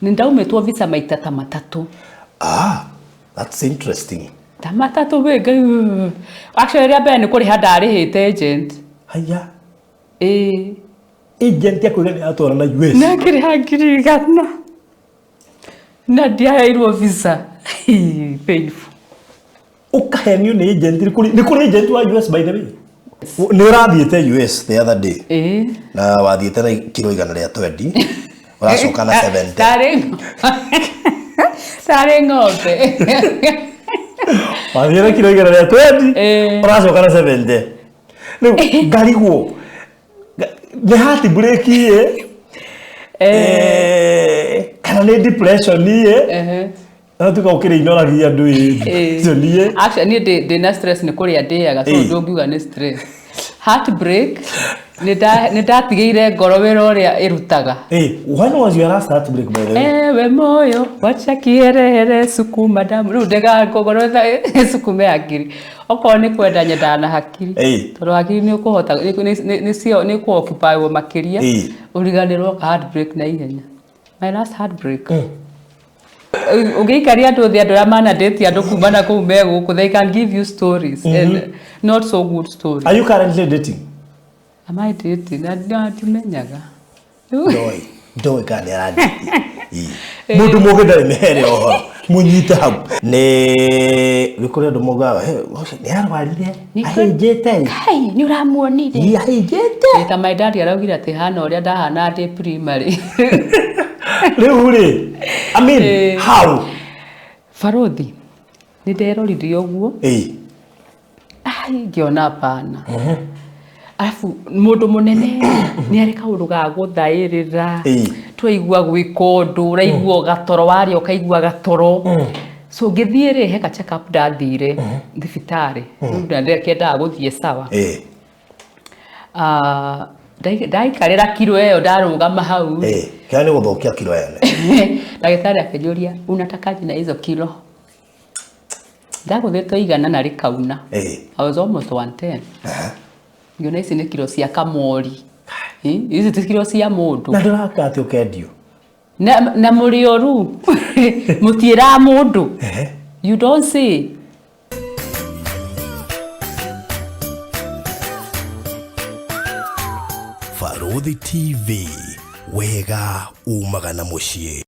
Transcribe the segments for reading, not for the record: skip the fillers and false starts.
Nĩ ndaumĩtwo visa maita ta matatũ. Ah, that's interesting. Ta matatũ wĩ Ngai. Actually rĩa mbere nĩ kũrĩha ndarĩhĩte agent. Haya. Ĩĩ. Agent yakwĩra nĩ atwara na US. Na ngĩrĩha 100,000. Na ndiaheirwo visa. Painful. Ũkahenio nĩ agent, nĩ kũrĩ agent wa US by the way. Nĩ ũrathiĩte US the other day. Ĩĩ. Na wathiĩte na kiro 120. Ũracoka na 70. Tarĩ ng'ombe. Wathiĩte na kiro 120. Ĩĩ. Ũracoka na 70. Rĩu ngarigwo. Nĩ heart break ĩ? Kana nĩ depression ĩ? Na tuka ũkĩrĩ inoragia andũ ĩ. Depression ĩ. Actually niĩ ndĩ na stress nĩ kũrĩa ndĩaga, so ndũngiuga nĩ stress. Heartbreak nĩ ndatigĩire ngoro wĩra ũrĩa ĩrutaga. When was your last heartbreak by the way? Ewe moyo wacha kierehere sukuma damu. Rĩu ndega ngoro sukume hakiri. Okorwo nĩ kwenda nyendaga na hakiri. Tondũ hakiri nĩ ũkũhota nĩ nĩ kũ occupy makĩria. Ũriganĩrwo ka heartbreak na ihenya. My last heartbreak. Ũngĩikaria andũ thĩ, andũ arĩa manadate andũ kuma na kũu me gũkũ, they can give you stories and not so good stories. Are you currently dating? Am I dating? Na ndimenyaga. Ndoĩ kana nĩ aradate. Mũndũ mũgĩ ndarĩ mĩhere ũhoro. Mũnyite hau. Nĩ kũrĩ andũ maugaga, nĩ arwarire, ahĩnjĩte. Kai, nĩ ũramuonire. Ĩ, ahĩnjĩte. Ta my dad araugire atĩ hana ũrĩa ndahana ndĩ primary. Rĩu rĩ, I mean, how? Barothi, nĩ nderorire ũguo. Ai, ngĩona hapana. Arabu mũndũ mũnene nĩ arĩ kaũndũ ga gũthaĩrĩra. Twaigua gwĩka ũndũ, ũraigua gatoro warĩa ũkaigua gatoro. So ngĩthiĩ rĩ, he ka check up ndathire thibitarĩ. Rĩu ndakĩendaga gũthiĩ sawa. Ndaikarĩra kiro ĩyo ndarũgama hau. Kĩrĩa nĩ gũthũkia kiro ene. Ndagĩtarĩ akĩnjũria, unatakaje na hizo kilo? Ndagũthĩtwo 100 na rĩkauna. I was almost 110. Ngĩona ici nĩ kiro cia kamori. Ici ti kiro cia mũndũ. Na ndũraka atĩ ũkendio. Na mũrĩ oru. Mũtiĩraga mũndũ. You don't say. Barothi TV, wega umaga na mũciĩ.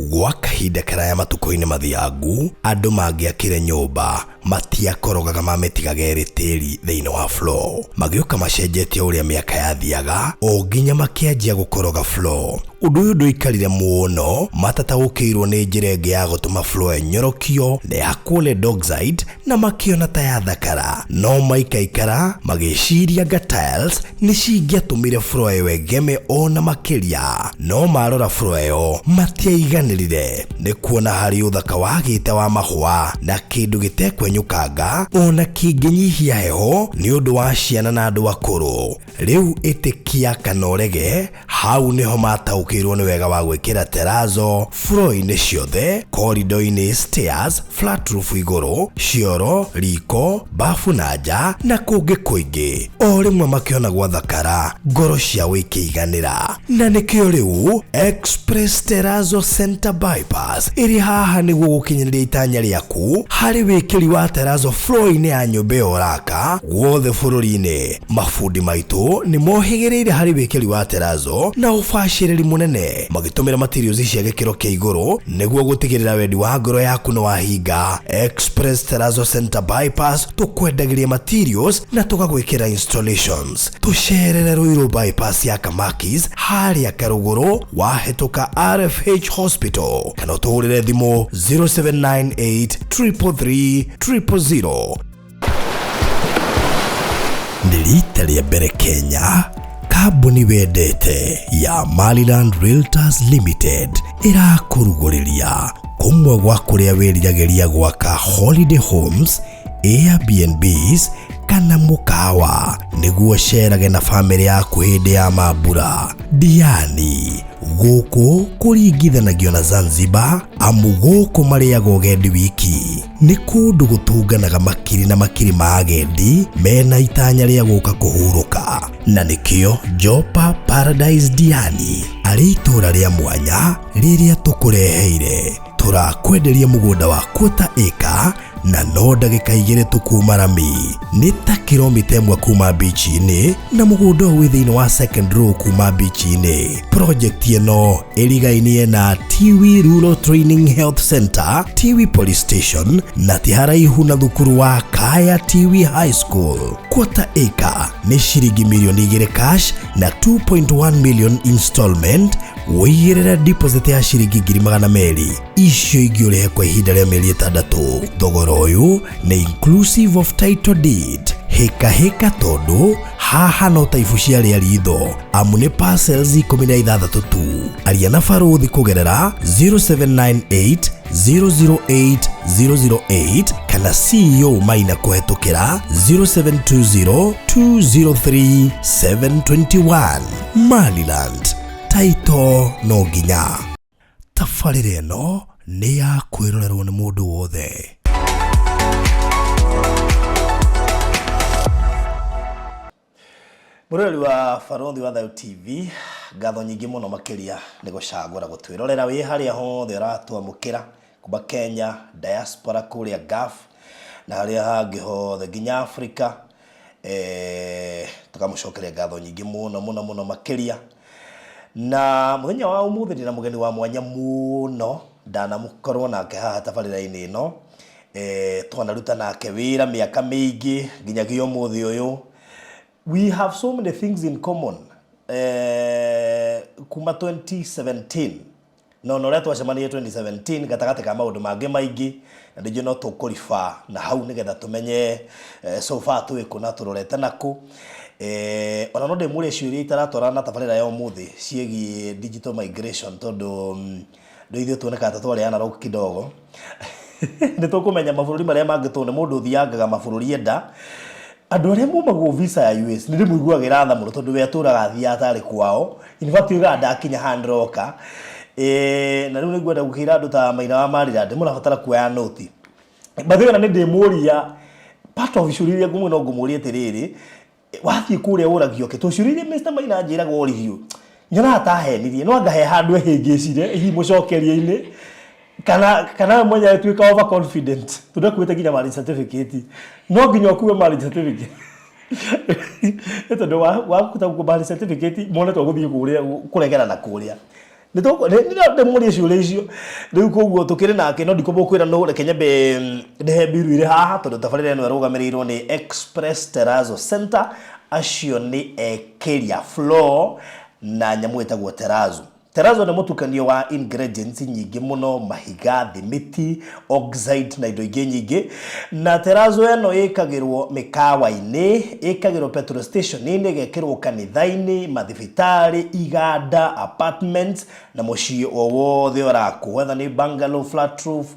Gwa kahinda karaya matukũ-inĩ mathiangu, andũ mangĩakire nyũmba matiakorogaga mamĩtigaga ĩrĩ tĩri thĩinĩ wa floor. Magĩũka macenjetie ũrĩa mĩaka yathiaga o nginya makĩanjia gũkoroga floor. Ũndũ ũyũ ndũikarire mũno, matataũkĩirwo nĩ njĩra ĩngĩ ya gũtũma floor ĩnyorokio na ĩhakwo lead oxide na makĩona ta yathakara. No maikaikara magĩciria anga tiles nĩ cingĩatũmire floor ĩyo ĩgeme ona makĩria. No marora floor ĩyo matiaiganĩrire nĩ kuona harĩ ũthaka wagĩte wa mahũa na kĩndũ gĩtekwenyũkanga ona kĩngĩnyihia heho nĩ ũndũ wa ciana na andũ akũrũ. Rĩu ĩtĩkia kana ũrege, hau nĩho mataũkĩirwo nĩ wega wa gwĩkĩra terrazzo floor-inĩ ciothe, corridor-inĩ, stairs, flat roof igũrũ, cioro, riko, bafu na nja na kũngĩ kũingĩ. O rĩmwe makĩona gwathakara, ngoro ciao ikĩiganĩra. Na nĩkĩo rĩu Express Terrazzo Center Bypass ĩrĩ haha nĩguo gũkinyanĩria itanya rĩaku harĩ wĩkĩri wa terrazzo floor-inĩ ya nyũmba ĩyo ũraka guothe bũrũri-inĩ. Mabundi maitũ nĩ mohĩgĩrĩire harĩ wĩkĩri wa terrazzo na ũbacĩrĩri mũnene, magĩtũmĩra materials cia gĩkĩro kĩa igũrũ nĩguo gũtigĩrĩra wendi wa ngoro yaku nĩ wahinga. Express Terrazzo Center Bypass tũkwendagĩria materials na tũgagwĩkĩra installations. Tũcerere Ruiru Bypass ya Kamakis harĩa Karũgũrũ wahĩtũka RFH Hospital kana ũtũhũrĩre thimũ 0798 333 000. Nĩ rita rĩa mbere Kenya, kambuni wendete ya Maryland Realtors Limited ĩrakũrugũrĩria kũmwe gwa kũrĩa wĩriragĩria gwaka holiday homes, Airbnbs kana mũkawa nĩguo ũcerage na bamĩrĩ yaku hĩndĩ ya mambura. Diani. Gũkũ kũringithanagio na Zanzibar amu gũkũ marĩaga ũgendi wiki. Nĩ kũndũ gũtũnganaga makiri na makiri ma agendi mena itanya rĩa gũka kũhurũka, na nĩkĩo Jopa Paradise Diani arĩ itũra rĩa mwanya rĩrĩa tũkũreheire. Tũrakwenderia mũgũnda wa quarter acre na no ndagĩka 2 tu kuma rami, nĩ ta kilomita 1 kuma beach-inĩ, na mũgũnda ũyũ wĩ thĩinĩ wa second row kuma beach-inĩ. Project ĩno ĩrigainie na Tiwi Rural Training Health Center, Tiwi Police Station, na ti haraihu na thukuru wa Kaya Tiwi High School. Quarter acre nĩ ciringi mirioni 2 cash na 2.1 million installment. Wĩigĩrĩre deposit ya ciringi 200,000, icio ingĩ ũrĩhe kwa ihinda rĩa mĩeri 6. Thogora ũyũ nĩ inclusive of title deed. Hĩka hĩka tondũ haha no ta ibu cia rĩa ritho, amu nĩ parcels 16 tu. Aria na barũthi kũgerera 0798 008 008 kana CEO Maina kũhetũkĩra 0720 203 721. Maliland taito no nginya. Tabarĩra ĩno nĩ ya kwĩrorerwo nĩ mũndũ wothe. Mũroreri wa Barũthi wa Thayũ TV, ngatho nyingĩ mũno makĩria nĩ gũcagũra gũtwĩrorera wĩ harĩa hothe ũratwamũkĩra kuma Kenya, diaspora kũrĩa Gulf na harĩa hangĩ hothe nginya Africa. Tũkamũcokeria ngatho nyingĩ mũno mũno mũno makĩria. Na mũthenya wa ũmũthĩ ndĩna mũgeni wa mwanya mũno, ndanamũkorwo nake haha tabarĩra-inĩ ĩno. Twanaruta nake wĩra mĩaka mĩingĩ nginyagia ũmũthĩ ũyũ. We have so many things in common. Kuma 2017 no na ũrĩa twacemanirie 2017 gatagatĩ ka maũndũ mangĩ maingĩ, na ndĩnjũ no tũkũriba na hau nĩgetha tũmenye so far twĩ kũ na tũrorete nakũ. Ona no ndĩmũrie ciũria itaratwarana na tabarĩra ya ũmũthĩ ciĩgiĩ digital migration, tondũ rĩu ithuĩ tuonekaga ta twarĩ analog kidogo. Nĩ tũkũmenya mabũrũri marĩa mangĩ tondũ nĩ mũndũ ũthiangaga mabũrũri enda. Andũ arĩa maumagwo visa ya US nĩ ndĩmũiguagĩra tha mũno, tondũ we atũraga athiaga atarĩ kwao. In fact oigaga ndakinya haha ndĩroka. Na rĩu nĩngwenda gũkĩra andũ ta Maina wa Maryland mũrabatara kuoya noti. By the way, ona nĩ ndĩmũria part of ciũria iria ngũmũria, no ngũmũria atĩrĩrĩ, wathiĩ kũrĩa ũragio kĩ? Tondũ ciũria iria Mr. Maina anjĩraga origio nyonaga ta ahenirie, no anga he handũ ehĩngĩcire hihi mũcokeria-inĩ, kana we mwenyewe atuĩka overconfident, tondũ akuĩte nginya marriage certificate. No nginya ũkue marriage certificate, nĩ tondũ wakuta marriage certificate mone to gũthiĩ kũrĩa kũregera na kũrĩa. Ndĩmũrie ciũria icio rĩu, koguo tũkĩrĩ nake no ndikũmũkwĩra no reke nyambe ndĩhe mbiru irĩ haha, tondũ tabarĩra ĩno ĩrũgamĩrĩirwo nĩ Express Terrazzo Center. Acio nĩ ekĩria floor na nyamũ ĩtagwo terrazzo. Terrazzo nĩ mũtukanio wa ingredients nyingĩ mũno, mahiga, thimiti, oxide na indo ingĩ nyingĩ. Na terrazzo ĩno ĩkagĩrwo mĩkawa-inĩ, ĩkagĩrwo petrol station-inĩ, ĩgekĩrwo kanitha-inĩ, mathibitarĩ, iganda, apartments na mũciĩ o wothe ũrakwo, whether nĩ bungalow, flat roof,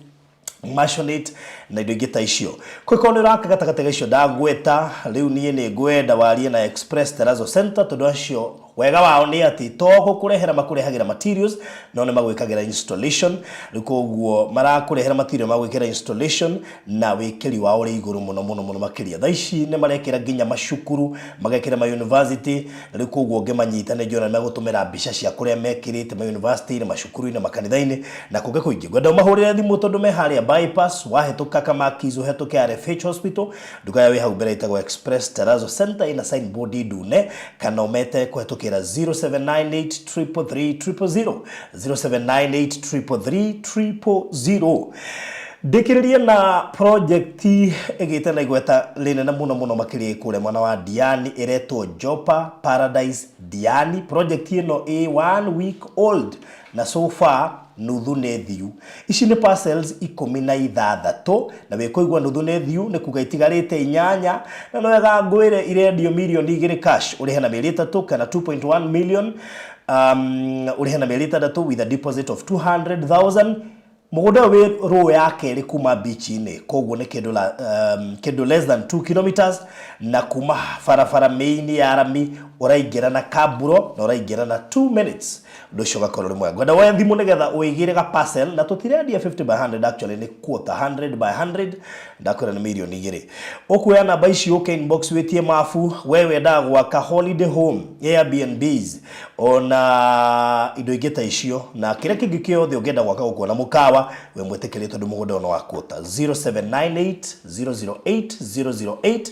maisonette na indo ingĩ ta icio. Kũngĩkorwo nĩ ũraka gatagatĩ ga icio ndagweta rĩu, niĩ nĩ ngwenda warie na Express Terrazzo Center, tondũ acio wega wao nĩ atĩ to gũkũrehera makũrehagĩra materials, no nĩ magwĩkagĩra installation. Rĩu koguo marakũrehera material, magwĩkĩra installation, na wĩkĩri wao ũrĩ igũrũ mũno mũno mũno makĩria. Thaa ici nĩ marekĩra nginya macukuru, magekĩra ma university, na rĩu koguo ũngĩmanyita nĩ njũĩ nĩ megũtũmĩra mbica cia kũrĩa mekĩrĩte ma university-inĩ, macukuru-inĩ, makanitha-inĩ na kũngĩ kũingĩ. Ngwenda ũmahũrĩre thimũ tondũ me harĩa bypass, wahĩtũka Kamakis ũhetũke RFH Hospital, nduka yao ĩ hau mbere ĩtagwo Express Terrazzo Center, ĩna signboard ndune, kana ũmete kũhetũkĩra 0798 333 000, 0798 333 000. Ndĩkĩrĩrie na project ĩgĩte na igweta rĩnene mũno mũno makĩria kũrĩa mwena wa Diani, ĩretwo Jopa Paradise Diani. Project ĩno ĩ one week old na so far nuthu nĩ thiu. Ici nĩ parcels 16, na wĩkũigua nuthu nĩ thiu nĩ kuga itigarĩte 8. Na no wega ngwĩre irendio mirioni 2 cash, ũrĩhe na mĩeri 3, kana 2.1 million ũrĩhe na mĩeri 6 with a deposit of 200,000. Mũgũnda ũyũ wĩ rũĩ ya kerĩ kuma beach-inĩ, koguo nĩ kĩndũ la, kĩndũ less than 2 kilometers na kuma barabara main ya rami ũraingĩra na kamburo na ũraingĩra na 2 minutes. Ũndũ ũcio ũgakorwo ũrĩ mwega. Ngwenda woe thimũ nĩgetha ũĩgĩre ga parcel, na tũtirendia 50 by 100, actually nĩ quarter 100 by 100, ndakwĩra nĩ mirioni 2. Ũkuoya namba ici ũke inbox wĩtie mabu, we wendaga gwaka holiday home, Airbnbs, ona indo ingĩ ta icio, na kĩrĩa kĩngĩ kĩothe ũngĩenda gwaka gũkũ na mũkawa, we mwĩtĩkĩrie tondũ mũgũnda ũyũ nĩ wa quarter. 0798 008 008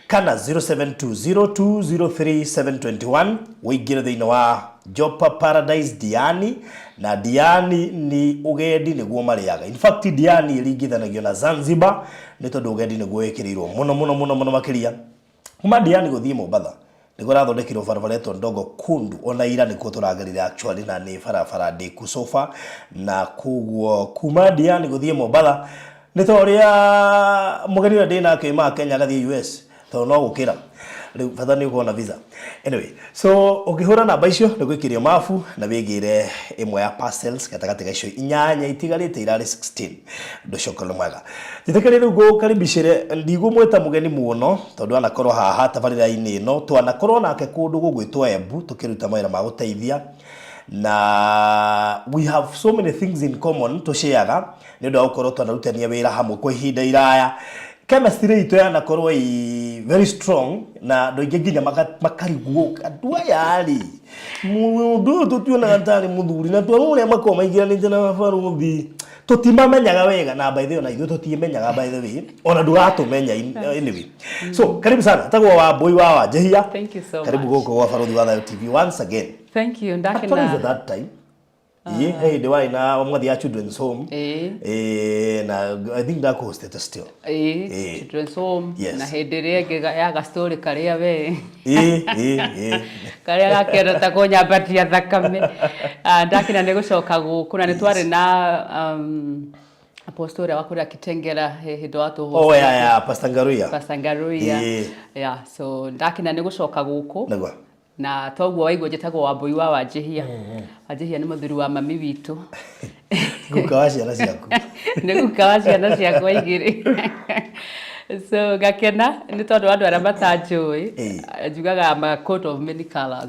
kana 0720203721, ũingĩre thĩinĩ wa Jopa Paradise Diani. Na Diani ni ũgendi nĩguo marĩaga. In fact, Diani ĩringithanagio na Zanzibar nĩ tondũ ũgendi nĩguo wĩkĩrĩirwo mũno mũno mũno mũno makĩria. Kuma Diani gũthiĩ Mombatha nĩguo ĩrathondekirwo barabara ĩtwo Ndogo Kundu, ona ira nĩkuo tũragerire actually, na nĩ barabara ndĩku so far. Na koguo kuma Diani gũthiĩ Mombatha nĩ ta ũrĩa mũgeni ũrĩa ndĩ nake oimaga Kenya agathiĩ US, tondũ no gũkĩra rĩu bata nĩ ũkorwo na visa. Anyway, so ũngĩhũra namba icio nĩ gwĩkĩrio mabu na wĩgĩre ĩmwe ya parcels gatagatĩ ga icio 8 itigarĩte, irarĩ 16. Ũndũ ũcio ũkorwo nĩ mwega. Njĩtĩkĩrie rĩu ngũkaribicĩre, ndigũmwĩta mũgeni mũno tondũ anakorwo haha tabarĩra-inĩ ĩno, twanakorwo nake kũndũ gũgwĩtwo Embu tũkĩruta mawĩra ma gũteithia, na we have so many things in common tũshareaga nĩ ũndũ wa gũkorwo twanarutania wĩra hamwe kwa ihinda iraya. Chemistry itũ yanakorwo ĩ very strong, na andũ aingĩ nginya makarigwo, andũ aya rĩ, mũndũ ũyũ tũtionaga tarĩ mũthuri na twana ũrĩa makoragwo maingĩranĩte na barũthi tũtimamenyaga wega. Na by the way, ona ithuĩ tũtimenyaga, by the way, ona ndũratũmenya. Anyway, so karibu sana, tagwo Wambui wa Wanjihia. Thank you so Karibu much. gũkũ gwa Barũthi wa Thayũ TV once again. Thank you. Actually, Ndakena. at that time ĩ he hĩndĩ warĩ na mwathi ya Children's Home. Ĩĩ. Na I think ndakũhostete still. Ĩĩ, Ĩĩ. Children's Home. Yes. Na hĩndĩ ĩrĩa ĩngĩ ya gastori karĩa we ĩ ĩ ĩ karĩa gakĩenda ta kũnyambatia thakame. Ah, ndakena nĩ gũcoka gũkũ, na nĩ twarĩ na apostle ũrĩa wa kũrĩa Kitengela he hĩndĩ wa Oh yeah, Pastor Ngaruiya. Pastor Ngaruiya. Ĩĩ. Yeah, so ndakena nĩ gũcoka gũkũ. Nĩguo. Na toguo waigua, njĩtagwo Wambui wa Wanjihia. Wanjihia nĩ mũthuri wa mami witũ. Guka wa ciana ciaku. Nĩ guka wa ciana ciakwa 2. So ngakena nĩ tondũ andũ arĩa matanjũĩ, njugaga I'm a coat of many colours.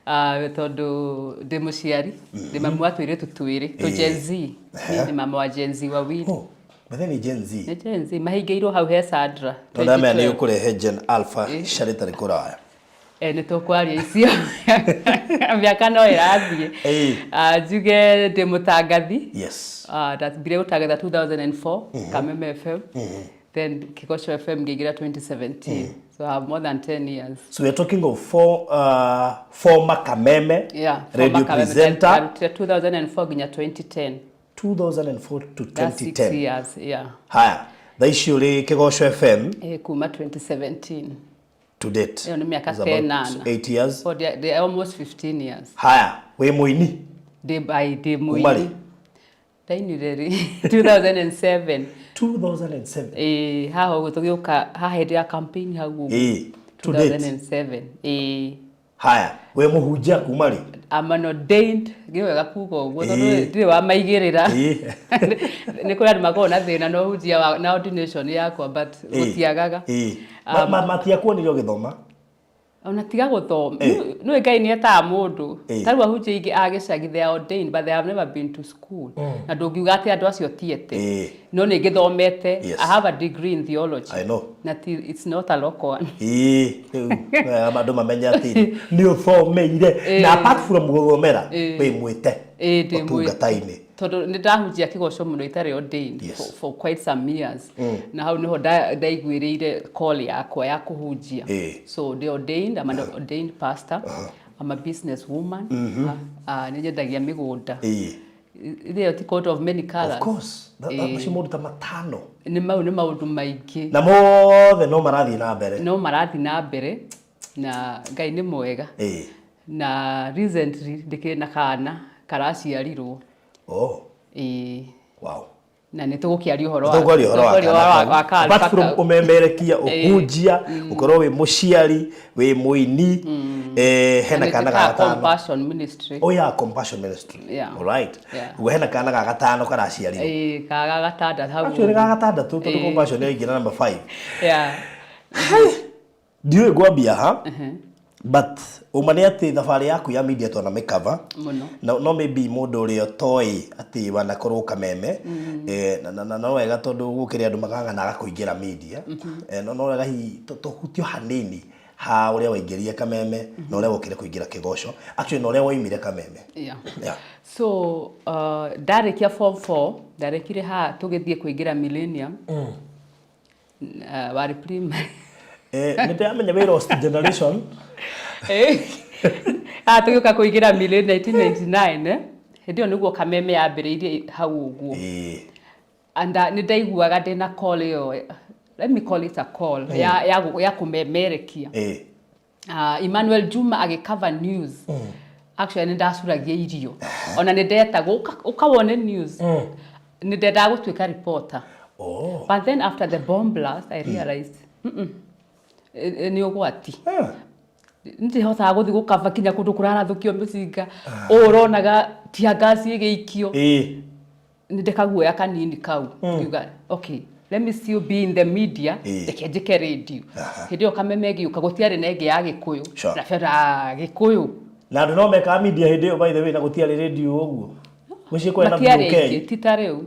Ah, tondũ ndĩ mũciari, ndĩ mamu wa tũirĩtu twĩrĩ tũ Gen Z. Niĩ nĩ mama wa Gen Z wawili. Oh, bethe nĩ Gen Z. Nĩ Gen Z mahingĩirwo hau he Sandra. No ndamenya nĩ 2012. ũkũrehe Gen Alpha carĩtarĩ kũraya. Eh, nĩ tũkwaria icio, mĩaka no ĩrathiĩ. Ah, njuge ndĩ mũtangathi. Ah, ndambire gũtangatha 2004 Kameme FM, then Kigosho FM ngĩingĩra 2017, so I have more than 10 years. So we are talking of former Kameme radio former Kameme. presenter. Ndarutire 2004 nginya 2010. 2004 to That's 6 2010. years, yeah. Haya, thaa ici ũrĩ Kĩgoco FM. Eh, kuma 2017. To date. Ĩyo nĩ mĩaka It's about 8. 8 years. So they are almost 15 years. Haya, wĩ mũini? Ndĩ by ndĩ Kuma rĩ? mũini. Ndainire rĩ? 2007. 2007. Ĩĩ, haha ũguo tũgĩũka haha hĩndĩ ya campaign hau ũguo. Ĩĩ, to date. 2007, ĩĩ. Haya, wĩ mũhunjia kuma rĩ? I'm an ordained, nĩ wega kuga ũguo tondũ ndirĩ wamaigĩrĩra. Nĩ kũrĩ andũ makoragwo na thĩna na ũhunjia na ordination yakwa, but gũtiagaga. Ĩĩ. Matiakuonire ũgĩthoma? Ona tiga gũthoma, nĩũĩ Ngai nĩ etaga mũndũ. Ta rĩu ahunjia aingĩ a gĩcagi, they are ordained but they have never been to school, na ndũngiuga atĩ andũ acio tiete. No nĩ ngĩthomete. I have a degree in theology. I know. Na ti, it's not a local one. Ĩĩ, rĩu andũ mamenye atĩ nĩ ũthomeire, na apart from gũthomera, wĩ mwĩte Ĩĩ, ndĩ mwĩte. ũtungata-inĩ. Tondũ nĩ ndahunjia Kĩgoco mũno itarĩ ordained for quite some years, na hau nĩho ndaiguĩrĩire call yakwa ya kũhunjia. So ndĩ ordained, I'm an ordained pastor. I'm a business woman. Ah, nĩ nyendagia mĩgũnda. Ĩyo ti coat of many colours? Of course. Macio maũndũ ta matano. Nĩ mau nĩ maũndũ maingĩ. Na mothe no marathiĩ na mbere. No marathiĩ na mbere, na Ngai nĩ mwega. Na recently ndĩkĩrĩ na kana karaciarirwo. Oh. Ĩĩ. Wow. Na nĩ tũgũkĩaria ũhoro wa Tũkwaria ũhoro wa tũkwaria kana ũhoro kau. wa ka- Apart from kau. ũmemerekia, ũhunjia, ũkorwo wĩ mũciari, wĩ mũini, hena Na kana nĩ ga njĩkaga gatano. Compassion Ministry. Oh yeah, Compassion Ministry. Yeah. All right. Yeah. Ũguo hena kana ga gatano karaciarirwo. Ĩĩ, ka ga gatandatũ hau. Actually ga gatandatũ tondũ Ĩĩ. Compassion yaingĩra number 5. Yeah. Ndiũĩ ngwambia ha. But ũma nĩ atĩ thabarĩ yaku ya media twana mĩkava. Mũno. No, no maybe mũndũ ũrĩa ũtoĩ atĩ wanakorwo Kameme, na no wega tondũ gũkĩrĩ andũ magang'anaga kũingĩra media, no wega hihi tũhutio hanini ha ũrĩa waingĩrire Kameme na ũrĩa wokire kũingĩra Kĩgoco, actually na ũrĩa woimire Kameme. Yeah. Yeah. So ndarĩkia form 4, ndarĩkire haha tũgĩthiĩ kũingĩra Millennium. Warĩ primary. Nĩ ndĩramenya wĩ lost generation. Haha tũgĩũka kũingĩra Millennium 1999, eh? Hĩndĩ ĩyo nĩguo Kameme yambĩrĩirie hau ũguo. And nĩ ndaiguaga ndĩna call ĩyo, let me call it a call, ya kũmemerekia. Emmanuel Juma agĩcover news. Actually nĩ ndacuragia irio. Ona nĩ ndetagwo ũka wone news. Nĩ ndendaga gũtuĩka reporter. Oh. But then after the bomb blast I realized nĩ ũgwati. Ndihotaga gũthiĩ gũkaba kinya kũndũ kũrarathũkio mĩcinga, ũũ ũronaga tear gas ĩgĩikio. Nĩ ndĩkaguoya kanini kau, ngiuga okay, let me still be in the media. Reke njĩke radio. Hĩndĩ ĩyo Kameme ĩgĩũka, gũtiarĩ na ĩngĩ ya Gĩkũyũ. Na bera Gĩkũyũ. Na andũ no mekaga media hĩndĩ ĩyo, by the way, na gũtiarĩ radio ũguo. Mũciĩ kwarĩ na Matiarĩ VOK. aingĩ, ti ta rĩu,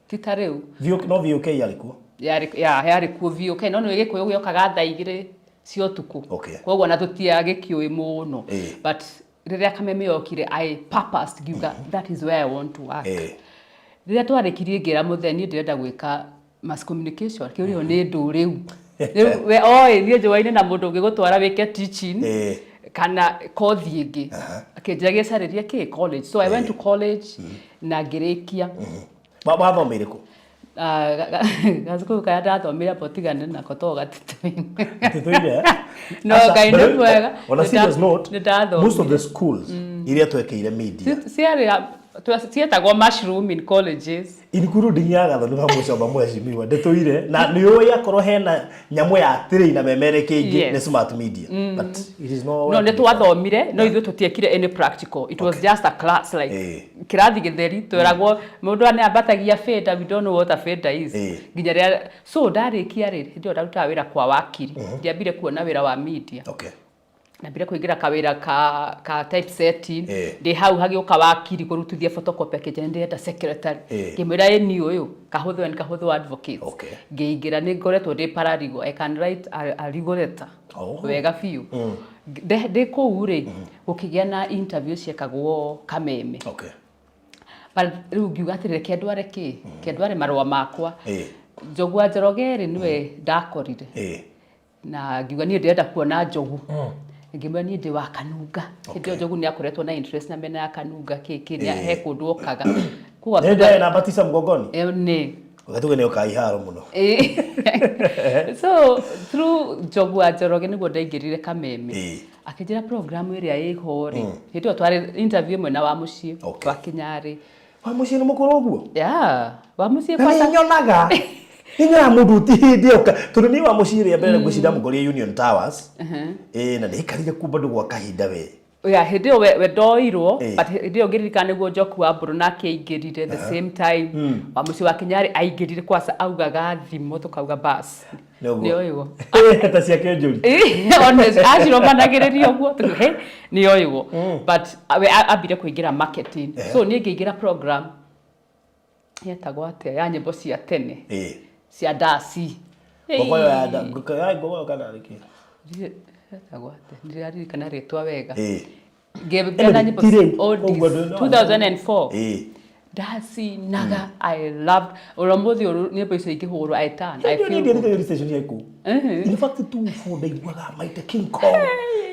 ti ta rĩu. VOK, no VOK yarĩ kuo. Yarĩ kuo VOK, no nĩ Gĩkũyũ gĩokaga thaa 2 cia ũtukũ. Koguo na tũtiagĩkĩũĩ mũno. But rĩrĩa Kameme yokire, I purposed, ngiuga that is where I want to work. Rĩrĩa twarĩkirie ngĩra mũthee niĩ ndĩrenda gwĩka mass communication, kĩũria nĩ ndũ rĩu. Rĩu we oĩ niĩ njũaine na mũndũ ũngĩgũtwara wĩke teaching kana kothi ĩngĩ. Akĩnjĩra gĩcarĩrie kĩ college. So I went to college na ngĩrĩkia. Wathomeire kũ? Gacukuru karĩa ndathomeire amba ũtigane nako tondũ gatitũire. Gatitũire? No, Ngai nĩ mwega. On a serious note, Nĩ ndathomire. most of the schools iria twekĩire media Ciarĩ cietagwo mushroom in colleges. Including ya Gathoni wa Mũcomba mheshimiwa ndĩtũire na nĩ ũĩ akorwo hena nyamũ ya tĩrĩ na memere kĩngĩ nĩ smart media, but it is no nĩ twathomire, no ithuĩ tũtiekire any practical. It was just a class like kĩrathi gĩtheri, tweragwo mũndũ nĩ ambatagia fader, we don't know what a fader is. Nginya rĩrĩa so ndarĩkia rĩ, hĩndĩ ĩyo ndarutaga wĩra kwa wakiri, ndiambire kuona wĩra wa media. Ndambire kũingĩra kawĩra ka typesetting. Ndĩ hau hagĩũka wakiri kũrutithia photocopy, akĩnjĩra ndĩrenda secretary. Ngĩmwĩra ĩ niĩ ũyũ Kahũthũ and Kahũthũ Advocates. Ngĩingĩra, nĩ ngoretwo ndĩ paralegal. I can write a legal letter. Wega biũ. Ndĩ kũu rĩ, gũkĩgĩa na interview ciekagwo Kameme. But rĩu ngiuga atĩrĩ, reke ndware kĩ? Reke ndware marũa makwa. Njogu wa Njoroge rĩ, nĩwe ndakorire. Na ngiuga niĩ ndĩrenda kuona Njogu. Ngĩmwĩra niĩ ndĩ wa Kanunga. Hĩndĩ ĩyo Njogu nĩ akoretwo na interest na mĩena ya Kanunga kĩ kĩ, nĩ he kũndũ okaga. Koguo Nĩ ndarĩ namba tisa mgongoni? Nĩ. Ũgatuga nĩ ũkaga iharo mũno. So through Njogu wa Njoroge nĩguo ndaingĩrire Kameme. Akĩnjĩra program ĩrĩa ĩho rĩ, hĩndĩ ĩyo twarĩ interview ĩmwe na Wamũciĩ wa Kinyarĩ. Wamũciĩ nĩ mũkũrũ ũguo? Yeah, Wamũciĩ Na kwanza. nĩ nyonaga. Nĩ nyonaga mũndũ ũtihĩndĩ oka. Tondũ niĩ Wamũciĩ rĩa mbere ngwĩciria ndamũkorire Union Towers. Na nĩ aikarire kuo bado gwa kahinda we. Yeah, hĩndĩ ĩyo we ndoirwo, but hĩndĩ ĩyo ngĩririkana nĩguo Njoku wa Mbũrũ nake aingĩrire the same time. Wamũciĩ wa Kinyarĩ aingĩrire kwaca augaga thimo tũkauga bas. Nĩguo. Nĩ oĩwo. Ta ciake njũri. Honest, aciromanagĩrĩria ũguo, tondũ he, nĩ oĩwo. But we ambire kũingĩra marketing. So niĩ ngĩingĩra program yetagwo atĩa, ya nyĩmbo cia tene. Cia ndaci. Ngogoyo ya nda, ngogoyo ya ngogoyo kana rĩkĩ? Yetagwo atĩa? Ndiraririkana rĩtwa wega. Ngĩgĩa na nyĩmbo Ti rĩu. oldies, Koguo ndũ- 2004. Ndacinaga, I loved. Oro mũthĩ ũyũ nyĩmbo icio ingĩhũrwo, I turn, I Hĩndĩ ĩyo feel niĩ good. ndiathikagĩrĩria station ya kũu. In fact, two four ndaiguaga Maite King Kong,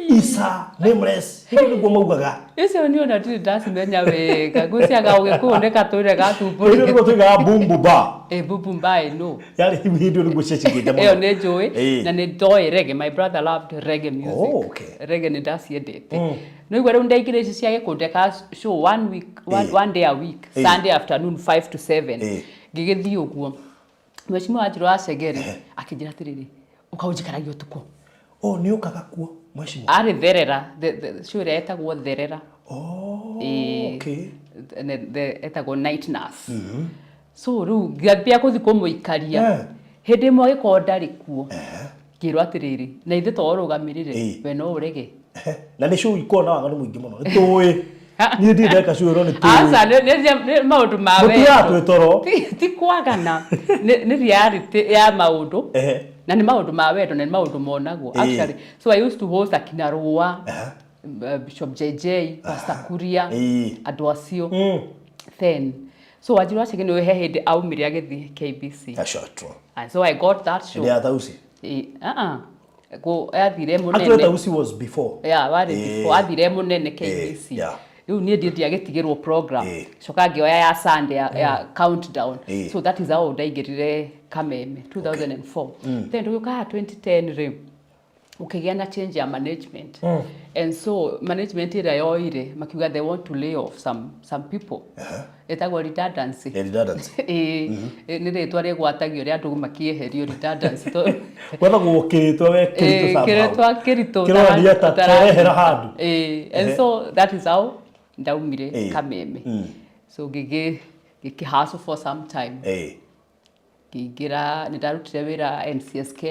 Isa, Nameless. Hĩndĩ ĩyo nĩguo maugaga. Icio niĩ ona ndirĩ ndacimenya wega. Ngwĩciria Ũgĩkũyũ nĩ katũire gatumbũrĩte. Hĩndĩ ĩyo nĩguo tuigaga boom bumba. Boom bumba, I know. Yarĩ hĩndĩ ĩyo nĩguo ciacingĩte mũno. Ĩyo nĩ njũĩ, na nĩ ndoĩ reggae. My brother loved reggae music. Oh, okay. Reggae nĩ ndaciendete. No igua rĩu ndaingĩra ici cia gĩkũyũ, ndeka show one week, one day a week, Sunday afternoon 5 to 7. Ngĩgĩthiĩ ũguo, mheshimiwa Wanjirũ wa Chegere akĩnjĩra atĩrĩrĩ, ũkaũnjikaragia ũtukũ. Oh, nĩ ũkaga kuo, mheshimiwa? Arĩ Therera, show ĩrĩa ĩtagwo Therera. Oh, Ĩĩ. okay. Etagwo night nurse. So rĩu ngĩambia gũthiĩ kũmũikaria. Hĩndĩ ĩmwe agĩkorwo ndarĩ kuo, ngĩrwo atĩrĩrĩ, na ithuĩ to ũrũgamĩrĩre, we no ũrege. Na nĩ show ikoragwo na waganu mũingĩ mũno, nĩ tũĩ. Niĩ ndirĩ ndeka show ĩno, nĩ tũĩ. Aca, nĩ maũndũ ma Mũtigaga wendo. twĩ toro. Ti kwagana, nĩ reality ya maũndũ. Na nĩ maũndũ ma wendo na nĩ maũndũ monagwo. Actually, so I used to host akina Rũa, Bishop JJ, Pastor Kuria, andũ acio. Then, so Wanjiru wa Chege nĩwe he hĩndĩ aumire agĩthiĩ KBC. That's sure true. And so I got that show. Hĩndĩ ya Tausi. Uh-uh. Athire Actually, mũnene. Tausi was before. Yeah, warĩ before. Athire mũnene KBC. Rĩu niĩ ndiĩ ndiagĩtigĩrwo program. Coka ngĩoya ya Sunday ya countdown. So that is how ndaingĩrire Kameme 2004. Then tũgĩũka haha 2010 rĩ, ũkĩgĩa na change ya management. And so management ĩrĩa yoire makiuga they want to lay off some people. Ĩtagwo redundancy. Yeah, redundancy. Ĩĩ, nĩ rĩtwa rĩgwatagio rĩa andũ makĩeherio, redundancy. Gwethagwo kĩrĩtwa we kĩritũ somehow. Kĩrĩtwa kĩritũ. Kĩronania ta tũrehera handũ. Ĩĩ, and so that is how ndaumire Kameme. So ngĩgĩ hustle for some time. Ngĩingĩra, nĩ ndarutire wĩra MCSK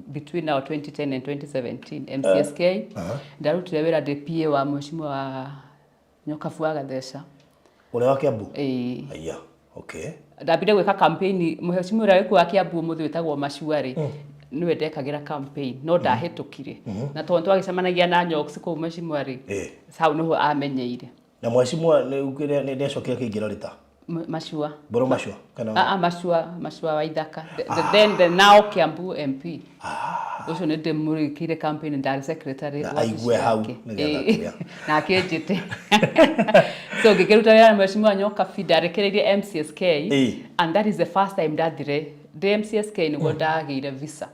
between now 2010 and 2017. MCSK ndarutire wĩra ndĩ PA wa mheshimiwa wa Nyokabu wa Gatheca. Ũrĩa wa Kiambu? Ĩĩ. Aya, okay. Ndambire gwĩka campaign, mheshimiwa ũrĩa wĩkuo wa Kiambu ũmũthĩ wĩtagwo Macua rĩ, nĩwe ndekagĩra campaign, no ndahĩtũkire. Na tondũ twagĩcemanagia na Nyox kũu mheshimiwa rĩ, hau nĩho amenyeire. Na mheshimiwa nĩ nĩacokire akĩingĩra rĩta? Macua. Mbũrũ Macua? Kana? Ah, ah, Macua wa Ithaka. Then the now Kiambu MP. Ũcio nĩ ndĩmũrĩkĩire campaign, ndarĩ secretary Na wa aigue office hau yake. nĩgetha Ĩĩ. kũrĩa. Na akĩnjĩte. So ngĩkĩruta wĩra na mheshimiwa Nyokabi, ndarekereirie MCSK. And that is the first time ndathire ndĩ MCSK nĩguo ndagĩire visa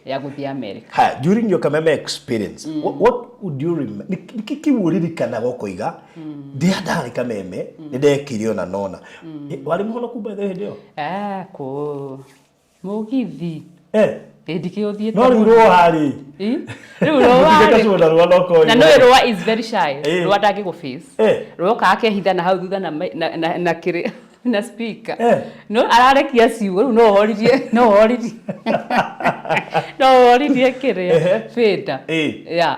ya gũthiĩ America. Haya, during your Kameme experience, what would you remember? Nĩkĩ kĩu ũririkanaga ũkoiga, ndĩrĩa ndarĩ Kameme, nĩ ndekire ona nona. Warĩ mũhonoku by the way hĩndĩ ĩyo? Ah, kũ mũgithi. Ĩ, ndikĩũthiĩte No rĩu mũno. rũa rĩ. Ĩ? Rĩu rũa Mũtingĩka rĩ. cuo na rũa no koĩ. Na nĩ rũa is very shy. Rũa ndangĩgũ face. Rũa okaga akehitha na hau thutha na kĩrĩ na speaker. No ararekia ciugo rĩu no ũhoririe, no ũhoririe. No ũhoririe kĩrĩa fader. Yeah.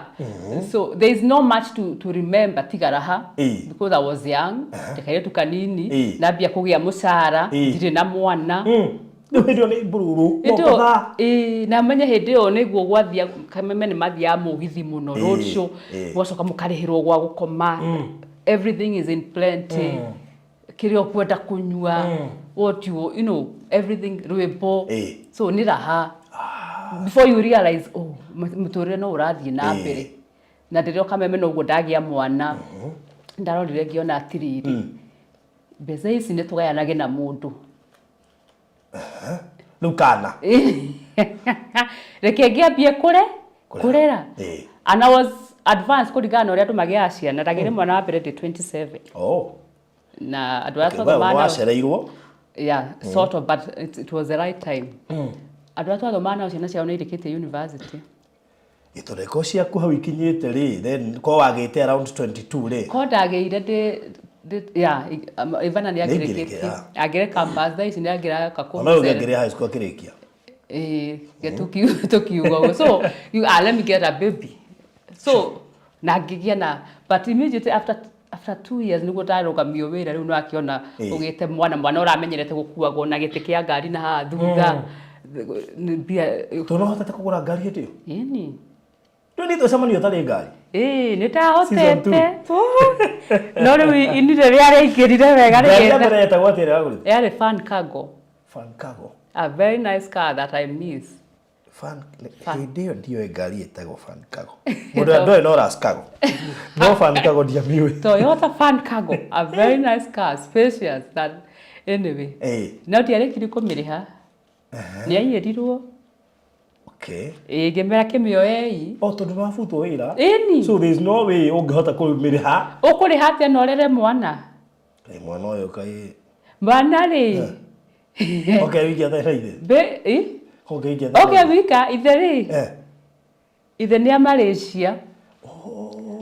So there is no much to remember tiga raha. Because I was young, ndakairĩtu kanini, nambia kũgĩa mũcara, ndirĩ na mwana. Rĩu hĩndĩ ĩyo nĩ mbururu, Hĩndĩ ĩyo, moko ĩĩ, na menye hĩndĩ ĩyo nĩguo gwathia Kameme nĩ mathiaga mũgithi mũno, road show, gwacoka mũkarĩhĩrwo gwa gũkoma, everything is in plenty, kĩrĩa ũkwenda kũnyua, what you, you know, everything, rwĩmbo. So nĩ raha. Before you realize, oh, mũtũrĩre no ũrathiĩ na mbere. Na ndĩrĩ o Kameme noguo ndagĩa mwana, ndarorire ngĩona atĩrĩrĩ, mbeca ici nĩ tũgayanage na mũndũ. Rĩu kana. Reke ngĩambie kũrera. And I was advanced kũringana na ũrĩa andũ magĩaga ciana. Ndagĩire mwana wa mbere ndĩ 27. Na andũ arĩa Okay, well, twathomaga nao wacereirwo. Yeah, sort of, but it was the right time. Andũ arĩa twathomaga nao ciana ciao nĩ irĩkĩtie university. Gĩtũreko ciaku hau ikinyĩte rĩ, then ko wagĩte around 22 rĩ. Ko ndagĩire ndĩ, yeah, Ivana nĩ Nĩ angĩrĩkĩtie. ingĩrĩkia. Angĩrĩ campus, thaa ici nĩ angĩraka kũ Ona ũyũ ũngĩ angĩrĩ high school akĩrĩkia. Ĩĩ, tũkiuga ũguo. So, you, let me get a baby. So, na ngĩgĩa na, but immediately after 2 years nĩguo ndarũgamio wĩra, rĩu nĩ wakĩona ũgĩte mwana, mwana ũramenyerete gũkuagwo na gĩtĩ kĩa ngari na haha thutha. Nĩ mbia. Tondũ no ũhotete kũgũra ngari hĩndĩ ĩyo? Ĩni. Rĩu nĩ twacemania ũtarĩ ngari? Ĩĩ, nĩ Season two. ndahotete. No rĩu ini rĩrĩa rĩaingĩrire wega Ngari ya rĩgĩetha. mbere yetagwo atĩa ĩrĩa wagũrire? Yarĩ Fan Cargo. Fan Cargo. A very nice car that I miss. Fan, hĩndĩ ĩyo ndiũĩ ngari ĩtagwo Fan Cargo. Mũndũ ũrĩa ndoĩ no Ras Cargo. No Fan Cargo ndiamĩũĩ. Toyota Fan Cargo, a very nice car, spacious. That anyway. No ndiarĩkirie kũmĩrĩha. Nĩ aiyĩrirwo. Ĩĩ, ngĩmera kĩmĩoei. Oh, tondũ nĩ wabutwo wĩra. Ĩni. So there is no way ũngĩhota kũmĩrĩha. Ũkũrĩha atĩa na ũrere mwana? Kaĩ mwana ũyũ kaĩ. Mwana rĩ. Okay, wiki athe na ithe. Be, eh? Okay, wiki athe. Okay, wika ithe rĩ. Eh. Ithe nĩ a Malaysia.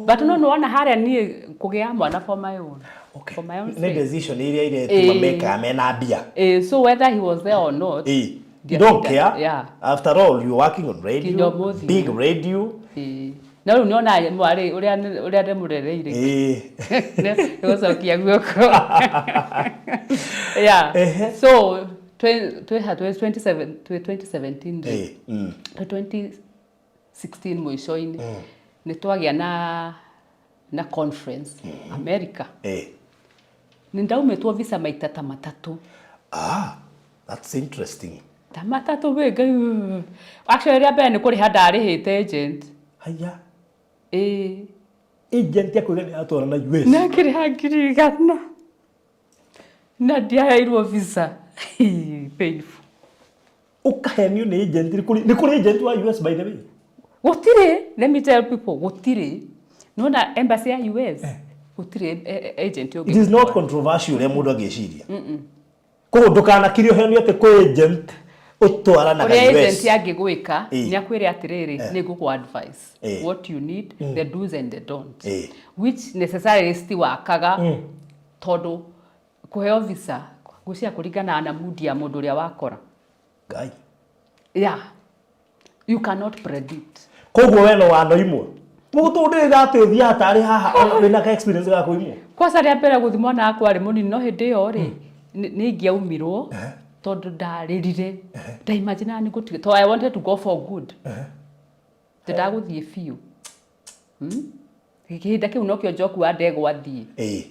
But no nĩwona harĩa niĩ kũgĩa mwana for my own. Okay. For my own Nĩ sake. decision iria iretuma mekaga mena mbia. Eh, so whether he was there or not. Eh. You don't care. Yeah. After all, you're working on radio, Kinya ũmũthĩ. big radio. Eh. Na rĩu nĩona mwarĩ ũrĩa ũrĩa ndĩmũrereire. Eh. Nĩgũcokia guoko. Yeah. Ehe. So twĩ 27 twĩ 2017 rĩ. Eh. Twĩ 2016 mũico-inĩ nĩ twagĩa na conference America. Eh. Nĩ ndaumĩtwo visa maita ta matatũ. Ah, that's interesting. Ta matatũ wĩ Ngai. Actually rĩa mbere nĩ kũrĩha ndarĩhĩte agent. Haya. Ĩĩ. Agent yakwĩra nĩ atwara na US. Na ngĩrĩha 100,000. Na ndiaheirwo visa. Painful. Ũkahenio nĩ agent nĩ kũrĩ agent wa US by the way. Gũtirĩ, let me tell people, gũtirĩ. Nĩwona embassy ya US, gũtirĩ agent It is not controversial ũrĩa mũndũ angĩciria. Koguo ndũkanakire ũhenio atĩ kwĩ agent ũtwaranaga Ũrĩa US. agent angĩgwĩka Ĩĩ. nĩ akwĩre atĩrĩrĩ, nĩ ngũkũ advice Ĩĩ. what you need, the do's and the don'ts, Ĩĩ. which necessarily citiwakaga tondũ kũheo visa gwĩciria kũringanaga na mood ya mũndũ ũrĩa wakora. Ngai. Yeah, you cannot predict. Koguo we no wanoimwo. Mũndũ ndĩrĩ atĩ ũthiaga tarĩ haha ona wĩna ka experience ga kũimwo. Kwanza rĩa mbere gũthiĩ mwana wakwa arĩ mũnini no hĩndĩ ĩyo rĩ nĩ ingĩaumirwo tondũ ndarĩrire ndaimaginaga nĩ gũtiga tondũ I wanted to go for good, ndendaga gũthiĩ biũ. Kĩhinda kĩu nokĩo Njoku wa Ndegwa athiĩ. Ĩĩ.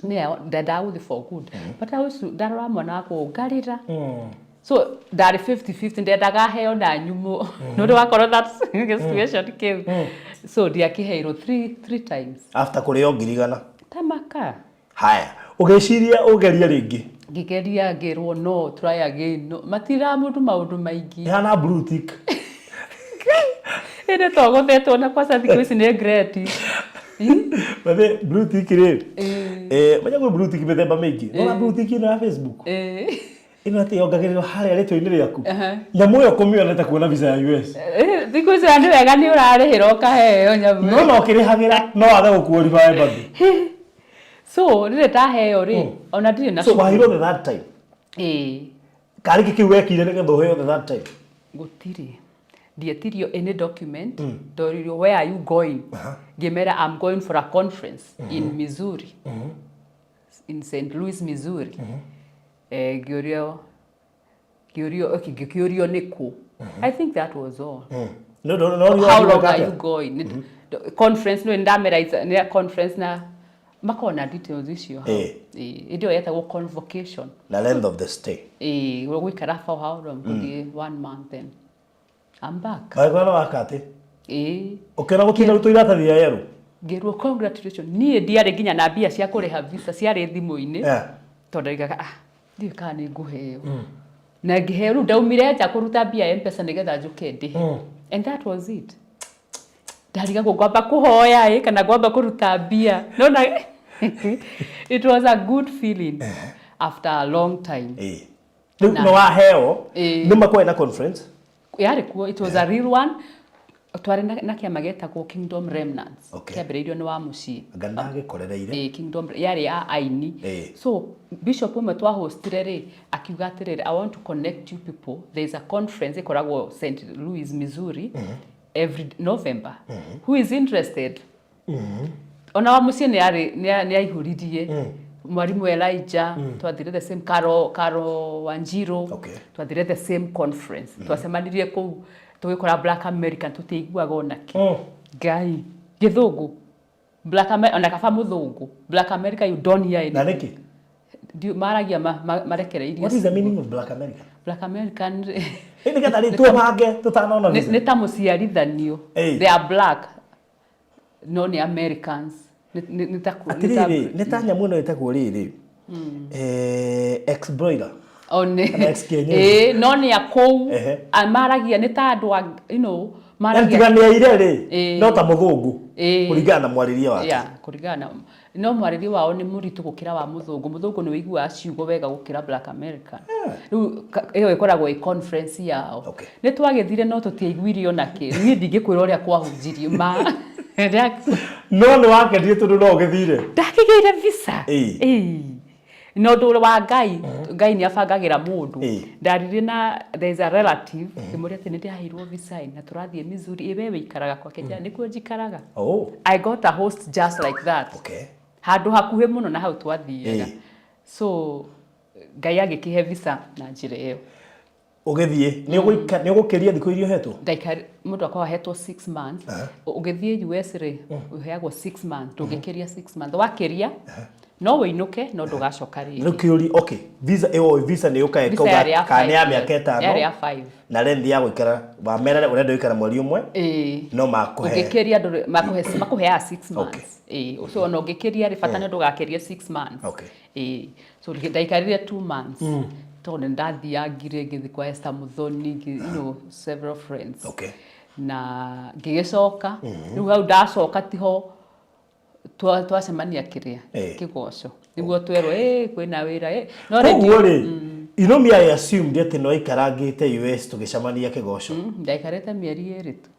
Nĩ ndendaga gũthiĩ for good, but I was ndarora mwana wakwa ũũ ngarĩra, so ndarĩ 50-50, ndendaga heo na nyumo nĩ ũndũ wakorwo that situation kĩu, so ndiakĩheirwo three times. After kũrĩo 100,000. Tamaka. Haya. Ũgĩciria ũgerie rĩngĩ. Ngĩgeria, ngĩrwo no try again, no matiraga mũndũ maũndũ maingĩ. Ĩhana blue tick. Ĩndĩ togũthetwo na kwanza thikũ ici nĩ grade. Bathe blue tick rĩ. Eh, manya kwĩ blue tick mĩthemba mĩingĩ. Nona blue tick ĩno ya Facebook. Ĩno atĩ yongagĩrĩrwo harĩa rĩtwa-inĩ rĩaku. Nyamũ ĩyo kũmĩona ta kuona visa ya US. Eh, thikũ ici nĩ wega nĩ ũrarĩhĩra ũkaheo nyamũ. No no ũkĩrĩhagĩra no wage gũqualify bado. So rĩrĩ ndaheo rĩ, ona ndirĩ na So waheirwo the third time. Ĩĩ. Karĩ kĩ kĩu wekire nĩgetha ũheo the third time? Gũtirĩ, ndietirio any document. Ndoririo, "Where are you going?" Ngĩmera, "I'm going for a conference in Missouri, in St. Louis, Missouri." Eh, ngĩũrio okay, ngĩkĩũrio nĩ kũ. I think that was all. No no no. "How long are you going?" Conference no ndamera nĩ a conference na makoragwo na details icio hau. Ĩĩ, ĩndĩ ĩyo yetagwo convocation. Na length of the stay. Ĩĩ, gũikara for how long? Gũthiĩ one month, then I'm back. Magĩkora no wakatĩ. Ĩĩ. Ũkĩona gũtinda rutwo iratathi rĩa yellow. Ngĩrwo congratulations. Niĩ ndiarĩ nginya na mbia cia kũrĩha visa, ciarĩ thimũ-inĩ tondũ ndaigaga, ah, ndiũĩ kana nĩ ngũheo, na ngĩheo. Rĩu ndaumire nja kũruta mbia ya M-Pesa nĩgetha njũke ndĩhe, and that was it. Ndarigagwo ngwamba kũhoya ĩ kana ngwamba kũruta mbia nona. It was a good feeling after a long time. Ĩĩ. Rĩu no waheo. Ĩĩ. Nĩ makwarĩ na conference. Yarĩ kuo, it was a real one. Twarĩ na kĩama gĩetagwo Kingdom Remnants. Kĩambĩrĩirio nĩ wa mũciĩ. Anga ndagĩkorereire. Ĩĩ, Kingdom yarĩ ya aini. So bishop ũmwe twahostire rĩ akiuga atĩrĩrĩ, "I want to connect you people. There is a conference ĩkoragwo St. Louis, Missouri, every November. Who is interested?" Ona wa mũciĩ nĩ arĩ nĩ aihũririe, mwarimũ Elijah, twathire the same, Caro Wanjiru. Twathire the same conference, twacemanirie kũu tũgĩkora Black American tũtiaiguaga onakĩ. Ngai, gĩthũngũ Black America, ona kaba mũthũngũ Black America, you don't hear Na anything. nĩkĩ? Maragia marekereirie. What is the meaning of Black America? Black American Ĩ nĩgetha rĩ twĩbange tũtanona visa. Nĩ ta mũciarithanio. They are black no nĩ Americans. Nĩ ta Atĩrĩrĩ, nĩ ta nyamũ ĩno ĩtagwo rĩrĩ. Eh, ex broiler. O nĩ Kana ex kienyeji. Ĩĩ, no nĩ a kũu. Maragia nĩ ta andũ a Maragia- Tiga nĩ aire rĩ, no ta mũthũngũ kũringana na mwarĩrie wake. Yeah, kũringana na no mwarĩrie wao nĩ mũritũ gũkĩra wa mũthũngũ. Mũthũngũ nĩ ũiguaga ciugo wega gũkĩra Black American. Rĩu ĩyo ĩkoragwo ĩ conference yao. Nĩ twagĩthire no tũtiaiguire ona kĩ. Niĩ ndingĩkwĩra ũrĩa kwahunjirio ma. No nĩ wakenire tondũ no ũgĩthire. Ndakĩgĩire visa. Ĩĩ. Na ũndũ wa Ngai, Ngai nĩ abangagĩra mũndũ. Ndaririe na there is a relative, ngĩmũria atĩ nĩ ndĩraheirwo visa ĩ, na tũrathiĩ Missouri, ĩ we wĩikaraga kwake? Njĩra nĩkuo njikaraga. I got a host just like that. Handũ hakuhĩ mũno na hau twathiaga. So Ngai agĩkĩhe visa na njĩra ĩyo. Ũgĩthiĩ nĩ ũgũkĩria thikũ iria ũhetwo? Ndaikari, mũndũ akoragwo ahetwo 6 months. Ũgĩthiĩ US rĩ, ũheagwo 6 months, ndũngĩkĩria 6 months. Wakĩria no wĩinũke no ndũgacoka rĩngĩ. Rĩu kĩũria, okay, visa ĩyo, visa nĩ yũkaga Visa ĩkauga yarĩ ya kana nĩ ya 5 mĩaka years. 5 Yarĩ ya 5. Na length ya gũikara wamera ũrenda gũikara mweri ũmwe no makũhe. Ũngĩkĩria ndũrĩ makũhe, makũheaga 6 months. Ĩĩ, so ona ũngĩkĩria rĩ, bata nĩ ndũgakĩrie 6 months. Ĩĩ, so ndaikarire 2 months. Tondũ nĩ ndathiangire ngĩthiĩ kwa Esther Muthoni, several friends. Na ngĩgĩcoka, rĩu hau ndacoka tiho twacemania kĩrĩa kĩgoco. Nĩguo twerwo, kwĩna wĩra. No Koguo rĩ, you know me, I assumed atĩ no aikarangĩte US tũgĩcemania kĩgoco. Ndaikarĩte mĩeri 2 tu.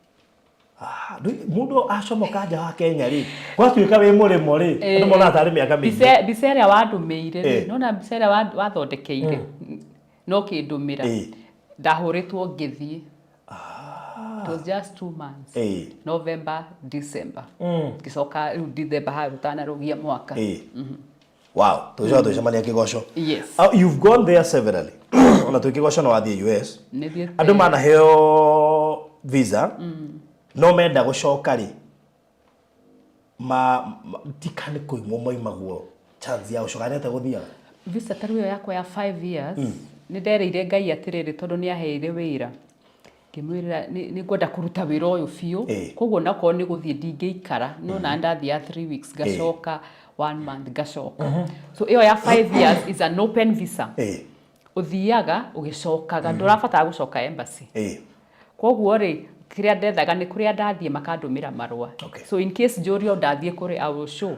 Mũndũ acomoka nja wa Kenya rĩ, gwatuĩka wĩ mũrĩmo rĩ, andũ monaga tarĩ mĩaka mĩingĩ. Mbica ĩrĩa wandũmĩire rĩ, nona mbica ĩrĩa wathondekeire, no kĩndũmĩra. Ndahũrĩtwo ngĩthiĩ. It was just 2 months. November, December. Ngĩcoka rĩu December hau tũtanarũgia mwaka. Wow, tũgĩcoka tũgĩcemania kĩgoco. Yes. You've gone there severally. Ona twĩ kĩgoco no wathiĩ US. Nĩthiĩte. Andũ manaheo visa, no menda gũcoka rĩ, tika nĩ kũimwo moimagwo chance ya gũcoka, nĩ atĩa gũthiaga? Visa ta rĩu ĩyo yakwa ya 5 years, nĩ ndereire Ngai atĩrĩrĩ, tondũ nĩ aheire wĩra. Ngĩmwĩrĩra nĩ ngwenda kũruta wĩra ũyũ biũ. Koguo nakorwo nĩ gũthiĩ ndingĩikara, no na ndathiĩ 3 weeks ngacoka, 1 month ngacoka. So ĩyo ya 5 years is an open visa. Ũthiaga ũgĩcokaga, ndũrabatara gũcoka embassy. Koguo rĩ, kĩrĩa ndethaga nĩ kũrĩa ndathiĩ makandũmĩra marũa. So in case njũrio ndathiĩ kũrĩ, I will show.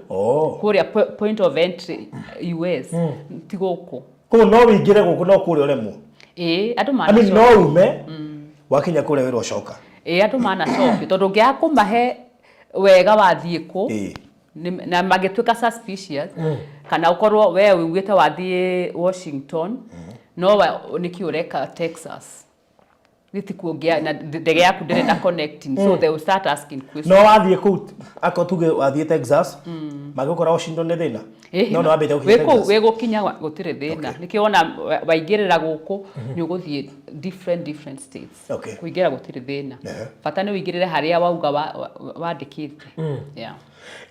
Kũrĩa point of entry US, ti gũkũ. Koguo no wĩingĩre gũkũ no kũrĩa ũremwo. Ĩĩ, andũ I mean, manacokio. no ume wakinya kũrĩa wĩra ũcoka. Ĩĩ, andũ manacokio tondũ ũngĩaga kũmahe wega wathiĩ kũ, na mangĩtuĩka suspicious, kana ũkorwo we ugĩte wathiĩ Washington, no nĩkĩ ũreka Texas? Nĩtikuongea na ndege yaku ndĩrĩ na connecting, so they will start asking questions. No wathiĩ kũu, akorwo tuge wathiĩ Texas, mangĩgũkora Washington nĩ thĩna? No nĩ wambĩte gũkinya Texas. Wĩ gũkinya gũtirĩ thĩna. Nĩkĩo wona waingĩrĩra gũkũ, nĩ ũgũthiĩ different states. Kũingĩra gũtirĩ thĩna. Bata nĩ ũingĩrĩre harĩa wauga wandĩkĩte. Yeah.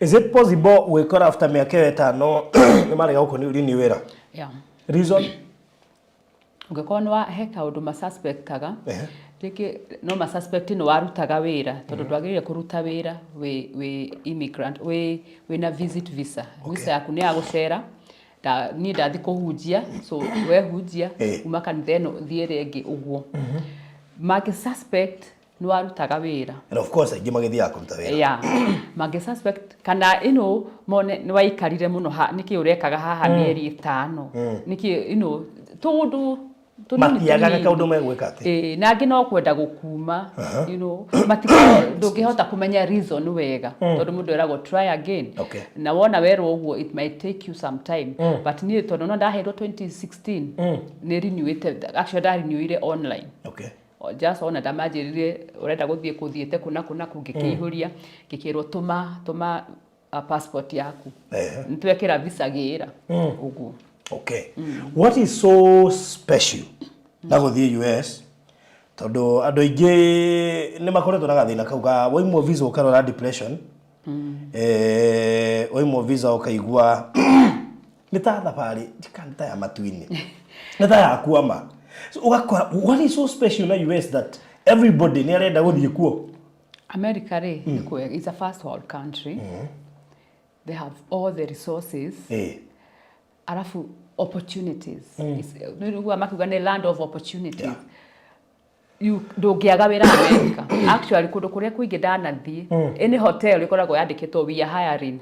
Is it possible gwĩkora after mĩaka ĩyo 5 nĩ marega gũkũ renew wĩra? Yeah. Reason? Ũngĩkorwo nĩ he kaũndũ masuspectaga, rĩngĩ no masuspect nĩ warutaga wĩra, tondũ ndwagĩrĩire kũruta wĩra wĩ immigrant, wĩna visit visa. Visa yaku nĩ ya gũcera, niĩ ndathiĩ kũhunjia, so wehunjia, kuma kanitha ĩno thiĩ ĩrĩa ĩngĩ ũguo. Mangĩ suspect nĩ warutaga wĩra. And of course aingĩ magĩthiaga kũruta wĩra. Yeah. Mangĩ suspect kana ĩno mone nĩ waikarire mũno ha, nĩkĩ ũrekaga haha mĩeri 5. Nĩkĩ ĩno tũndũ tũnini Matiagaga tũnini. kaũndũ megwĩka atĩ. Ĩĩ, na angĩ no kwenda gũkuma, you know, matikoragwo, ndũngĩhota kũmenya reason wega, tondũ mũndũ eragwo try again. Na wona werwo ũguo it might take you some time. But niĩ tondũ no ndaheirwo 2016, nĩ renewĩte, actually ndarenewire online. Just ona ndamanjĩrire ũrenda gũthiĩ kũthiĩte kũna kũna kũ, ngĩkĩihũria, ngĩkĩrwo tũma passport yaku. Nĩtwekĩra visa gĩra. Ũguo. What is so special na gũthiĩ US? Tondũ andũ aingĩ nĩ makoretwo na gathĩna kau ga waimwo visa ũkarora depression. Waimwo visa ũkaigua nĩ ta thabarĩ, nĩ ta ya matu-inĩ. Nĩ ta ya kuama. So ũgakora what is so special na US that everybody nĩ arenda gũthiĩ kuo? America rĩ, nĩ kwega, it's a first world country. They have all the resources. Alafu opportunities. Nĩ ũiguaga makiuga nĩ land of opportunities. Ndũngĩaga wĩra America. Actually, kũndũ kũrĩa kũingĩ ndanathiĩ, any hotel ĩkoragwo yandĩkĩtwo, "We are hiring."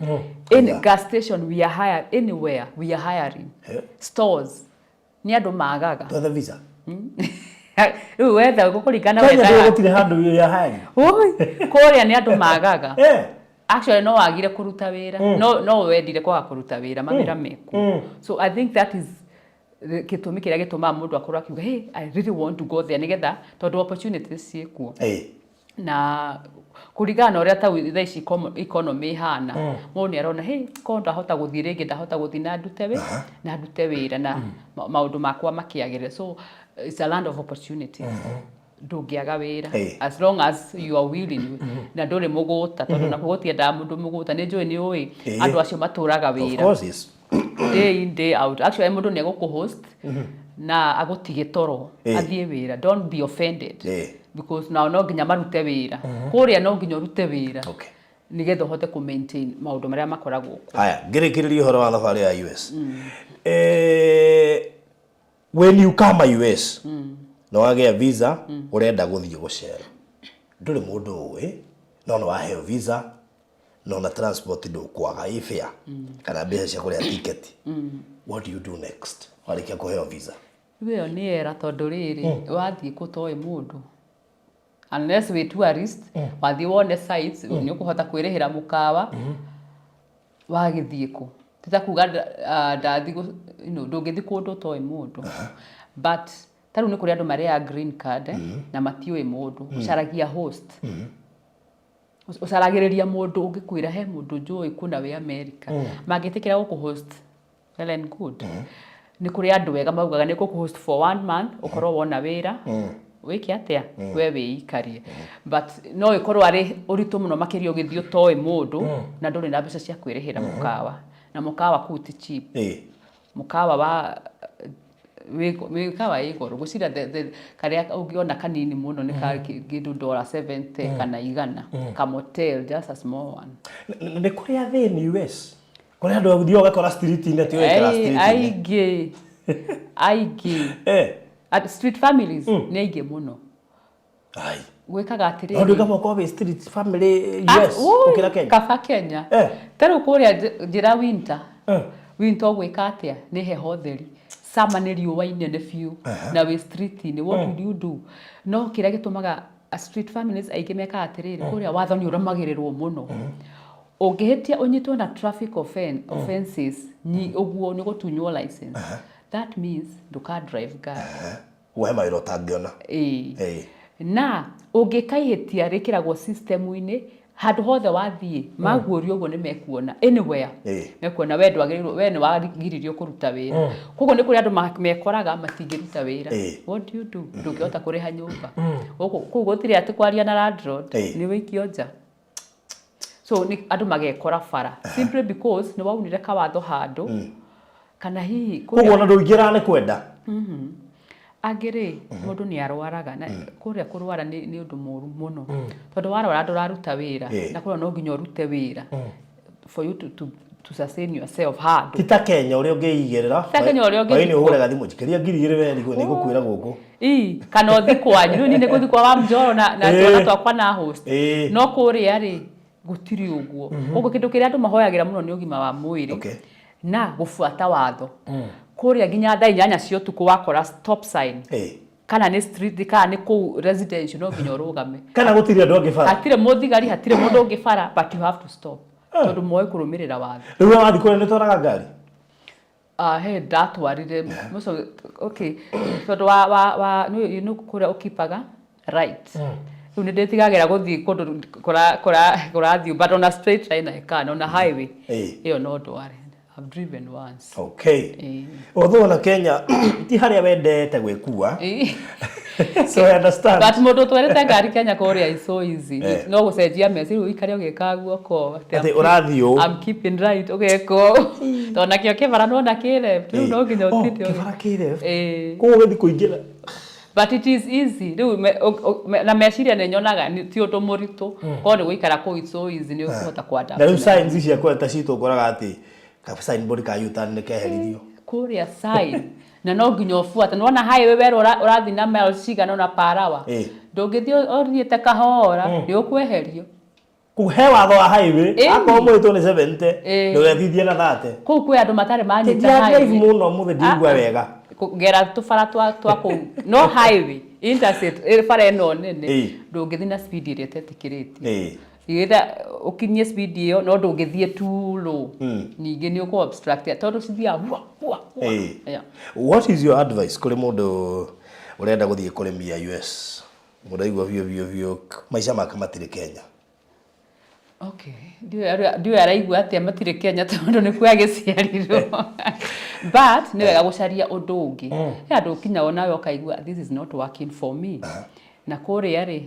Any gas station, "We are hiring." Anywhere, "We are hiring." Stores, nĩ andũ magaga. Twethe visa. Rĩu wetha gũkũringana. Kenya Wethaga. Gũtirĩ handũ ya hiring. Ui, kũrĩa nĩ andũ magaga. Actually, no wagire kũruta wĩra, no wendire kwaga kũruta wĩra, mawĩra mekuo. So I think that is gĩtũmi kĩrĩa gĩtũmaga mũndũ akorwo akiuga, "Hey, I really want to go there," nĩgetha tondũ opportunities ciĩkuo. Na kũringana na ũrĩa ta thaa ici economy ĩhana, mũndũ nĩ arona, "Hey, korwo ndahota gũthiĩ rĩngĩ, ndahota gũthiĩ na ndute wĩra na maũndũ makwa makĩagĩrĩre." So it's a land of opportunities. Ndũngĩaga wĩra as long as you are willing na ndũrĩ mũgũta, tondũ nakuo gũtiendaga mũndũ mũgũta. Nĩ njũĩ nĩ ũĩ andũ acio matũraga Of wĩra course, yes. Day in, day out. Actually, mũndũ nĩ egũkũhost na agũtige toro athiĩ wĩra. Don't be offended because nao no nginya marute wĩra kũrĩa, no nginya ũrute wĩra nĩgetha ũhote kũ maintain maũndũ marĩa makoragwo kuo. Haya, ngĩrĩkĩrĩria ũhoro wa thabarĩ ya US. When you come US na wagĩa visa, ũrenda gũthiĩ gũcera, ndũrĩ mũndũ ũĩ, no nĩ waheo visa, no na transport ndũkwaga ĩ fare kana mbeca cia kũrĩa ticket, what do you do next warĩkia kũheo visa? Rĩu ĩyo nĩ era, tondũ rĩrĩ, wathiĩ kũtoĩ mũndũ, unless wĩ tourist, wathiĩ wone sites, nĩ ũkũhota kwĩrĩhĩra mũkawa. Wagĩthiĩ kũ ti ta kuga ndathiĩ ndũngĩthiĩ kũndũ ũtoĩ mũndũ. But ta rĩu nĩ kũrĩ andũ marĩa green card na matiũĩ mũndũ. Ũcaragia host, ũcaragĩrĩria mũndũ ũngĩkwĩra he mũndũ njũĩ kũna wĩ America mangĩtĩkĩra gũkũ host, well and good. Nĩ kũrĩ andũ ega maugaga nĩ gũkũ host for one month, ũkorwo wona wĩra wĩke atĩa, we wĩikarie. But no ĩkorwo arĩ ũritũ mũno makĩria ũgĩthiĩ ũtoĩ mũndũ na ndũrĩ na mbeca cia kwĩrĩhĩra mũkawa, na mũkawa kũu ti cheap. Mũkawa wa mĩkawa ĩ goro. Gwĩciria karĩa ũngĩona kanini mũno nĩ ka kĩndũ dollar 70 kana 100, ka motel, just a small one. Nĩ kũrĩ athĩni US? Kũrĩ andũ ũthiaga ũgakora street-inĩ atĩ ũgaikara street-inĩ? Aingĩ, aingĩ. Street families nĩ aingĩ mũno. Ai. Gwĩkaga atĩrĩrĩ. No ndũĩka ũkorwo wĩ street family US Ui, gũkĩra Kenya? Kaba Kenya. Ta rĩu kũrĩa njĩra winter, winter ũgwĩka atĩa? Nĩ heho theri, summer nĩ riũa inene biũ, na wĩ street-inĩ, what would you do? No kĩrĩa gĩtũmaga a street families aingĩ mekaga atĩrĩrĩ, kũrĩa watho nĩ ũrũmagĩrĩrwo mũno. Ũngĩhĩtia ũnyitwo na traffic offenses ũguo nĩ gũtunywo license. That means ndũka drive ngari. He mawĩra ũtangĩona. Ĩĩ. Na ũngĩka ihĩtia rĩkĩragwo system-inĩ handũ hothe wathiĩ, maguũrio ũguo nĩ mekuona anywhere. Mekuona we ndwagĩrĩirwo, we nĩ wagiririo kũruta wĩra. Koguo nĩ kũrĩ andũ mekoraga matingĩruta wĩra. What do you do? Ndũngĩhota kũrĩha nyũmba. Gũkũ kũu gũtirĩ atĩ kwaria na landlord, nĩ wĩikio nja. So nĩ andũ magekora bara simply because nĩ waunire kawatho handũ, kana hihi Koguo ona ndũingĩraga nĩ kwenda. Angĩ rĩ, mũndũ nĩ arwaraga, na kũrĩa kũrwara nĩ ũndũ mũru mũno, tondũ warwara ndũraruta wĩra. Na kũrĩa no nginya ũrute wĩra for you to sustain yourself handũ. Ti ta Kenya ũrĩa ũngĩigĩrĩra. Ti ta Kenya ũrĩa ũngĩthiĩ. Hwaĩ-inĩ ũhũre gathimũ, njikĩria 2000 we nĩ ngũkuĩra gũkũ. Ii, kana ũthi kwanyu. Rĩu niĩ nĩ ngũthiĩ kwa wa Mjoro na twana twakwa na host. No kũrĩa rĩ, gũtirĩ ũguo. Koguo kĩndũ kĩrĩa andũ mahoyagĩra mũno nĩ ũgima wa mwĩrĩ na gũbuata watho. Kũrĩa nginya thaa 8 cia ũtukũ wakora stop sign, kana nĩ street kana nĩ kũu residential, no nginya ũrũgame. Kana gũtirĩ andũ angĩ bara. Hatirĩ mũthigari, hatirĩ mũndũ ũngĩ bara, but you have to stop, tondũ moĩ kũrũmĩrĩra watho. Rĩu we wathiĩ kũrĩa nĩ ũtwaraga ngari? Ah, he ndatwarire mũco, okay, tondũ wa nĩ kũrĩa ũkipaga right. Rĩu nĩ ndĩtigagĩra gũthiĩ kũndũ kũrathiĩ, but on a straight line I can. On a highway ĩyo no ndware. I've driven once. Although ona Kenya ti harĩa wendete gwĩkua. So I understand. But mũndũ ũtwarĩte ngari Kenya kũrĩa is so easy. No gũcenjia meciria, rĩu ũikare ũgĩkaga guoko atĩ Atĩ ũrathiĩ ũũ. I'm keeping right, ũgeka ũũ, tondũ nakĩo kĩbara nona kĩ left, rĩu no nginya Oh, ũtinde kĩbara kĩ left. Ĩĩ. Koguo ũgĩthiĩ kũingĩra. But it is easy rĩu na meciria nĩ nyonaga ti ũndũ mũritũ, korwo nĩ gũikara kũu, it's so easy, nĩ ũkũhota Na rĩu kũ-adapt. Signs cia kweta citũ ũkoraga atĩ ka signboard ka U-turn nĩ keheririo. Kũrĩa sign na no nginya ũbuate. Nĩwona highway werwo ũrathiĩ na miles cigana ũna per hour, ndũngĩthiĩ ũthiĩte kahora, nĩ ũkweherio. Kũu he watho wa highway. Ĩni. Akorwo mwĩtwo nĩ 70, ndũgethithie na 30. Kũu kwĩ andũ matarĩ manyita Tũtira drive highway. mũno mũthĩ, ndigua Ah, ah. wega. Kũgera tũbara twa kũu, no highway, interstate, bara ĩno nene, ndũngĩthiĩ na speed ĩrĩa ĩtetĩkĩrĩtio. Either ũkinyie speed ĩyo, no ndũngĩthiĩ too low, ningĩ nĩ ũkũ obstruct tondũ cithiaga hua hua hua. Yeah. What is your advice kũrĩ mũndũ ũrenda gũthiĩ kũrĩmia US, mũndũ aigua biũ biũ biũ maica make matirĩ Kenya? Okay, ndiũĩ araigua atĩa matirĩ Kenya, tondũ nĩkuo agĩciarirwo, but nĩ wega gũcaria ũndũ ũngĩ. He andũ ũkinyaga nawe ũkaigua, "This is not working for me." Na kũrĩa rĩ,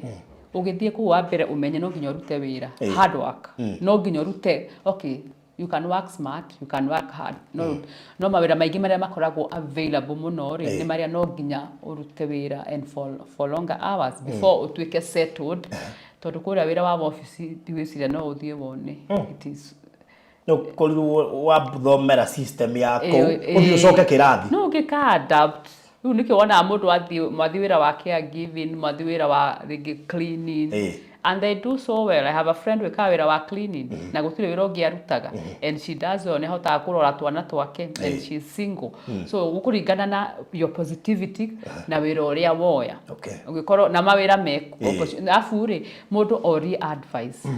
ũgĩthiĩ kũu, wa mbere ũmenye no nginya ũrute wĩra, hard work, no nginya ũrute. Okay, you can work smart, you can work hard, no mawĩra maingĩ marĩa makoragwo available mũno rĩ, nĩ marĩa no nginya ũrute wĩra and for longer hours before ũtuĩke settled, tondũ kũrĩa wĩra wa wabici ndigwĩciria no ũthiĩ wone. It is Nĩ ũkorirwo wathomera system ya kũu, ũthiĩ ũcoke kĩrathi. No ũngĩka adapt. Rĩu nĩkĩo wonaga mũndũ athiĩ mwathi wĩra wa caregiving, mwathi wĩra wa rĩngĩ cleaning, and they do so well. I have a friend wĩkaga wĩra wa cleaning na gũtirĩ wĩra ũngĩ arutaga, and she does well. Nĩ ahotaga kũrora twana twake and she is single. So gũkũringana na your positivity na wĩra ũrĩa woya. Ũngĩkorwo na mawĩra mekuo, arabu rĩ, mũndũ orie advice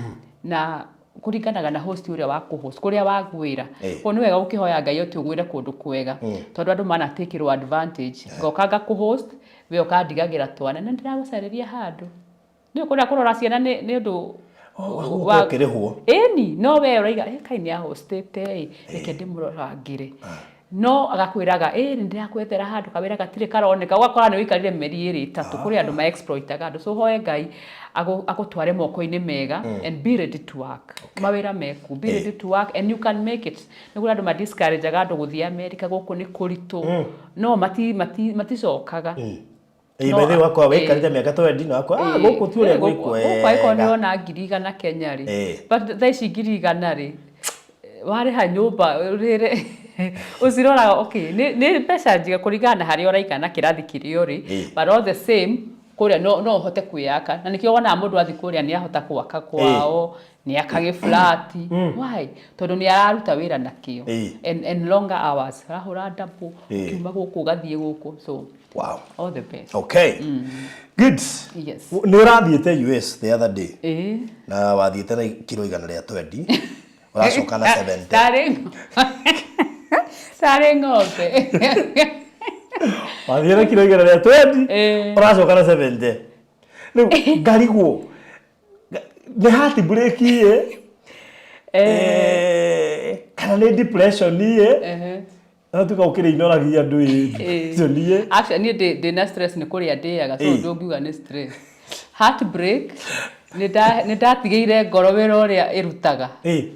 na kũringanaga na host ũrĩa wa kũhost kũrĩa wagwĩra. Koguo nĩ wega ũkĩhoya Ngai atĩ ũgwĩre kũndũ kwega, tondũ andũ manatakĩrwo advantage. Ngoka ngakũhost, we ũkandigagĩra twana na ndĩragũcarĩria handũ nĩ kũrĩa kũrora ciana nĩ ũndũ. Gũkorwo ũkĩrĩhwo. Ĩni, no we ũraiga, "Ĩ, kai nĩ ahostĩte ĩ, reke ndĩmũrorangĩre." No agakwĩraga, "Ĩ, nĩ ndĩrakwethera handũ," kawĩra gatirĩ karoneka, ũgakora nĩ ũikarire mĩeri 2, 3. Kũrĩ andũ ma exploitaga andũ, so hoe Ngai agũtware moko-inĩ mega and be ready to work. Mawĩra meku, be ready to work and you can make it. Nĩ kũrĩ andũ ma discourageaga andũ gũthiĩ America, gũkũ nĩ kũritũ, no maticokaga. Ĩ, No, bethe wakwa waikarĩte mĩaka 20 na wakwa, ah, gũkũ ti ũrĩa gũkũ angĩkorwo nĩ gwĩkwega. ũrona 100,000 Kenya rĩ, but thaa ici 100,000 rĩ, warĩha nyũmba ũrĩre ũciroraga, okay, nĩ mbeca njega kũringana na harĩa ũraikara na kĩrathi kĩrĩa ũrĩ, but all the same kũrĩa no ũhote kwĩyaka, na nĩkĩo wonaga mũndũ athiĩ kũrĩa nĩ ahota gwaka kwao, nĩ aka gĩflati. Why? Tondũ nĩ araruta wĩra na kĩo and longer hours, arahũra double, ũkiuma gũkũ ũgathiĩ gũkũ, so all the best. Okay, good. Nĩ ũrathiĩte US the other day na wathiĩte na kiro 120, ũracoka na 70. Tarĩ ng'ombe. Wathiĩ na kiro 120, ũracoka na 70. Rĩu ngarigwo nĩ heart break ĩ, kana nĩ depression ĩ, no tuga ũkĩrĩ inoragia andũ ĩ, depression ĩ? Actually, niĩ ndĩ na stress nĩ kũrĩa ndĩaga, so ndũngiuga nĩ stress. Heartbreak, nĩ ndatigĩire ngoro wĩra ũrĩa ĩrutaga.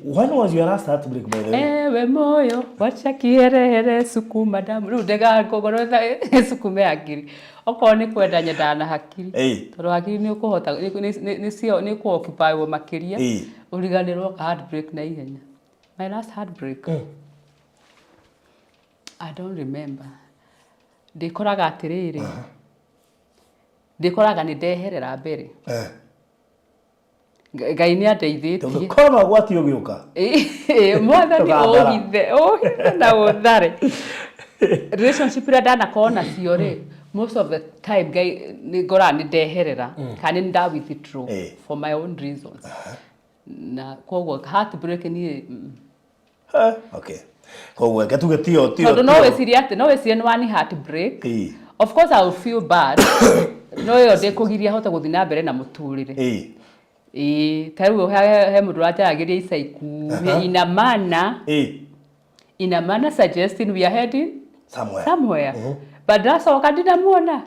When was your last heartbreak, by the way? Ewe moyo, wacha kierehere, sukuma damu. Rĩu ndega ngoro ĩsukume hakiri. Okorwo nĩ kwenda nyendaga na hakiri, tondũ hakiri nĩ ũkũhota nĩ kũ-occupy makĩria, ũriganĩrwo ka heartbreak na ihenya. My last heartbreak, I don't remember. Ndĩkoraga atĩrĩrĩ, ndĩkoraga nĩ ndeherera mbere. Ngai nĩ andeithĩtie. Tondũ korwo ũgwati ũgĩũka, Ĩ, Mwathani, Ndũgathara. Ũhithe, ũhithe na ũthare. Relationship iria ndanakorwo nacio rĩ, most of the time Ngai nĩ ngoraga nĩ ndeherera kana nĩ nda withdraw for my own reasons, na koguo heartbreak niĩ Okay, koguo reke tuge tio Tondũ no wĩcirie atĩ no wĩcirie nĩ wani heartbreak. Of course I will feel bad, no ĩyo ndĩkũgiria hote gũthiĩ na mbere na mũtũrĩre. Ĩĩ, ta rĩu he mũndũ ũranjaragĩria ica ikuhĩ, ina maana ina maana suggesting we are heading somewhere. Somewhere, but ndacoka ndinamuona.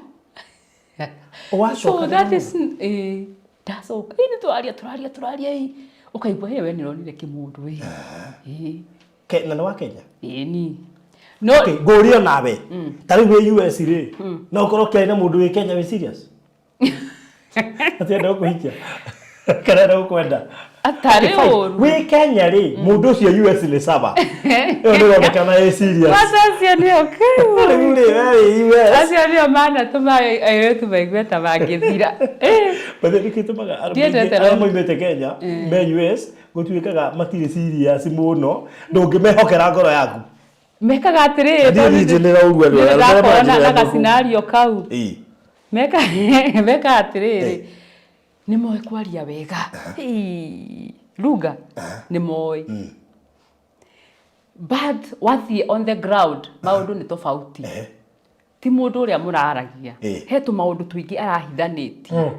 Wacoka? So that is, ndacoka ĩ, nĩ tũraria, tũraria, tũraria, ĩ, ũkaigua, "Ĩ, we nĩ ũronire kĩmũndũ ĩ." Ĩ. Na nĩ wa Kenya? Ĩ, ni no. Okay, ngũrie nawe, ta rĩu wĩ US rĩ, no ũkorwo ũkĩaria na mũndũ wĩ Kenya wĩ serious atĩ enda gũkũhikia kana enda gũkwenda? Atarĩ ũru. Wĩ Kenya rĩ, mũndũ ũcio US nĩ sawa, ĩyo ndĩronekana ĩ serious. Kwanza acio nĩo Rĩu rĩ, we wĩ US. Acio nĩo manatũma airĩtu maigue ta mangĩthira. But nĩkĩ gĩtũmaga arũme Ndiendete aingĩ arĩa moimĩte Kenya me US gũtuĩkaga matirĩ serious mũno, ndũngĩmehokera ngoro yaku? Mekaga atĩrĩrĩ, Niĩ ningĩ nĩraigua andũ arĩa ndakorwo na maranjĩra gacinariũ kau. Mekaga atĩrĩrĩ, nĩ moĩ kwaria wega. Ii, lugha nĩ moĩ, but wathiĩ on the ground maũndũ nĩ tofauti. Ti mũndũ ũrĩa mũraragia, he tũmaũndũ tũingĩ arahithanĩtie.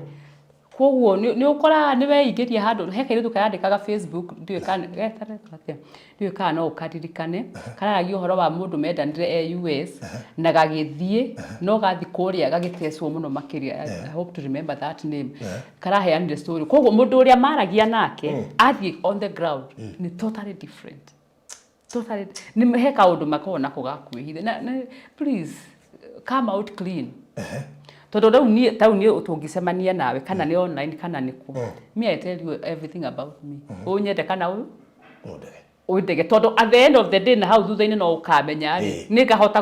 Koguo nĩ ũkoraga nĩ weingĩria handũ. He kairĩtu karandĩkaga Facebook, ndiũĩ kana getarĩtwo atĩa, ndiũĩ kana no ũkaririkane, kararagia ũhoro wa mũndũ mendanire e US na gagĩthiĩ, no gathiĩ kũrĩa gagĩtecwo mũno makĩria. I hope to remember that name. Karaheanire story. Koguo mũndũ ũrĩa maragia nake athiĩ on the ground nĩ totally different, totally. Nĩ he kaũndũ makoragwo nako ga kwĩhitha na please come out clean, tondũ rĩu niĩ ta rĩu niĩ tũngĩcemania nawe, kana nĩ online kana nĩ kũ, me, I tell you everything about me, ũnyende kana ũ Ũndege. Ũndege, tondũ at the end of the day na hau thutha-inĩ no ũkamenya rĩ, nĩ ngahota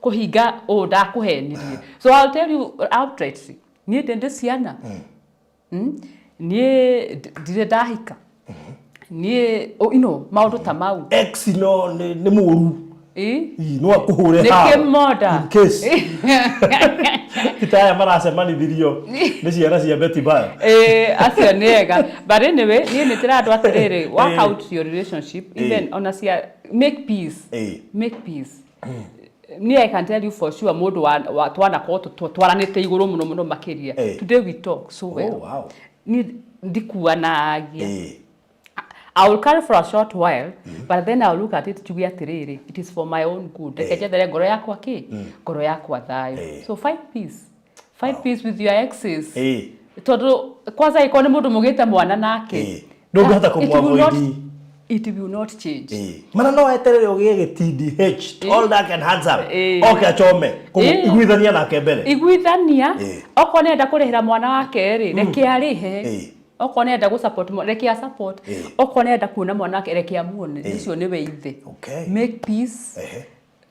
kũhinga ũũ ndakũhenirie. So I'll tell you outrightly, niĩ ndĩ ciana. Niĩ ndirĩ ndahika niĩ, maũndũ ta mau. Ex no nĩ mũru. Ĩ? Ii, no akũhũre Nĩ hao. kĩmonda. In case ti aya maracemanithirio nĩ ciana cia Betty Bayo. Ĩĩ, acio nĩ ega, but anyway niĩ nĩ njĩra andũ atĩrĩrĩ, work out your relationship, even ona cia make peace. Make peace. Niĩ I can tell you for sure, mũndũ wa twanakorwo twaranĩte igũrũ mũno mũno makĩria, today we talk so well. Niĩ ndikuanagia. I will carry for a short while, but then I'll look at it njuge atĩrĩrĩ, it is for my own good. Reke njethere ngoro yakwa kĩ? Ngoro yakwa thayũ. So find peace. Find peace with your exes. Tondũ kwanza ĩkorwo nĩ mũndũ mũgĩte mwana nake. Ndũngĩhota It will not- kũmũ-avoid. It will not change. Mana no eterere ũgĩe gĩtindi H, tall, dark and handsome, oke achome iguithania nake mbere. Iguithania. Okorwo nĩenda kũrĩhĩra mwana wake rĩ, reke arĩhe. Okorwo nĩenda gũ support mwana, reke a support. Okorwo nĩenda kuona mwana wake, reke amuone. Ũcio nĩwe ithe. Make peace.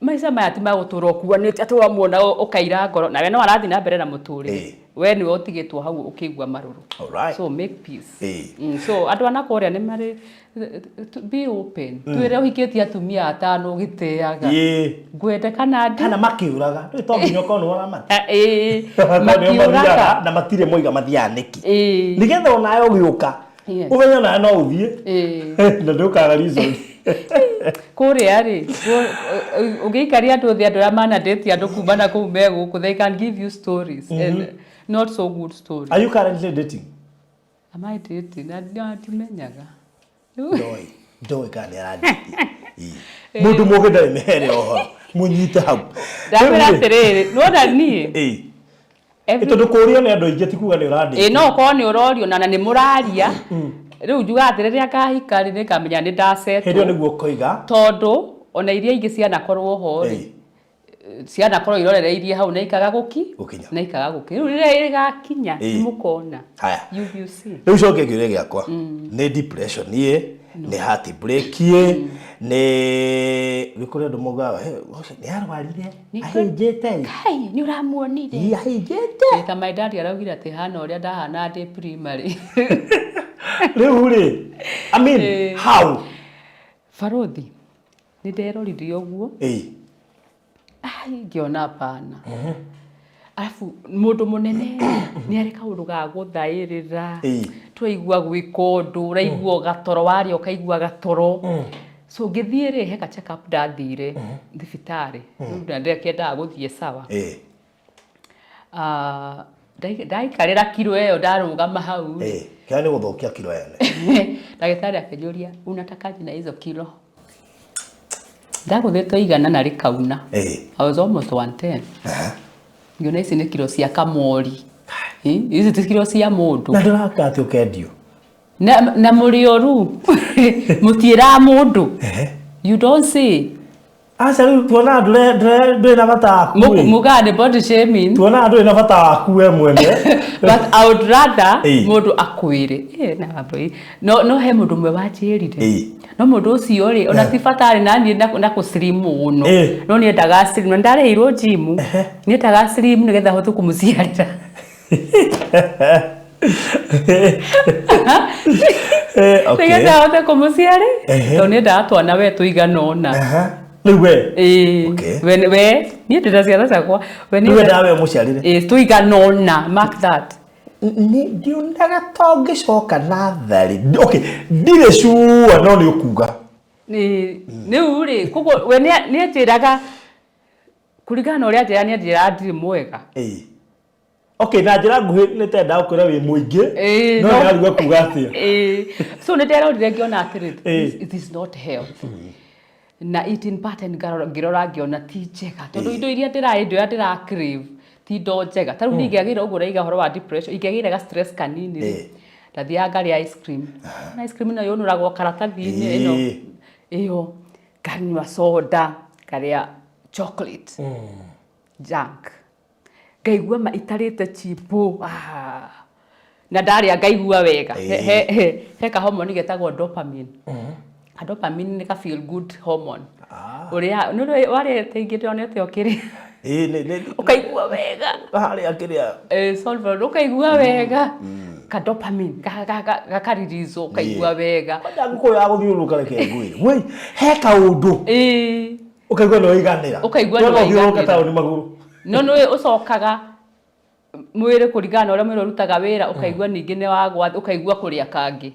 Maica maya ti magũtũra ũkuanĩte atĩ wamuona ũkaira ngoro, nawe no arathiĩ na mbere na mũtũrĩre. We nĩwe ũtigĩtwo hau ũkĩigua marũrũ. So make peace. So andũ ana kũrĩa nĩ marĩ be open, twĩre ũhikĩtie atumia atano ũgĩtĩaga. Ngwende kana ndi Kana makiuraga rä to nginya ũkorwo nĩ waramata. Ah, ĩĩ. Nĩo makiũraga. Mathiaga na matirĩ moiga mathiaga nĩkĩ, nĩgetha onawe ũgĩũka ũmenye onawe no ũthiĩ na ndũkaga reason. Kũrĩa rĩ, ũngĩikaria andũ othe, andũ arĩa manandĩtie andũ kuma na kũu me gũkũ, they can give you stories and not so good stories. Are you currently dating? Am I dating? Na ndimenyaga. Ndoĩ, ndoĩ kana nĩ aradate. Mũndũ mũgĩ ndarĩ mĩhere ũhoro mũnyite hau. Ndakwĩra Rĩu rĩ, atĩrĩrĩ, nĩwona niĩ Tondũ kũũrio nĩ andũ aingĩ ti kuga nĩ ũradate. Ĩ, no ũkorwo nĩ ũrorio na nĩ mũraria. Rĩu njugaga atĩ rĩrĩa ngahika rĩ, nĩngamenya nĩ Hĩndĩ ĩyo ndasetwo, nĩguo ũkoiga. Tondũ ona iria ingĩ cianakorwo ho rĩ, cianakorwo irorereirie hau na ikaga gũki Gũkinya. Na ikaga gũki. Rĩu rĩrĩa ĩgakinya, nĩmũkona. Haya. You will see. Rĩu coke kĩũria gĩakwa, nĩ depression ĩ, nĩ heartbreak ĩ, nĩ kũrĩ andũ maugaga, "Hey, ũcio nĩ arwarire, ahĩnjĩte ĩ." Kai, nĩ ũramuonire? Ĩ, ahĩnjĩte. Ta my dad araugire atĩ hana ũrĩa ndahana ndĩ primary. Rĩu rĩ, I mean, how? Barothi, nĩ nderorire ũguo. Ai, ngĩona hapana. Arabu mũndũ mũnene nĩ arĩ kaũndũ ga gũthaĩrĩra. Twaigua gwĩka ũndũ ũraigua gatoro, warĩa ũkaigua gatoro. So ngĩthiĩ rĩ, he ka check up ndathire thibitarĩ. Rĩu na ndĩakĩendaga gũthiĩ sawa. Ah, ndaikarĩra kiro ĩyo, ndarũgama hau rĩ, Kĩrĩa nĩ gũthũkia kiro ene. Ndagĩtarĩ akĩnjũria, "Unatakaje na hizo kilo?" Ndagũthĩtwo 100 na rĩkauna. I was almost 110. Ngĩona ici nĩ kiro cia kamori. Ici ti kiro cia mũndũ. Na ndũraka atĩ ũkendio. Na mũrĩ oru mũtiĩraga mũndũ. You don't say. Aca, rĩu tuonaga ndũrĩ na bata waku ĩ. Mugaga nĩ body shaming. Tuonaga ndũrĩ na bata waku we mwene. But I would rather mũndũ akwĩre. Na wambui. No he mũndũ ũmwe wanjĩrire. No mũndũ ũcio rĩ, ona ti bata arĩ na niĩ na kũ slim mũno. No nĩ endaga slim, na ndarĩhĩirwo gym. Nĩ endaga slim nĩgetha hote kũmũciarĩra. Nĩgetha ahote kũmũciarĩ. Tondũ nĩ endaga twana we tũigana ũna. Rĩu we? Ĩĩ. We niĩ ndĩna ciana ciakwa. We nĩ Rĩu wendaga we ũmũciarĩre? Ĩĩ, tũigana ũna, mark that. Nĩ ndionaga ta ũngĩcoka natharĩ. Okay, ndirĩ sure no nĩ ũkuga. Rĩu rĩ, koguo we nĩ anjĩraga kũringana na ũrĩa anjĩraga, nĩ anjĩraga ndirĩ mwega. Okay, na njĩra nguhĩ nĩ tenda gũkwĩra wĩ mũingĩ. No nĩarigwo kuga atĩa. So nĩ nderorire ngĩona atĩrĩ, it is not health. Na eating pattern ngĩrora ngĩona ti njega, tondũ indo iria ndĩra indo iria ndĩra crave ti indo njega. Ta rĩu niĩ ingĩagĩire ũguo ũraiga ũhoro wa depression, ingĩagĩire ga stress kanini rĩ, ndathiaga ngarĩa ice cream. Na ice cream ĩno yũnũragwo karatathi-inĩ ĩno. Ĩyo, nganyua soda, ngarĩa chocolate. Junk. Ngaigua ma itarĩte chipo. Ah. Na ndarĩa ngaigua wega. He ka hormone getagwo dopamine. Ka dopamine nĩ ka feel good hormone. Ũrĩa nĩ ũrĩ warĩte ingĩ ndĩronete ũkĩrĩa. Ĩĩ, nĩ Ũkaigua wega. Harĩa kĩrĩa. Solvent, ũkaigua wega. Ka dopamine gaka-release ũkaigua wega. Kwanja ngũkũ ya gũthiũrũrũka, reke ngwĩre. Woi, he kaũndũ. Ũkaigua nĩ waiganĩra. Ũkaigua nĩ Wona ũthiũrũrũka waiganĩra. taũni magũrũ. No nĩ ũcokaga mwĩrĩ kũringana na ũrĩa mwĩrĩ ũrutaga wĩra, ũkaigua ningĩ nĩ wagwa, ũkaigua kũrĩa kangĩ.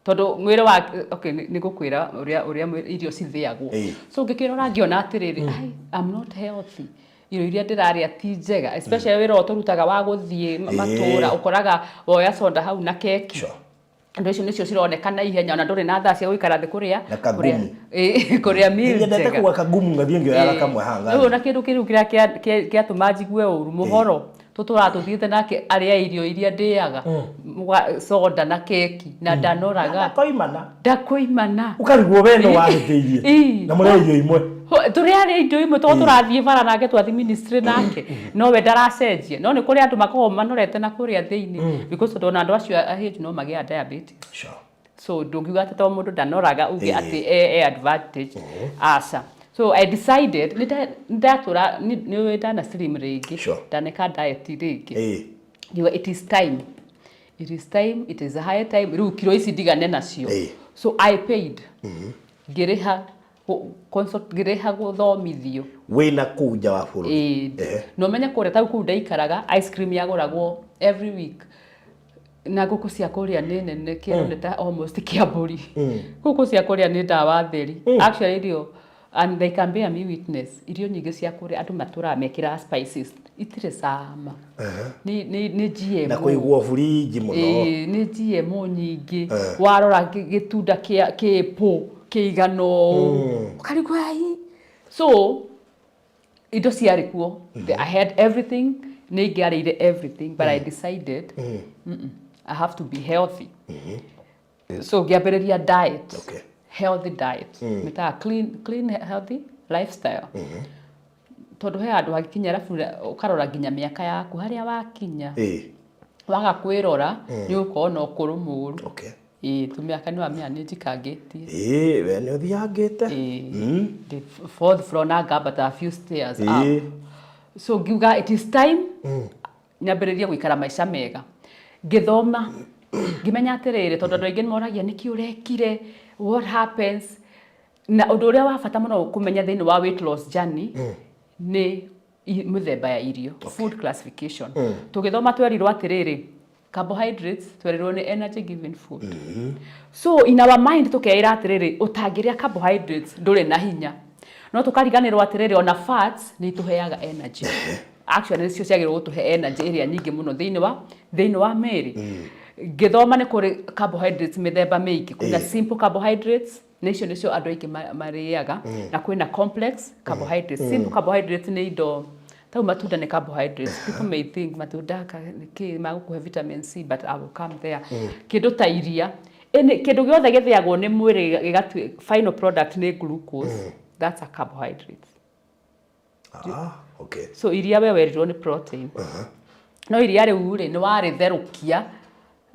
Tondũ mwĩrĩ wa, okay, nĩ ngũkwĩra ũrĩa irio cithĩagwo. So ngĩkĩrora ngĩona atĩrĩrĩ, ai, I'm not healthy. Irio iria ndĩrarĩa ti njega, especially wĩra ũyũ tũrutaga wa gũthiĩ matũra, ũkoraga woya soda hau na keki. Indo icio nĩcio cironeka na ihenya, ona ndũrĩ na thaa cia gũikara thĩ kũrĩa Na kagumu. Kũrĩa meal Nyendete njega. kuga kagumu, ngathiĩ ngĩoyaga kamwe haha. Rĩu ona kĩndũ kĩu kĩrĩa kĩatũma njigue ũru mũhoro, tũtũraga tũthiĩte nake arĩa irio iria ndĩaga, soda na keki, na ndanoraga. Ndakoimana. Ndakoimana. Ũkarigwo we no wahĩtĩirie. Na mũrĩa irio imwe. Tũrĩarĩa indo imwe tondũ tũrathiĩ bara nake, twathiĩ ministry nake, no we ndaracenjia. No nĩ kũrĩ andũ makoragwo manorete na kũrĩa thĩinĩ, because tondũ ona andũ acio ahĩnju no magĩaga diabetes. So ndũngiuga atĩ tondũ mũndũ ndanoraga uge atĩ e advantage. Aca. So I decided nĩ ndatũra nĩ ndana slim rĩngĩ. Ndaneka diet rĩngĩ. Ngiuga it is time. It is time, it is a high time. Rĩu kiro ici ndigane nacio. So I paid. Ngĩrĩha consult, ngĩrĩha gũthomithio. Wĩna kũu nja wa bũrũri? Ĩĩ. Na ũmenye kũrĩa ta kũu ndaikaraga, ice cream yagũragwo every week. Na ngũkũ cia kũrĩa nĩ nene, kĩero nĩ ta almost kĩa mbũri. Ngũkũ cia kũrĩa nĩ ndawa theri. Actually irio, and they can bear me witness, irio nyingĩ cia kũrĩa andũ matũraga mekĩraga spices, itirĩ cama. Nĩ GMO. Na kũigwo burinji mũno. Ĩĩ, nĩ GMO nyingĩ. Warora gĩtunda kĩa kĩpũ kĩigana ũũ. Ũkarigwo ai. So indo ciarĩ kuo. I had everything, nĩ ingĩarĩire everything, but I decided, I have to be healthy. So ngĩambĩrĩria diet. Healthy diet. Mĩtaga clean healthy lifestyle. Tondũ he handũ hakinya, arabu ũkarora nginya mĩaka yaku harĩa wakinya. Waga kwĩrora, nĩ ũgũkorwo na ũkũrũ mũũru. Ĩĩ, tũmĩaka nĩ wamenya nĩ njikangĩtie. Ĩĩ, we nĩ ũthiangĩte. Ĩĩ. Ndĩ fourth floor na ngambata a few stairs up. So ngiuga it is time nyambĩrĩrie gũikara maica mega. Ngĩthoma, ngĩmenya atĩrĩrĩ, tondũ andũ aingĩ nĩ moragia nĩkĩ ũrekire, what happens. Na ũndũ ũrĩa wa bata mũno kũmenya thĩinĩ wa weight loss journey nĩ mĩthemba ya irio, food classification. Tũgĩthoma twerirwo atĩrĩrĩ, carbohydrates twerirwo nĩ energy giving food. So in our mind tũkeĩra atĩrĩrĩ, ũtangĩrĩa carbohydrates ndũrĩ na hinya. No tũkariganĩrwo atĩrĩrĩ, ona fats nĩ itũheaga energy. Actually nĩcio ciagĩrĩirwo gũtũhe energy ĩrĩa nyingĩ mũno thĩinĩ wa mĩĩrĩ. Ngĩthoma nĩ kũrĩ carbohydrates mĩthemba mĩingĩ. Kwĩna simple carbohydrates, na icio nĩcio andũ aingĩ marĩaga, na kwĩna complex carbohydrates. Simple carbohydrates nĩ indo tau matunda nĩ carbohydrates. People may think matunda nĩkĩ magũkũhe vitamin C, but I will come there. Kĩndũ ta iria, kĩndũ gĩothe gĩthĩagwo nĩ mwĩrĩ gĩgatuĩ final product nĩ glucose. That's a carbohydrate. Ah, okay. So iria we werirwo nĩ protein. No iria rĩu rĩ, nĩ warĩtherũkia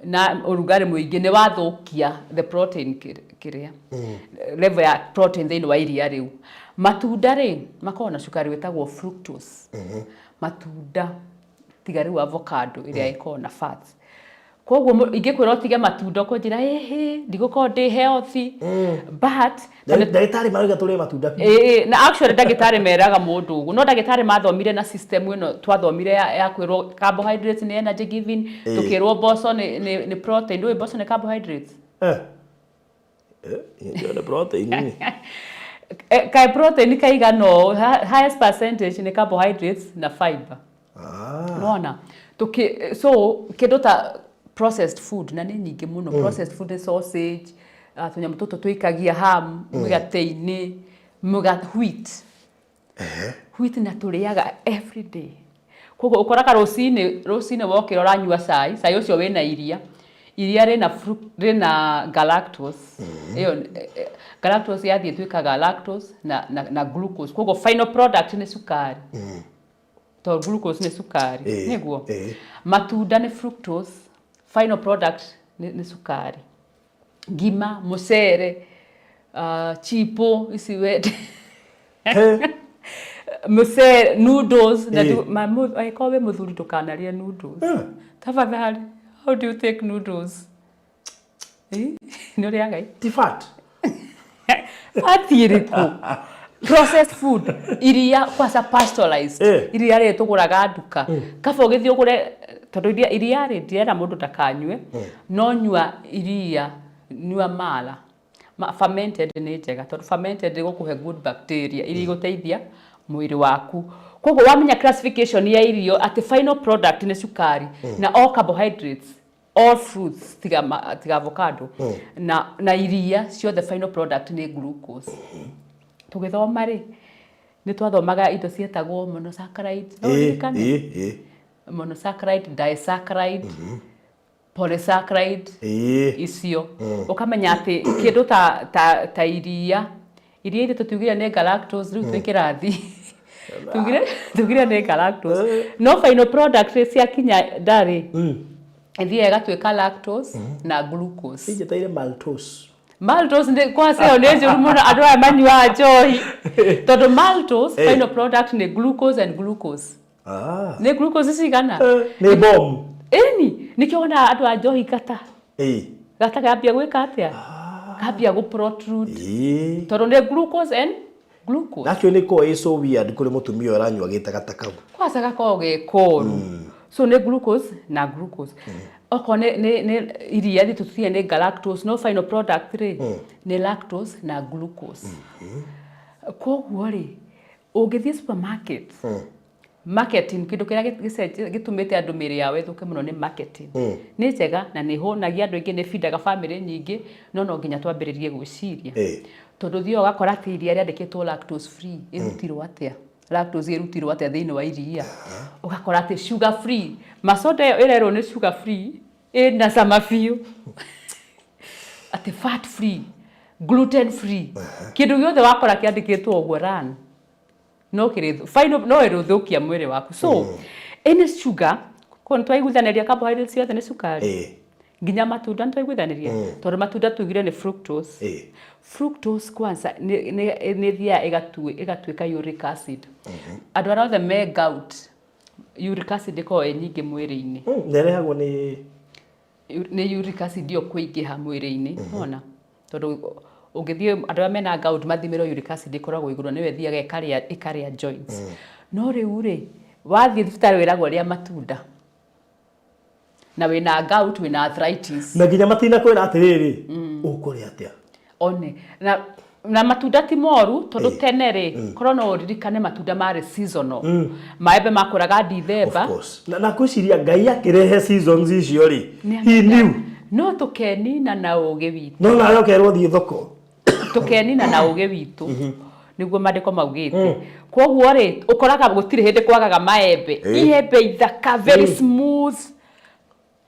na ũrugarĩ mũingĩ, nĩ wathũkia the protein kĩrĩa level ya protein thĩinĩ wa iria rĩu. Matunda rĩ, makoragwo na cukari wĩtagwo fructose. Matunda tiga rĩu avocado ĩrĩa ĩkoragwo na fats. Koguo ingĩkwĩra ũtige matunda, ũkũnjĩra ĩhĩ, ndigũkorwo ndĩ healthy, but Ndagĩtarĩ marauga tũrĩe matunda biũ. Ĩĩ, na actually ndagĩtarĩ meraga mũndũ ũguo, no ndagĩtarĩ mathomire na system ĩno twathomire ya kwĩrwo carbohydrates nĩ energy giving, tũkĩrwo mboco nĩ protein. Ndũĩ mboco nĩ carbohydrates? Eh, nĩ protein. Kaĩ protein kaigana ũũ, highest percentage nĩ carbohydrates na fiber. Nona tuki so kĩndũ ta processed food, na nĩ nyingĩ mũno, processed food nĩ sausage, tũnyamũ tũtũ tũikagia ham mĩgate-inĩ, wheat, wheat na tũrĩaga every day. Koguo ũkoraga rũcinĩ wokĩra ũranyua cai, cai ũcio wĩna iria, iria rĩna rĩna galactose. Ĩyo galactose yathiĩ ĩtuĩkaga lactose na glucose. Koguo final product nĩ cukari, tondũ glucose nĩ cukari. Nĩguo. Matunda nĩ fructose, final product nĩ cukari. Ngima, mũcere, chipo ici wende, mũcere, noodles na angĩkorwo wĩ mũthuri, ndũkanarĩe noodles. Tafadhali, how do you take noodles? Nĩ ũrĩaga i? Ti fat? Fat ĩrĩkũ? Processed food, iria kwanza pasteurized, iria rĩrĩ tũgũraga nduka, kaba ũgĩthiĩ ũgũre, tondũ iria rĩ, ndirera mũndũ ndakanyue, no nyua iria, nyua mala. Fermented nĩ njega, tondũ fermented ĩgũkũhe good bacteria iria igũteithia mwĩrĩ waku. Koguo wamenya classification ya irio, atĩ final product nĩ cukari, na all carbohydrates, all fruits tiga avocado na iria ciothe, final product nĩ glucose. Tũgĩthoma rĩ, nĩ twathomaga indo cietagwo monosaccharides, no ũririkane? Ĩĩ. Monosaccharide, disaccharide, polysaccharide. Icio ũkamenya atĩ kĩndũ ta iria ithe tũtiugire nĩ galactose. Rĩu twĩ kĩrathi, tugire nĩ galactose, no final product ciakinya ndarĩ ĩthiaga ĩgatuĩka lactose na glucose. Injĩtaire maltose. Maltose nĩ kwanza, ĩyo nĩ njũru mũno, andũ aya manyuaga njohi, tondũ maltose final product nĩ glucose and glucose. Nĩ glucose cigana? Nĩ bomu. Ĩni, nĩkĩo wonaga andũ a njohi gata gata gambia gwĩka atĩa, gambia gũ protrude, tondũ nĩ glucose and glucose. Nakĩo nĩ korwo ĩ so weird kũrĩ mũtumia ũranyua gĩtagata kau. Kwanza gakoragwo ge koru. So nĩ glucose na glucose. Okorwo nĩ iria rĩ, tũtugie nĩ galactose, no final product rĩ, nĩ lactose na glucose. Koguo rĩ, ũngĩthiĩ supermarket, marketing, kĩndũ kĩrĩa gĩtũmĩte andũ mĩĩrĩ yao ĩthũke mũno nĩ marketing. Nĩ njega na nĩ hũnagia andũ aingĩ, nĩ bindaga bamĩrĩ nyingĩ, no nginya twambĩrĩrie gwĩciria, tondũ ũthiaga ũgakora atĩ iria rĩandĩkĩtwo lactose free. Ĩrutirwo atĩa lactose? Ĩrutirwo atĩa thĩinĩ wa iria? Ũgakora atĩ sugar free, masoda ĩyo ĩrerwo nĩ sugar free, ĩna cama biũ, atĩ fat free, gluten free. Kĩndũ gĩothe wakora kĩandĩkĩtwo ũguo, run. No kĩrĩ final, no ĩrũthũkia mwĩrĩ waku. So any sugar, ko nĩ twaiguithanĩria carbohydrates ciothe nĩ cukari? Nginya matunda nĩ twaiguithanĩria, tondũ matunda tugire nĩ fructose. Fructose kwanza nĩ ĩthiaga ĩgatuĩka uric acid. Andũ arĩa othe me gout, uric acid ĩkoragwo ĩ nyingĩ mwĩrĩ-inĩ. Na ĩrehagwo nĩ? Nĩ uric acid ĩyo kũingĩha mwĩrĩ-inĩ, nona tondũ ũngĩthiĩ, andũ arĩa mena gout mathimĩrwo, uric acid ĩkoragwo igũrũ, nĩyo ĩthiaga ĩkarĩa joints. No rĩu rĩ, wathiĩ thibitarĩ wĩragwo rĩa matunda na wĩna gout, wĩna arthritis. Na nginya matinakwĩra atĩrĩrĩ, ũkũrĩa atĩa. One na matunda ti moru, tondũ tene rĩ, korwo no ũririkane, matunda marĩ seasonal. Maembe makũraga Dithemba. Of course. Na ngwĩciria Ngai akĩrehe seasons icio rĩ, he knew. No tũkenina na ũgĩ witũ. No nawe ũkerwo thiĩ thoko. Tũkenina na ũgĩ witũ, nĩguo maandĩko maugĩte. Koguo rĩ, ũkoraga gũtirĩ hĩndĩ kwagaga maembe, ihembe ithaka, very smooth.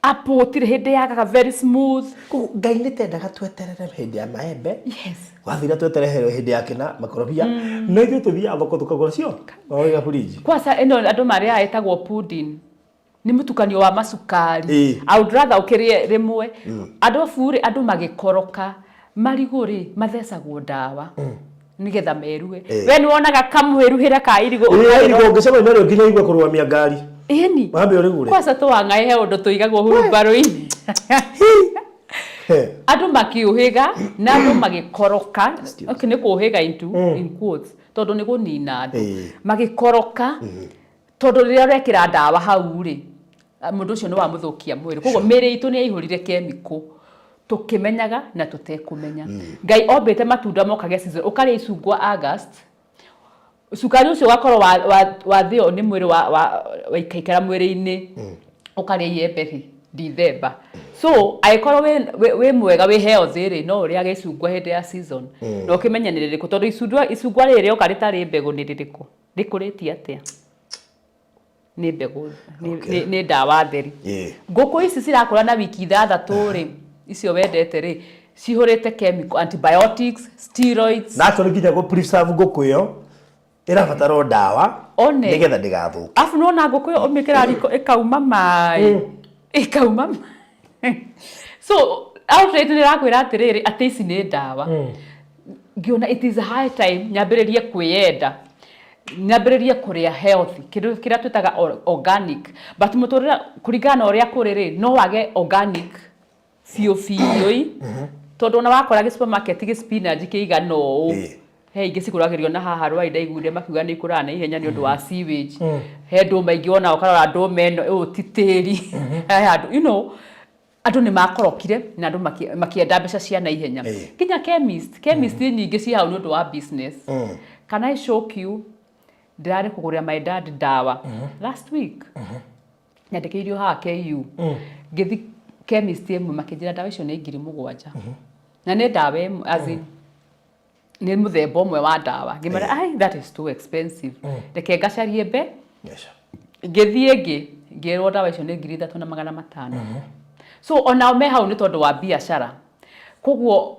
Apple gũtirĩ hĩndĩ yagaga, very smooth. Koguo Ngai nĩ tendaga tweterere hĩndĩ ya maembe. Yes. Wathira tweterere hĩndĩ ya kĩna makorobia, no ithuĩ tũthiaga thoko tũkagũra cio waiga fridge. Kwanza ĩno andũ marĩaga ĩtagwo pudding, nĩ mũtukanio wa macukari. I would rather ũkĩrĩe rĩmwe. Andũ abu rĩ, andũ magĩkoroka marigũ rĩ, mathecagwo ndawa nĩgetha merue. We nĩ wonaga kamwĩruhĩra ka irigũ? Ĩĩ, irigũ ũngĩcemania narĩo nginya igue kũrũgamia ngari. Ĩni. Wambe ũrĩgũre. Kwanza tũwang'aĩ he ũndũ tũigagwo hurumbarũ-inĩ. Andũ makĩũhĩga na andũ magĩkoroka. Okay, nĩ kũũhĩga into in quotes, tondũ nĩ kũnina andũ. Magĩkoroka tondũ rĩrĩa ũrekĩra ndawa hau rĩ, mũndũ ũcio nĩ wamũthũkia mwĩrĩ. Koguo mĩĩrĩ itũ nĩ yaihũrire chemical tũkĩmenyaga na tũtekũmenya. Ngai ombĩte matunda mokage season. Ũkarĩa icungwa August, cukari ũcio ũgakorwo wathĩo nĩ mwĩrĩ, waikaikara mwĩrĩ-inĩ. Ũkarĩa iembe rĩ December. So angĩkorwo wĩ mwega, wĩ healthy rĩ, no ũrĩage icungwa hĩndĩ ya season na ũkĩmenye nĩ rĩrĩkũ, tondũ icungwa rĩrĩ rĩoka rĩtarĩ mbegũ nĩ rĩrĩkũ, rĩkũrĩtie atĩa? Nĩ mbegũ nĩ ndawa theri. Ngũkũ ici cirakũra na wiki 6 rĩ, icio wendete rĩ, cihũrĩte chemical, antibiotics, steroids. Na actually nginya gũ preserve ngũkũ ĩyo ĩrabatara o ndawa One. nĩgetha ndĩgathũke. Afu nona ngũkũ ĩyo ũmĩkĩra riko ĩkauma maĩ, ĩkauma maĩ. So outright nĩ ĩrakwĩra atĩrĩrĩ, atĩ ici nĩ ndawa. Ngĩona it is high time nyambĩrĩrie kwĩyenda, nyambĩrĩrie kũrĩa healthy, kĩndũ kĩrĩa twĩtaga organic. But mũtũrĩre kũringana na ũrĩa kũrĩ rĩ, no wage organic biũ biũ ĩ, tondũ ona wakora gĩ supermarket gĩ spinach kĩigana ũũ, he ingĩ cikũragĩrio na haha rwai, ndaiguire makiuga nĩ ikũraga na ihenya nĩ ũndũ wa sewage. He ndũma ingĩ wona ũkarora ndũma ĩno, ũyũ ti tĩri. He handũ andũ nĩ makorokire na andũ makĩenda mbeca cia na ihenya. Nginya chemist nyingĩ ci hau nĩ ũndũ wa business. Can I shock you? Ndĩrarĩ kũgũrĩra my dad ndawa last week, nyandĩkĩirio haha KU. Ngĩthi chemist ĩmwe, makĩnjĩra ndawa icio nĩ 7,000, na nĩ ndawa ĩmwe, as in nĩ mũthemba ũmwe wa ndawa. Ngĩmera, "Ai, that is too expensive, reke ngacarie mbe." Ngĩthiĩ ĩngĩ, ngĩrwo ndawa icio nĩ 3,500. So onao me hau nĩ tondũ wa biacara. Koguo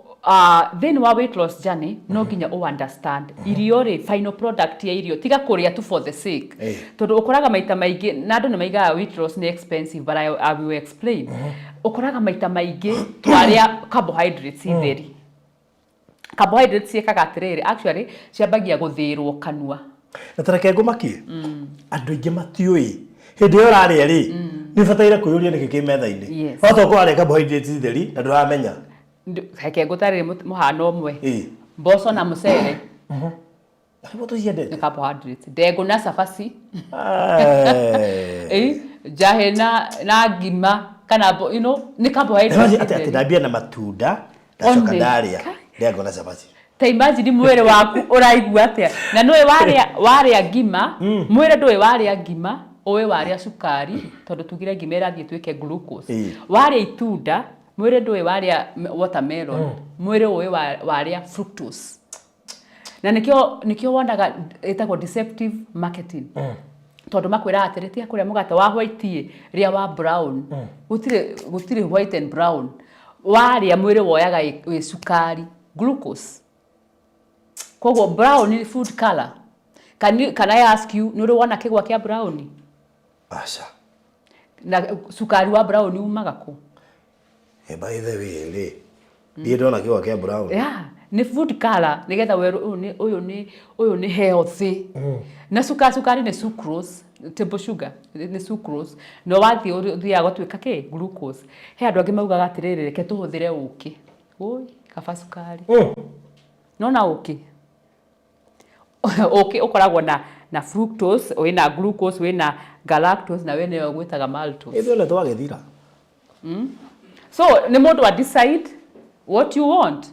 thĩinĩ wa weight loss journey no nginya ũ understand irio rĩ, final product ya irio, tiga kũrĩa tu for the sake, tondũ ũkoraga maita maingĩ na andũ nĩ maigaga weight loss nĩ expensive, but I will explain. Ũkoraga maita maingĩ twarĩa carbohydrates theri. Carbohydrates ciĩkaga atĩrĩrĩ, actually ciambagia gũthĩrwo kanua. Na tareke ngũmakie, andũ aingĩ matiũĩ hĩndĩ ĩyo ũrarĩa rĩ, nĩ ũbataire kwĩyũria nĩkĩ kĩ metha-inĩ. Wahota gũkorwo warĩa carbohydrates theri na ndũramenya. Reke ngũtarĩrie mũhano ũmwe. Mboco na mũcere. Nĩguo tũciendete. Nĩ carbohydrates. Ndengũ na cabaci. Njahĩ na ngima kana nĩ carbohydrates. Imagine atĩ ndambia na matunda, ndacoka One. ndarĩa ndengũ na cabaci. Ta imagine mwĩrĩ waku ũraigua atĩa, na nĩũĩ warĩa ngima, mwĩrĩ ndũĩ warĩa ngima, ũĩ warĩa cukari, tondũ tugire ngima ĩrathiĩ ĩtuĩke glucose. Warĩa itunda, mwĩrĩ ndũĩ warĩa watermelon, mwĩrĩ ũĩ warĩa fructose. Na nĩkĩo wonaga ĩtagwo deceptive marketing, tondũ makwĩraga atĩrĩ, tiga kũrĩa mũgate wa white, rĩa wa brown. Gũtirĩ white and brown. Warĩa, mwĩrĩ woyaga wĩ cukari, glucose. Koguo brown nĩ food color. Can I ask you, nĩ ũrĩ wona kĩgwa kĩa brown? Aca. Na cukari wa brown umaga kũ? Eh, by the way rĩ, ndirĩ ndona kĩgwa kĩa brown. Yeah, nĩ food color nĩgetha werũ ũyũ nĩ healthy. Na cukari nĩ sucrose, table sugar nĩ sucrose, no wathiĩ ũthiaga gũtuĩka kĩ glucose. He andũ angĩ maugaga atĩrĩrĩ, reke tũhũthĩre ũkĩ. Oi, kaba cukari. Nona ũkĩ ũkoragwo na fructose, wĩna glucose, wĩna galactose, na wĩna ĩyo gwĩtaga maltose. Ithuĩ twagĩthira. So nĩ mũndũ a decide what you want.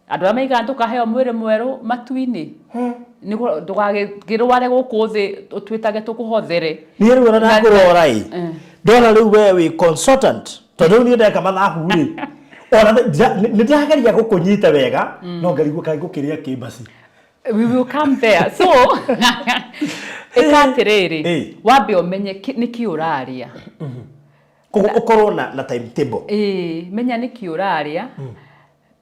Andũ arĩa maigaga tũkaheo mwĩrĩ mwerũ matu-inĩ, nĩguo ndũgagĩrware gũkũ thĩ ũtwĩtage tũkũhothere. Niĩ rĩu ona ndakũrora ĩ, ndona rĩu we wĩ consultant, tondũ rĩu niĩ ndeka mathabu rĩ, ona nĩ ndĩrageria gũkũnyita wega, no ngarigwo kaĩ ngũkĩrĩa kĩmbaci. We will come there. So ĩka atĩrĩrĩ, wambe ũmenye nĩkĩ ũrarĩa. Koguo ũkorwo na timetable. Ĩĩ, menya nĩkĩ ũrarĩa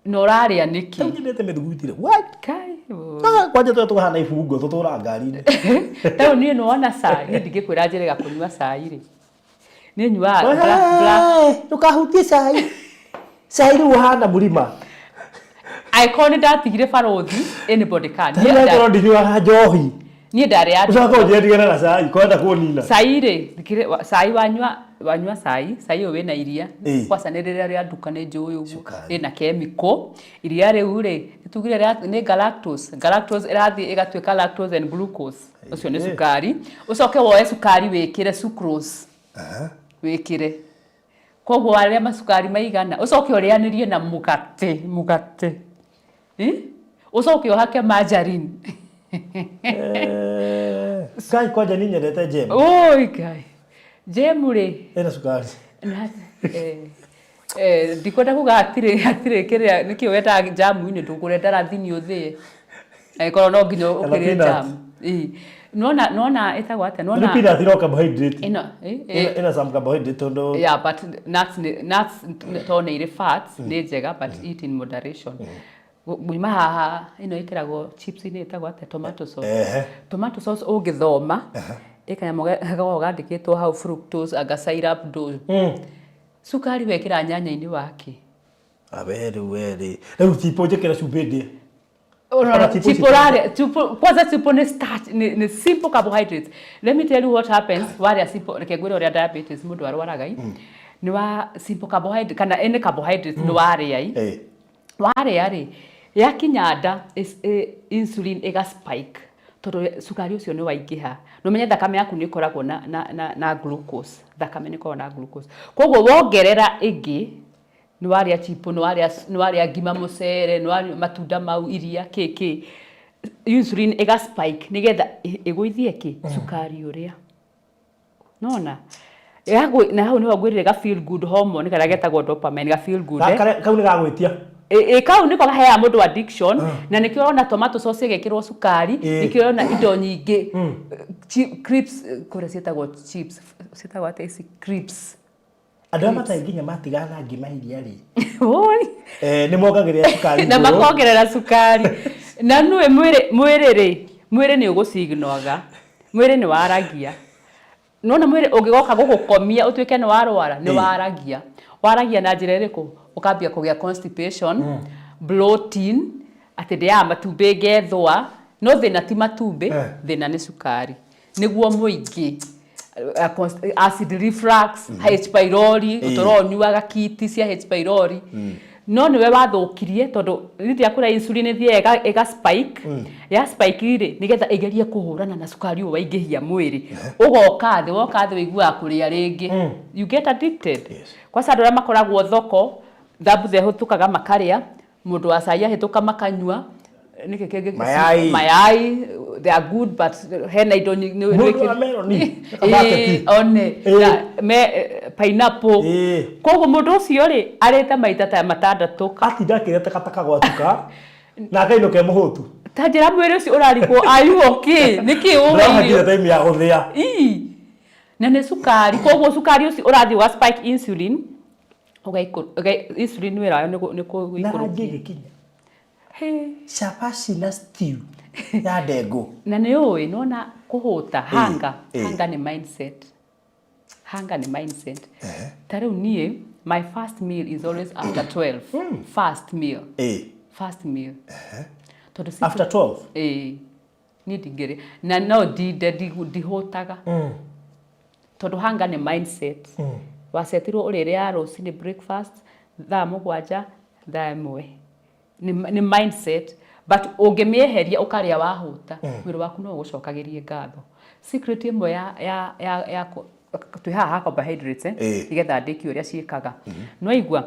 na ũrarĩa nĩkĩ. Rĩu nyendete mĩthugwiti rĩ. What? Kai, ũ. Ah, kwanja tũrĩa tũhana ibungo tũtũraga ngari-inĩ. Rĩu niĩ nĩwona cai, niĩ ndingĩkwĩra njĩrĩga kũnyua cai rĩ. Niĩ nyuaga black, black. Wee, ndũkahutie cai. Cai rĩu ũhana mũrima. Angĩkorwo nĩ ndatigire barothi, anybody can. Niĩ Rĩu angĩkorwo ndinyuaga njohi. Niĩ ndarĩ ya Ũcoke ũnjĩre ndigane na cai, kwenda kũnina. Cai rĩ, cai wanyua wanyua cai, cai ũyũ wĩna iria. Kwaca nĩ rĩrĩa rĩa nduka nĩ njũĩ ũguo. Cukari. Rĩna chemical. Iria rĩu rĩ, nĩ tugire nĩ galactose. Galactose ĩrathiĩ ĩgatuĩka lactose and glucose. Ũcio nĩ cukari. Ũcoke woe cukari wĩkĩre sucrose. Wĩkĩre. Koguo warĩa macukari maigana, ũcoke ũrĩanĩrie na mũgate, mũgate. Eh? Ũcoke ũhake margarine. Ngai kwanja niĩ nyendete jam. Oi Ngai. Jam rĩ. Ĩna cukari. Ndikwenda kuga hatirĩ hatirĩ kĩrĩa nĩkĩ wendaga jamu-inĩ ndũgũre ndarathini ũthĩe. Angĩkorwo no nginya ũkĩrĩe jam. Ĩĩ. Nĩwona nĩwona ĩtagwo atĩa? Nĩwona peanut ino carbohydrate. Ĩno ĩna some carbohydrate tondũ Yeah, but nuts nĩ nuts tondũ nĩ irĩ fats nĩ njega but eat in moderation. Nguma haha ĩno ĩkĩragwo chips inĩ ĩtagwo atĩa? Tomato sauce. Tomato sauce ũngĩthoma ĩ kanyamũ gakoragwo gandĩkĩtwo hau fructose anga syrup ndũ. Cukari wekĩra nyanya-inĩ wakĩ? We rĩu we rĩ. Rĩu chipo njĩkĩre cumbĩ ndĩe. Ona chipo ũrarĩa chipo kwanza chipo nĩ starch nĩ simple carbohydrates. Let me tell you what happens warĩa simple reke ngwĩre ũrĩa diabetes mũndũ arwaraga i. Nĩ wa simple carbohydrate kana any carbohydrates nĩ warĩa i. Warĩa rĩ, yakinya nda insulin ĩga spike tondũ cukari ũcio nĩ waingĩha. Na ũmenye thakame yaku nĩ ĩkoragwo na glucose, thakame nĩ ĩkoragwo na glucose. Koguo wongerera ĩngĩ, nĩ warĩa chipo, nĩ warĩa ngima mũcere, nĩ warĩa matunda mau, iria, kĩ kĩ, insulin ĩga spike nĩgetha ĩgũithie kĩ? Cukari ũrĩa. Nona? Na hau nĩho ngwĩrire ga feel good hormone karĩa getagwo dopamine ga feel good. Kau nĩ gagwĩtia. Ĩ kau nĩko kaheaga mũndũ addiction na nĩkĩo ũrona tomato sauce ĩgekĩrwo cukari, nĩkĩo ũrona indo nyingĩ crisps kũrĩa ciĩtagwo chips, ciĩtagwo atĩa ici crisps. Andũ arĩa matarĩ nginya matigana na ngima iria rĩ. Oi. Nĩ mongagĩrĩra cukari. Na makongerera cukari. Na nũĩ mwĩrĩ mwĩrĩ rĩ, mwĩrĩ nĩ ũgũcignoga. Mwĩrĩ nĩ waragia. Nĩwona mwĩrĩ ũngĩgoka gũgũkomia ũtuĩke nĩ warwara, nĩ waragia. Waragia na njĩra ĩrĩkũ? Ũkambia kũgĩa constipation, bloating, atĩ ndĩaga matumbĩ ngethũa. No thĩna ti matumbĩ, thĩna nĩ cukari. Nĩguo mũingĩ. Acid reflux, H pylori, ũtũraga ũnyuaga kiti cia H pylori. No nĩwe wathũkirie tondũ rĩrĩa kũrĩa insulin ĩthiaga ĩga spike, ya spike rĩ, nĩgetha ĩgerie kũhũrana na cukari ũyũ waingĩhia mwĩrĩ. Ũgoka thĩ, woka thĩ ũiguaga kũrĩa rĩngĩ. You get addicted. Kwanza andũ arĩa makoragwo thoko, thambutha ĩhĩtũkaga makarĩa, Mũndũ wa cai ahĩtũka makanyua nĩkĩ kĩngĩ Mayai. Mayai they are good but hena indo Mũndũ wa meroni, kabaketi. Ĩĩ, one Na me pineapple. Koguo mũndũ ũcio rĩ arĩte maita ta matandatũ. Atinda akĩrĩa takataka gwatuka na akainũka e mũhũtu. Ta njĩra mwĩrĩ ũcio ũrarigwo are you okay? Nĩkĩ ũũ Ndĩrona nginya time ya gũthĩa. Ii. Na nĩ cukari koguo cukari ũcio ũrathiĩ ũga spike insulin. Insulin wĩra wayo nĩ Na kũikũrũkia. ĩgĩkinya cabaci na stew ya ndengũ. Na nĩ ũĩ nĩwona kũhũta hunger, hunger nĩ mindset. Hunger nĩ mindset. Ta rĩu niĩ my first meal is always after 12. First meal. First meal. Tondũ After 12? Ĩĩ. Niĩ ndingĩrĩa na no ndinde ndihũtaga. Tondũ hunger nĩ mindset. Wacetirwo ũrĩrĩaga rũcinĩ breakfast thaa 7, thaa 1. Nĩ mindset but ũngĩmĩeheria ũkarĩa wahũta, mwĩrĩ waku no ũgũcokagĩrie ngatho. Secret ĩmwe ya twĩ haha ha carbohydrates eh, nĩgetha ndĩkie ũrĩa ciĩkaga. Nĩwaigua?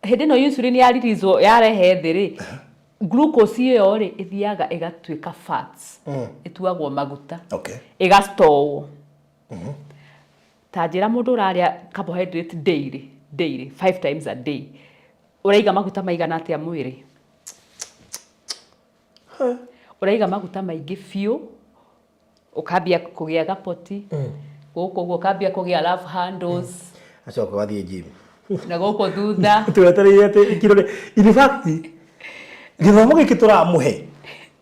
Hĩndĩ ĩno insulin ya release yarehe thĩ rĩ, glucose ĩyo rĩ ĩthiaga ĩgatuĩka fats, ĩtuagwo maguta, ĩgastowwo. Ta njĩra mũndũ ũrarĩa carbohydrate daily, daily, five times a day, ũraiga maguta maigana atĩa mwĩrĩ? Ũraiga maguta maingĩ biũ, ũkambia kũgĩa gapoti, gũkũ ũguo ũkambia kũgĩa love handles. Acoka wathiĩ gym. Na gũkũ thutha. Twetereire atĩ kiro rĩ, in fact gĩthomo gĩkĩ tũramũhe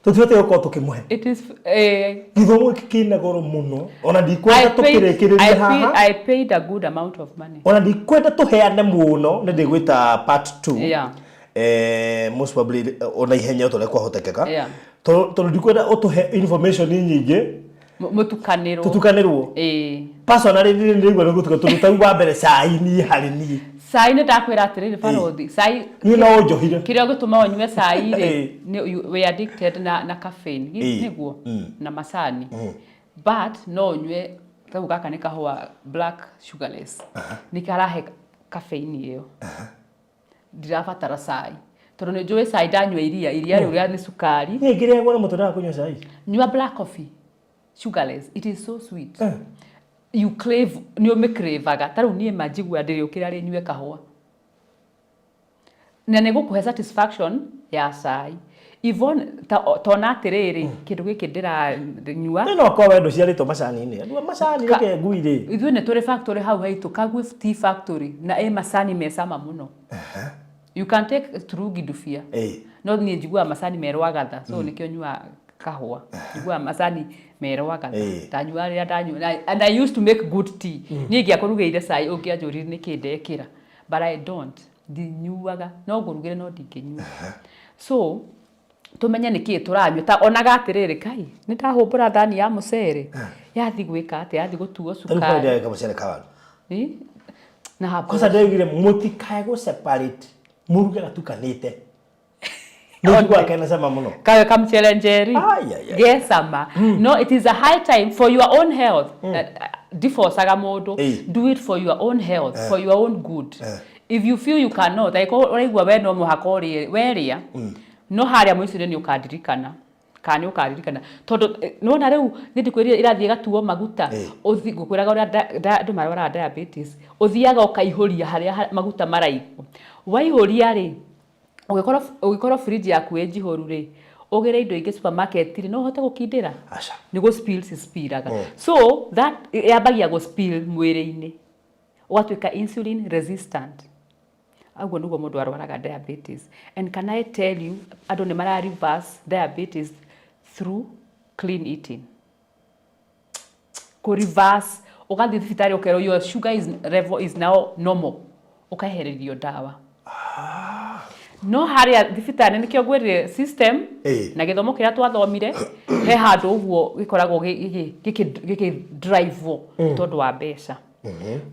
tũtibatiĩ gũkorwo tũkĩmũhe. It is eh, Gĩthomo gĩkĩ kĩna goro mũno, ona ndikwenda tũkĩrĩkĩrĩrie haha. I paid a good amount of money. Ona ndikwenda tũheane mũno, nĩ ndĩgwĩta part 2. Most probably ona ihenya ũtorĩa kwahotekeka. Tondũ ndikwenda ũtũhe information nyingĩ. Mũtukanĩrwo. Tũtukanĩrwo. Personally nĩ ndĩraigua nĩ gũtuka, tondũ tarĩu wa mbere cai niĩ harĩ niĩ. Cai nĩ ndakwĩra atĩrĩrĩ barothi, cai Niĩ no ũnjohire. Kĩrĩa gĩtũmaga ũnyue cai rĩ, nĩ we addicted na caffeine, nĩguo? Na macani. But no ũnyue, rĩu gaka nĩ kahũa black sugarless. Nĩ karahe caffeine ĩyo. Ndirabatara cai. Tondũ nĩ njũĩ cai ndanyua iria, iria rĩu rĩa nĩ cukari. Niĩ ngĩrĩagwo nĩ mũtwe ndaga kũnyua cai. Nyua black coffee, sugarless, it is so sweet. You crave, nĩ ũmĩcravaga. Ta rĩu niĩ ma njiguaga ndĩrĩũkĩra rĩ nyue kahũa. Na nĩ gũkũhe satisfaction ya cai. Yvonne, tona atĩrĩrĩ, kĩndũ gĩkĩ ndĩranyua. Nĩ no korwo we ndũciarĩtwo macani-inĩ. Andũ a macani reke ngui rĩ. Ithuĩ nĩ tũrĩ factory hau haitũ, Kagwe Tea Factory, na ĩ macani me cama mũno. You can take turungi ndubia. No niĩ njiguaga macani me Rwagatha, so nĩkĩo nyuaga kahũa. Njiguaga macani me Rwagatha. Ndanyua rĩrĩa ndanyua, and I used to make good tea. Niĩ ingĩakũrugĩire cai ũngĩanjũririe nĩkĩ ndekĩra. But I don't. Ndinyuaga. No ngũrugĩre no ndingĩnyua. So, tũmenye nĩkĩĩ tũranyua. Ta onaga atĩrĩrĩ, Kai, nĩ ndahũmbũra thani ya mũcere. Yathi gwĩka atĩa? Yathi gũtuo Tarĩu cukari. kwani ndĩreka mũcere kawaru. Na hapo. Kwanza ndĩraugire mũtikae gũ separate, mũruge gatukanĩte. Nĩ kena cama mũno. Kawe kamchele njeri. Ai, ai, ai. Gesama. No, it is a high time for your own health. Divorceaga mũndũ. Do it for your own health, for your own good. If you feel you cannot, angĩkorwo ũraigua we no mũhaka ũrĩe, werĩa, no harĩa mũico-inĩ nĩ ũkandirikana. Kana nĩ ũkaririkana. Tondũ nĩwona rĩu nĩ ndikwĩrire ĩrathiĩ ĩgatuo maguta. Ũthi, ngũkwĩraga ũrĩa andũ marwaraga diabetes. Ũthiaga ũkaihũria harĩa maguta maraigwo. Waihũria rĩ, ũngĩkorwo fridge yaku ĩ njihũru rĩ, ũgĩre indo ingĩ supermarket rĩ, no ũhote gũkindĩra? Aca. Nĩ gũ spill cispiraga. So that yambagia gũ spill mwĩrĩ-inĩ. Ũgatuĩka insulin resistant. Ũguo nĩguo mũndũ arwaraga diabetes. And can I tell you, andũ nĩ mara reverse diabetes through clean eating. Kũ reverse, ũgathiĩ thibitarĩ ũkerwo your sugar is, level is now normal. Ũkaehererio ndawa. No harĩa thibitarĩ nĩkĩo ngwĩrire system na gĩthomo kĩrĩa twathomire, he handũ ũguo gĩkoragwo gĩkĩ drive-wo tondũ wa mbeca.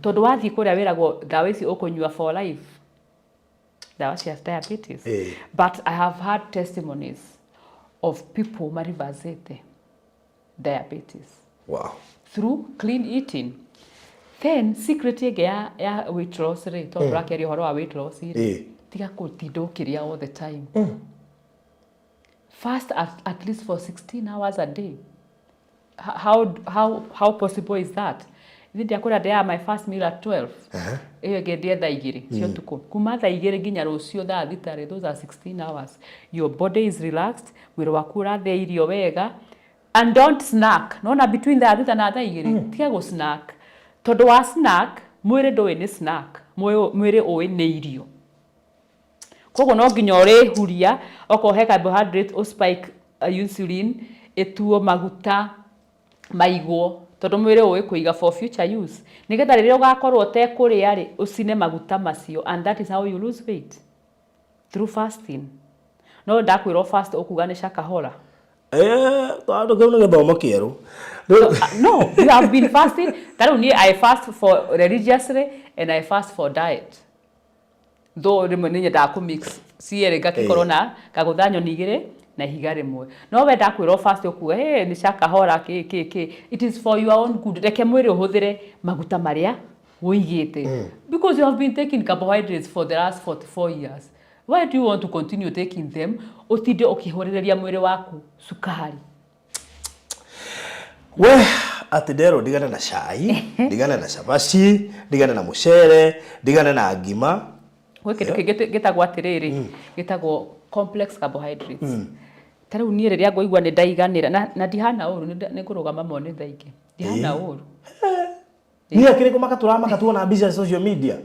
Tondũ wathiĩ kũrĩa wĩragwo ndawa ici ũkũnyua for life. Ndawa cia diabetes. But I have had testimonies of people marivazete diabetes. Wow. Through clean eating. Then secret ĩngĩ ya weight loss rĩ, tondũ ũrakĩaria ũhoro wa weight loss rĩ, tiga gũtinda ũkĩrĩa all the time. Fast at least for 16 hours a day. How possible is that? Ithe ndiakwĩra ndĩaga my first meal at 12. Ĩyo ĩngĩ ndĩe thaa igĩrĩ cia ũtukũ. Kuma thaa igĩrĩ nginya rũciũ thaa thita rĩ, those are 16 hours. Your body is relaxed, mwĩrĩ waku ũrathĩa irio wega. And don't snack. Nona between thaa thita na thaa igĩrĩ, tiga gũ snack. Tondũ wa snack, mwĩrĩ ndũĩ nĩ snack. Mwĩrĩ ũĩ nĩ irio. Koguo no nginya ũrĩhuria, okorwo he carbohydrate, ũ spike insulin, ĩtuo maguta maigwo, tondũ mwĩrĩ ũĩ kũiga for future use. Nĩgetha rĩrĩa ũgakorwo ũtekũrĩa rĩ, ũcine maguta macio, and that is how you lose weight through fasting. No ndakwĩrwo fast ũkuga nĩ shakahora. Tondũ kĩu nĩ gĩthomo kĩerũ. No, you have been fasting. Ta rĩu niĩ I fast for religiously and I fast for diet. Though rĩmwe nĩ nyendaga kũ mix cierĩ ngakĩkorwo na ngagũtha nyoni igĩrĩ na ihiga rĩmwe. No we ndakwĩrwo fast ũkuga, hey, nĩ shakahora kĩ kĩ kĩ. It is for your own good. Reke mwĩrĩ ũhũthĩre maguta marĩa ũigĩte. Because you have been taking carbohydrates for the last 44 years. Why do you want to continue taking them? Ũtinde ũkĩhũrĩrĩria mwĩrĩ waku cukari. We atĩ nderwo ndigane na cai, ndigane na cabaci, ndigane na mũcere, ndigane na ngima. Gwĩ kĩndũ kĩngĩ gĩtagwo atĩrĩrĩ, gĩtagwo complex carbohydrates. Ta rĩu niĩ rĩrĩa ngũigua nĩ ndaiganĩra, na ndihana ũru, nĩ ngũrũgama mone thaa ingĩ. Ndihana ũru. Niĩ akĩrĩ kũmaka tũramaka tuona mbica social media.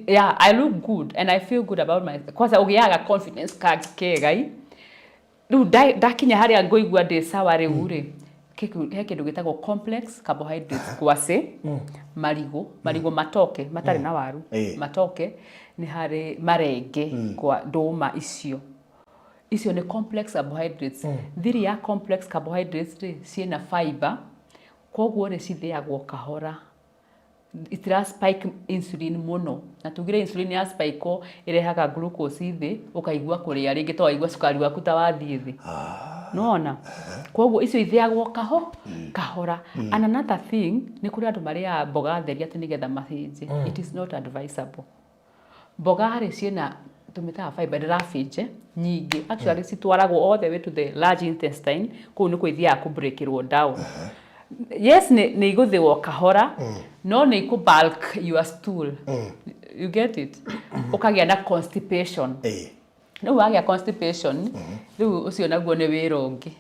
Yeah, I look good and I feel good about my, kwanza ũgĩaga confidence ka kega i. Rĩu ndakinya harĩa ngũigua ndĩ sawa rĩu rĩ, he kĩndũ gĩtagwo complex carbohydrates, ngwacĩ, marigũ, marigũ matoke matarĩ na waru, matoke, nĩ harĩ marenge, kwa ndũma icio. Icio nĩ complex carbohydrates. Thiri ya complex carbohydrates rĩ, ciĩna fiber, koguo rĩ cithĩagwo kahora. Itira spike insulin mũno, na tugire insulin ya spike ĩrehaga glucose thĩ, ũkaigua kũrĩa rĩngĩ to waigua cukari waku ta wathiĩ thĩ. Nĩwona? Koguo icio ithĩagwo kahora. And another thing, nĩ kũrĩ andũ marĩaga mboga theri atĩ nĩgetha mahĩnje. It is not advisable. Mboga rĩ ciĩna tũmĩtaga fiber ndĩrabĩnje nyingĩ. Actually citwaragwo all the way to the large intestine, kũu nĩkuo ithiaga kũ-breakĩrwo down. Yes, nĩ igũthĩwo kahora, no nĩ ikũ bulk your stool. You get it? Ũkagĩa na constipation. Rĩu wagĩa constipation, rĩu ũcio naguo nĩ wĩra ũngĩ.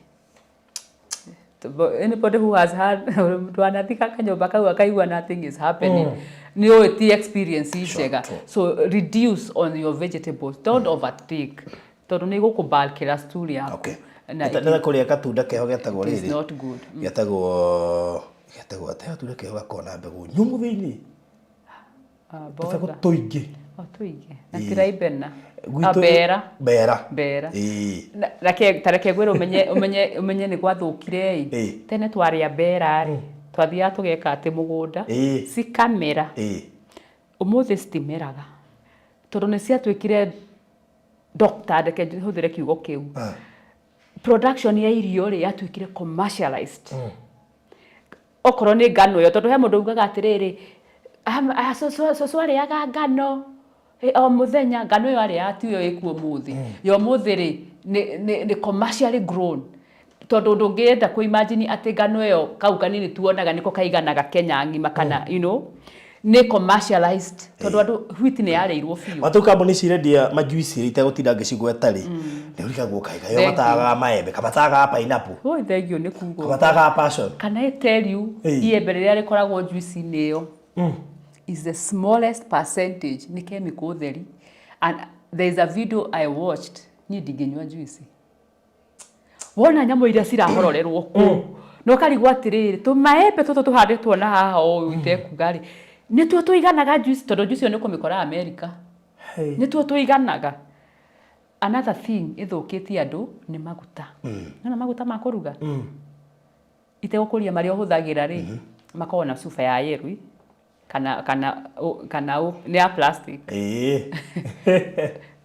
Anybody who has had ndwanathika kanyũmba kau akaigua nothing is happening, nĩ ũĩ ti experience njega. So reduce on your vegetables, don't overtake, tondũ nĩ igũkũbalkĩra stool yaku. Na Nĩ kũrĩa gatunda keho getagwo it is rĩrĩ. not good. Getagwo atĩa gatunda keho gakoragwo na mbegũ nyũmũ thĩinĩ? Ah, Tũbegũ botha. tũingĩ. O tũingĩ. Na tiraibena. Gwitũ- Mbera. Mbera. Mbera. Ta reke ngwĩre ũmenye nĩ gwathũkire ĩ. Tene twarĩa mbera rĩ, twathiaga tũgeka atĩ mũgũnda, cikamera. Ũmũthĩ citimeraga. Tondũ nĩ ciatuĩkire doctor, reke hũthĩre kiugo kĩu. Production ya irio rĩ yatuĩkire commercialized. Okorwo nĩ ngano ĩyo, tondũ he mũndũ ugaga atĩrĩrĩ, cũcũ arĩaga ngano o mũthenya, ngano ĩyo arĩaga ti ĩyo ĩkuo ũmũthĩ. Ya ũmũthĩ rĩ, nĩ commercially grown. Tondũ ndũngĩenda kũ imagine atĩ ngano ĩyo kau kanini tuonaga nĩko kaiganaga Kenya ng'ima kana, you know, nĩ commercialized. Tondũ andũ wheat nĩ yarĩirwo biũ. Watu kambuni cirendia majuici itegũtinda ngĩcigweta rĩ, nĩ ũrigagwo kaĩ kaĩ Thank you. matagaga maembe, kamatagaga pineapple, Oi, thank you nĩ kuga ũguo. kamatagaga passion. Can I tell you, iembe rĩrĩa rĩkoragwo juice-inĩ ĩyo is the smallest percentage, nĩ chemical theri. And there is a video I watched, niĩ ndingĩnyua juice. Wona nyamũ iria cirahororerwo kũu, na ũkarigwo atĩrĩrĩ, tũmaembe tũtũ tũhandĩtwo na haha ũũ itekuga rĩ, nĩtuo tũiganaga juice, tondũ juice ĩyo nĩ ũkũmĩkora America. Nĩtuo tũiganaga. Another thing ĩthũkĩtie andũ nĩ maguta. Nĩwona maguta ma kũruga? Itegũkũria marĩa ũhũthagĩra rĩ, makoragwo na cuba ya yellow kana nĩ ya plastic.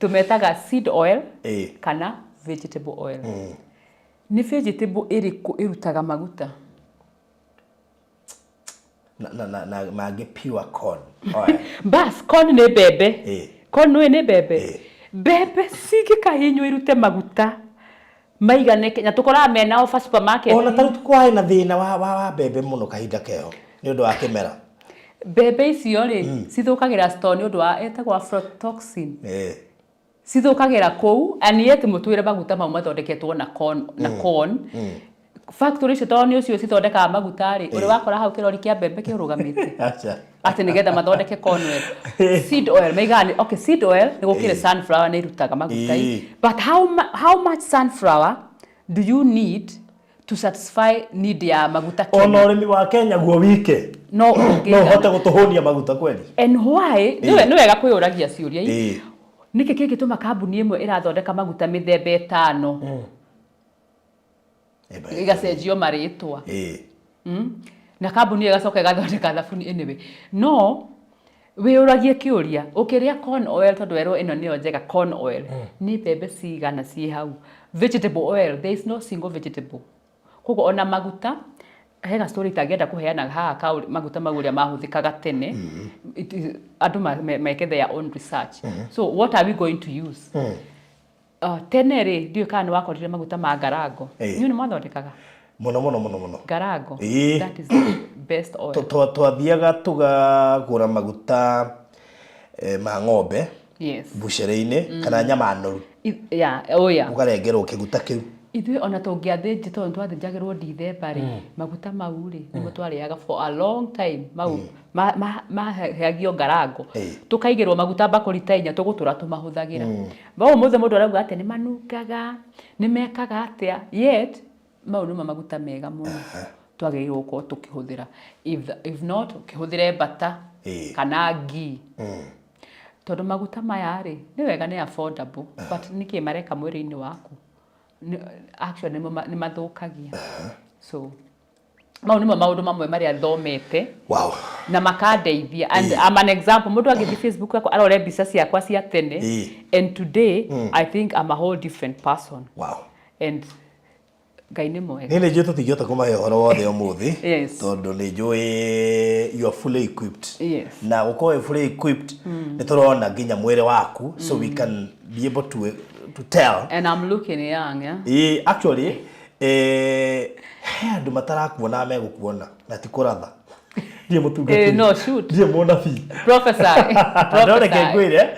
Tũmetaga seed oil kana vegetable oil. Nĩ vegetable ĩrĩkũ ĩrutaga maguta? Na mangĩ pure corn oil. Bas, corn nĩ mbembe. Corn nĩ mbembe. Mbembe cingĩkahinywo irute maguta maigane Kenya, tũkoraga mena offer supermarket. Ona ta rĩu kwarĩ na thĩna wa mbembe mũno kahinda keho nĩ ũndũ wa kĩmera. Mbembe icio rĩ, cithũkagĩra store nĩ ũndũ wa ĩtagwo aflatoxin. Cithũkagĩra kũu, and yet mũtwĩre maguta mau mathondeketwo na corn, na corn. Factory icio tondũ nĩ ũcio cithondekaga maguta rĩ, ũrĩ wakora hau kĩrori kĩa mbembe kĩrũgamĩte. Acha. Atĩ nĩgetha mathondeke corn oil. Seed oil, maigaga nĩ, okay, seed oil nĩ gũkĩrĩ sunflower nĩ ĩrutaga maguta. But how much sunflower do you need to satisfy need ya maguta Ona Kenya? ũrĩmi wa Kenya guo wike. No No ũngĩigana. ũhote gũtũhũnia maguta kweli. And why? Nĩ wega kwĩyũragia ciũria ici. Nĩkĩ kĩngĩtũma kambuni ĩmwe ĩrathondeka maguta mĩthemba ĩtano ĩgacenjio marĩtwa? Na kambuni ĩyo ĩgacoka ĩgathondeka thabuni anyway. No wĩyũragie kĩũria, ũkĩrĩa corn oil tondũ werwo ĩno nĩyo njega corn oil, nĩ mbembe cigana ciĩ hau? Vegetable oil, there is no single vegetable. Koguo ona maguta, he ga story itangĩenda kũheana haha ka maguta mau ũrĩa mahũthĩkaga tene. Andũ meke their own research. So what are we going to use? Tene rĩ, ndiũĩ kana nĩ wakorire maguta ma ngarango. Inyuĩ nĩ mwathondekaga? Mũno mũno mũno mũno. Ngarango. That is the best oil. Twathiaga tũgagũra maguta ma ng'ombe. Yes. Bucere-inĩ kana nyama noru. Yeah. Oh yeah. Ũkarengerwo kĩguta kĩu. Ithuĩ ona tũngĩathĩnji, tondũ twathĩnjagĩrwo Dithemba rĩ, maguta mau rĩ, nĩmo twarĩaga for a long time. Mau maheagio ngarango, tũkaigĩrwo maguta mbakũri ta 4, tũgũtũra tũmahũthagĩra. No ũmũthĩ mũndũ arauga atĩ nĩ manungaga, nĩ mekaga atĩa, yet mau nĩmo maguta mega mũno twagĩrĩirwo gũkorwo tũkĩhũthĩra. If not, ũkĩhũthĩre butter kana ghee, tondũ maguta maya rĩ, nĩ wega, nĩ affordable, but nĩkĩ mareka mwĩrĩ-inĩ waku? Actually nĩmo nĩ mathũkagia. So mau nĩmo maũndũ mamwe marĩa thomete na makandeithia, and I'm an example. Mũndũ angĩthiĩ Facebook yakwa arore mbica ciakwa cia tene and today, I think I'm a whole different person and Ngai nĩ mwega. Nĩ njũĩ tũtingĩhota kũmahe ũhoro wothe ũmũthĩ, tondũ nĩ njũĩ you are fully equipped, na gũkorwo wĩ fully equipped nĩ tũrona nginya mwĩrĩ waku, so we can be able to tell. And I'm looking young, yeah? Ĩĩ, actually he andũ matarakuona megũkuona na ti kũratha, ndiĩ mũtungatĩri. No, shoot. Ndiĩ mũnabii. Prophesy. No reke Prophesy. ngwĩre,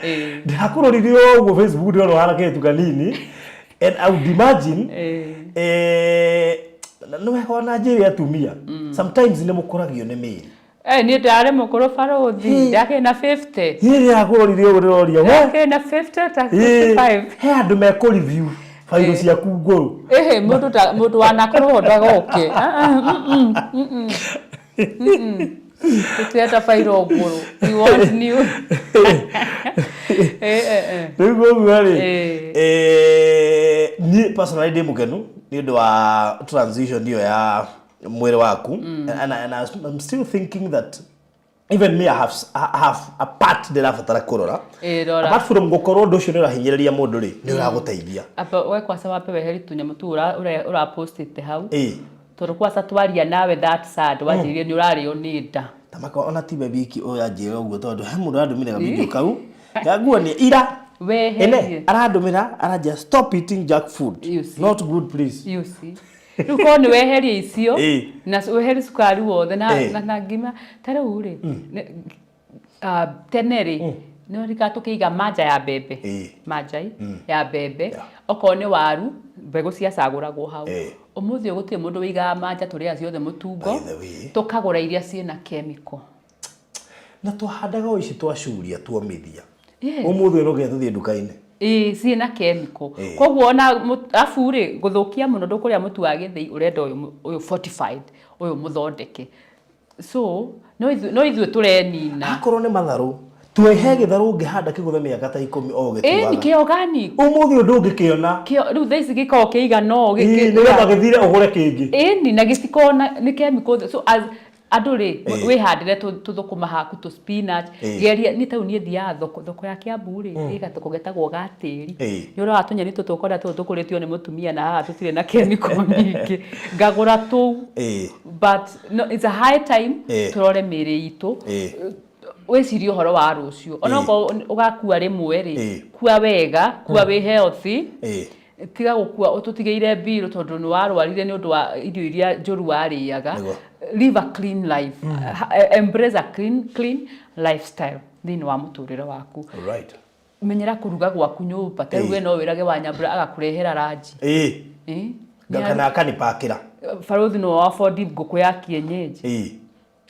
ndakũrorire ũguo Facebook, ndĩrona ũhana kĩrĩtu kanini, and I would imagine nĩ wega ona njĩre atumia sometimes nĩ mũkũragio nĩ mĩĩrĩ. Niĩ ndarĩ mũkũrũ, barũthi, ndakĩrĩ na 50. Hĩrĩ yakũrorire ũguo ndĩroria we. Ndakĩrĩ na 50 ta 55. He andũ mekũ review bairo ciaku ngũrũ. Ĩhĩ, mũndũ ta mũndũ wanakorwo ndagoke. Ah, ah, Tũtirenda bairo ngũrũ, we want new. Eh. Rĩu ũguo rĩ, niĩ personally ndĩ mũkenu nĩ ũndũ wa transition ĩyo ya mwĩrĩ waku, and I'm still thinking that even me, I have a part ndĩrabatara kũrora. Rora. Apart from gũkorwo ũndũ ũcio nĩ ũrahinyĩrĩria mũndũ rĩ, nĩ ũragũteithia. Amba we kwanza wambe weherie tũnyamũ tũu ũrapostĩte hau, tondũ kwanza twaria nawe that sad, wanjĩrire nĩ ũrarĩo nĩ nda. Tamaka ona tiwe wiki ũyũ anjĩra ũguo, tondũ he mũndũ arandũmĩra video kau kanguonia ira. Weherie. Ene arandũmĩra, aranjĩra, "Stop eating junk food." You see. Not good, please. You see, rĩu korwo nĩ weherie icio na weherie cukari wothe na, na ngima ta rĩu rĩ, tene rĩ, nĩ rika tũkĩiga manja ya mbembe, manjai ya mbembe, okorwo nĩ waru, mbegũ ciacagũragwo hau. Ũmũthĩ ũyũ gũtirĩ mũndũ wĩigaga manja, tũrĩaga ciothe mũtungo. By the way. Tũkagũra iria ciĩna chemical. Na twahandaga o ici twacuria tuomithia. Ũmũthĩ ũyũ no nginya tũthiĩ nduka-inĩ. Ĩĩ, ciĩna chemical. Koguo ona abu rĩ, gũthũkia mũno, ndũkũrĩa mũtu wa gĩthĩi, ũrenda ũyũ ũyũ fortified, ũyũ mũthondeke. So no ithuĩ tũrenina. Akorwo nĩ matharũ, twehe gĩtharũ ũngĩhanda kĩgũthe mĩaka ta 10 o Ĩni. ũgĩtuaga. Kĩ organic. Ũmũthĩ ũyũ ndũngĩkĩona. Rĩu thaa ici gĩkoragwo kĩigana ũũ. Nĩgetha gĩthire ũgũre kĩngĩ. Ĩni, na gĩtikoragwo na nĩ chemical. So as andũ rĩ, wĩhandĩre tũthũkũma haku, tũ spinach. Geria niĩ ta rĩu, niĩ thiaga thoko, thoko ya Kiambu rĩ, ĩ gathoko getagwo ga tĩri. Nĩ ũrora tũnyeni tũtũ ũkona tũtũ tũkũrĩtio nĩ mũtumia na haha tũtirĩ na chemical nyingĩ, ngagũra tũu. But no, it's a high time tũrore mĩĩrĩ itũ. Wĩcirie ũhoro wa rũciũ, onokorwo ũgakua rĩmwe rĩ, kua wega, kua wĩ healthy. Tiga gũkua ũtũtigĩire mbirũ tondũ nĩ warwarire nĩ ũndũ wa irio iria njũru warĩaga. Live a clean life. Embrace a clean lifestyle thĩinĩ wa mũtũrĩre waku. Menyera kũruga gwaku nyũmba. Ta rĩu we no wĩrage wa Nyambura agakũrehera ranji. Kana akanipakĩra. Barũthi, no afford ngũkũ ya kienyeji?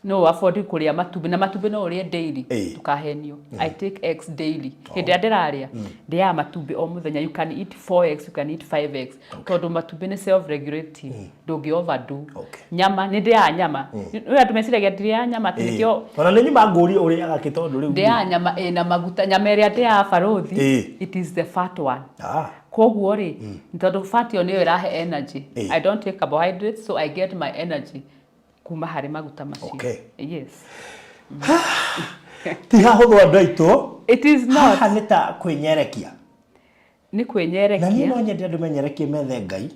No afford kũrĩa matumbĩ? Na matumbĩ no ũrĩe daily. Ndũkahenio, I take eggs daily. Hĩndĩ ĩrĩa ndĩrarĩa, ndĩaga matumbĩ o mũthenya. You can eat 4 eggs, you can eat 5 eggs, tondũ matumbĩ nĩ self regulating, ndũngĩ overdo. Nyama, nĩ ndĩaga nyama. Nĩ andũ meciragia ndĩrĩaga nyama atĩ nĩkĩo. Ona nĩ nyuma ngũrie ũrĩaga kĩ, tondũ rĩu Ndĩaga nyama ĩna maguta. Nyama ĩrĩa ndĩaga, barũthi, it is the fat one. Koguo rĩ, tondũ fat ĩyo nĩyo ĩrahe energy. I don't take carbohydrates, so I get my energy kuma harĩ maguta macio. Yes. Ti hahũthũ, andũ aitũ. It is not. Haha nĩ ta kwĩnyerekia. Nĩ Na niĩ kwĩnyerekia. No nyende andũ menyerekie methe Ngai.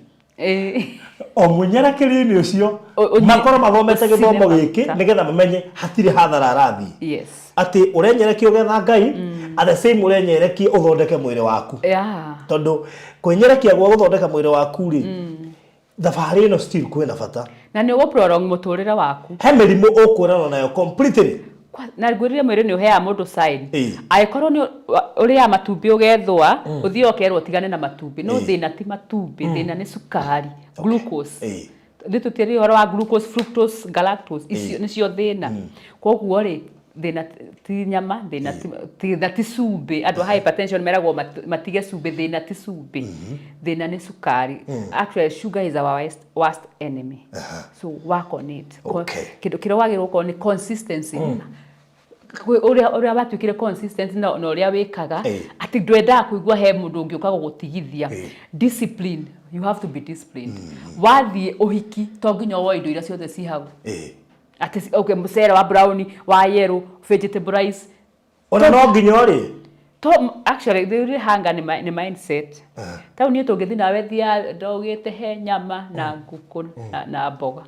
O mwĩnyerekerio-inĩ ũcio, makorwo mathomete gĩthomo ũcine gĩkĩ, maguta. nĩgetha mamenye hatirĩ hathara arathiĩ, atĩ ũrenyerekia ũgetha Ngai, at the same ũrenyerekia ũthondeke mwĩrĩ waku, tondũ kwĩnyerekia gwa gũthondeka mwĩrĩ waku rĩ, thabarĩ ĩno still kwĩna bata. Na nĩ ũgũ prolong mũtũrĩre waku. He mĩrimũ ũkwĩrana nayo completely. Na ngwĩrire mwĩrĩ nĩ ũheaga mũndũ sign. Angĩkorwo nĩ ũrĩaga matumbĩ ũgethũa, ũthiĩ ũkerwo ũtigane na matumbĩ. No thĩna ti matumbĩ, thĩna nĩ cukari, glucose. Nĩ tũtiarĩ ũhoro wa glucose, fructose, galactose, icio nĩcio thĩna. Koguo rĩ, thĩna ti nyama, thĩna ti cumbĩ. Andũ a hypertension meragwo matige cumbĩ, thĩna ti cumbĩ, thĩna nĩ cukari. Actually, sugar is our worst enemy, so work on it. Kĩndũ kĩrĩa wagĩrĩirwo gũkorwo nĩ consistency. Ũrĩa watuĩkire consistent na ũrĩa wĩkaga, atĩ ndwendaga kũigua he mũndũ ũngĩũka gũgũtigithia. Discipline, you have to be disciplined. Wathiĩ ũhiki, to nginya woe indo iria ciothe ci hau, atĩ okay, mũcere wa brown, wa yellow, vegetable rice. Ona no nginya ũrĩ. To actually the real hunger nĩ mindset. Tau niĩ tũngĩthiĩ nawe thia ndaugĩte he nyama na ngũkũ na mboga,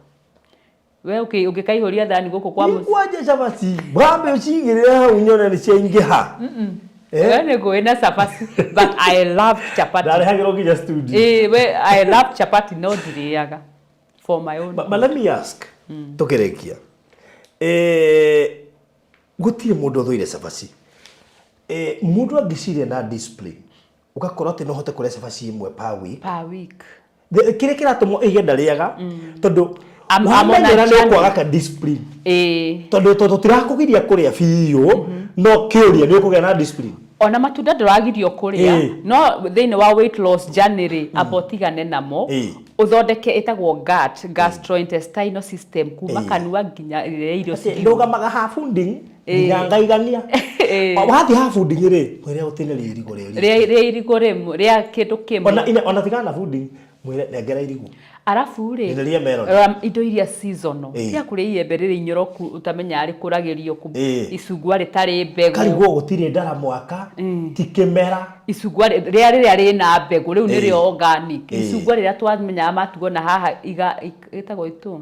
we ũngĩkaihũria thani gũkũ kwa mũciĩ. Kwanja cabaci wambe ũcigĩrĩre hau nyone nĩ ciaingĩha. We nĩ ngũĩ na cabaci, but I love chapati. Ndarehagĩrwo nginya studio. Eh, we I love chapati, no ndirĩaga for my own. But let me ask, tũkĩrĩkia, gũtirĩ mũndũ ũthũire cabaci. Mũndũ angĩciria na discipline, ũgakorwo atĩ no ũhote kũrĩa cabaci ĩmwe per week. Per week. Kĩrĩa kĩratũma ĩge ndarĩaga tondũ I'm on a wamenyera nĩ journey. ũkwaga ka discipline, tondũ tũtirakũgiria kũrĩa biũ, no kĩũria nĩ ũkũgĩa na discipline. Ona matunda ndũragirio kũrĩa, no thĩinĩ wa weight loss journey rĩ, amba ũtigane namo, ũthondeke ĩtagwo gut, gastrointestinal system, kuma kanua nginya rĩrĩa irio Atĩ cithiĩ. Ndũgamaga ha funding nginya ngaigania. Wathiĩ ha funding rĩ, mwĩre ũtinĩrie irigũ rĩrĩ. Rĩa irigũ rĩmwe, rĩa kĩndũ kĩmwe. Ona tigana na funding, mwĩre nengera irigũ. Arabu rĩ, Nĩrĩrie melon. Rora indo iria seasonal. Tia kũrĩa iembe rĩrĩ inyoroku ũtamenya rĩkũragĩrio kũ, icungwa rĩtarĩ mbegũ. Karigwo gũtirĩ ndara mwaka, ti kĩmera. Icungwa rĩrĩa rĩna mbegũ rĩu nĩrĩo organic. Icungwa rĩrĩa twamenyaga matuo na haha iga ĩtagwo itu,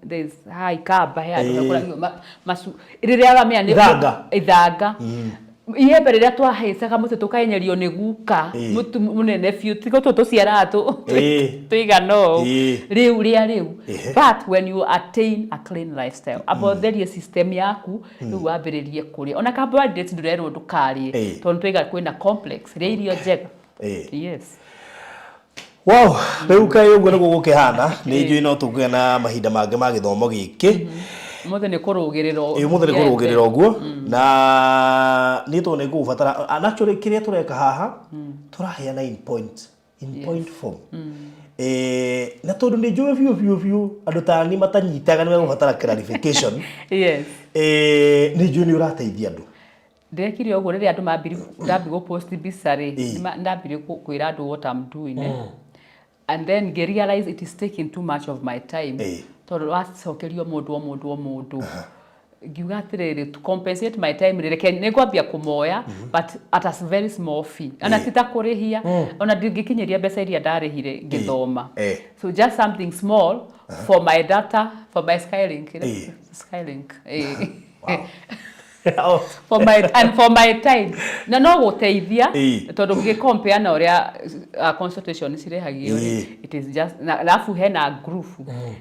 there's haha ikamba he handũ hakũragio macu rĩrĩa ũramenya nĩ Ithanga. Ithanga. Iembe rĩrĩa twahaicaga mũtĩ tũkaenyerio nĩ guka, mũtu mũnene biũ, tigo tũtũ tũciaraga tũigana ũũ. Rĩu rĩa rĩu. But when you attain a clean lifestyle, amba ũtherie system yaku, rĩu wambĩrĩrie kũrĩa ona carbohydrates, ndũrerwo ndũkarĩe, tondũ twaiga kwĩna complex, rĩa irio njega. Yes. Wow, rĩu kaĩ ũguo nĩguo gũkĩhana. Nĩ njũĩ no tũkũgĩa na mahinda mangĩ ma gĩthomo gĩkĩ. Ũmũthĩ nĩ kũrũgĩrĩra. Ĩ, ũmũthĩ nĩ kũrũgĩrĩra ũguo, na niĩ tondũ nĩ ngũgũbatara, and actually kĩrĩa tũreka haha tũraheana in point form. Na tondũ nĩ njũĩ biũ biũ biũ andũ ta ni matanyitaga, nĩ megũbatara clarification. Nĩ njũĩ nĩ ũrateithia andũ. Ndekire ũguo rĩrĩa andũ mambiri ndambi gũ-post mbica rĩ, ndambirie kwĩra andũ what I'm doing, and then ngĩ realize it is taking too much of my time, tondũ wacokerio mũndũ o mũndũ o mũndũ. Ngiuga atĩrĩrĩ, to compensate my time rĩ, reke nĩ ngwambia kũmoya, but at a very small fee, ona ti ta kũrĩhia, ona ndingĩkinyĩria mbeca iria ndarĩhire ngĩthoma. So just something small for my data, for my Skylink. Skylink. Oh. For my and for my time, na no gũteithia, tondũ ngĩ-compare na ũrĩa consultation cirĩhagio rĩ, it is just na alafu hena group,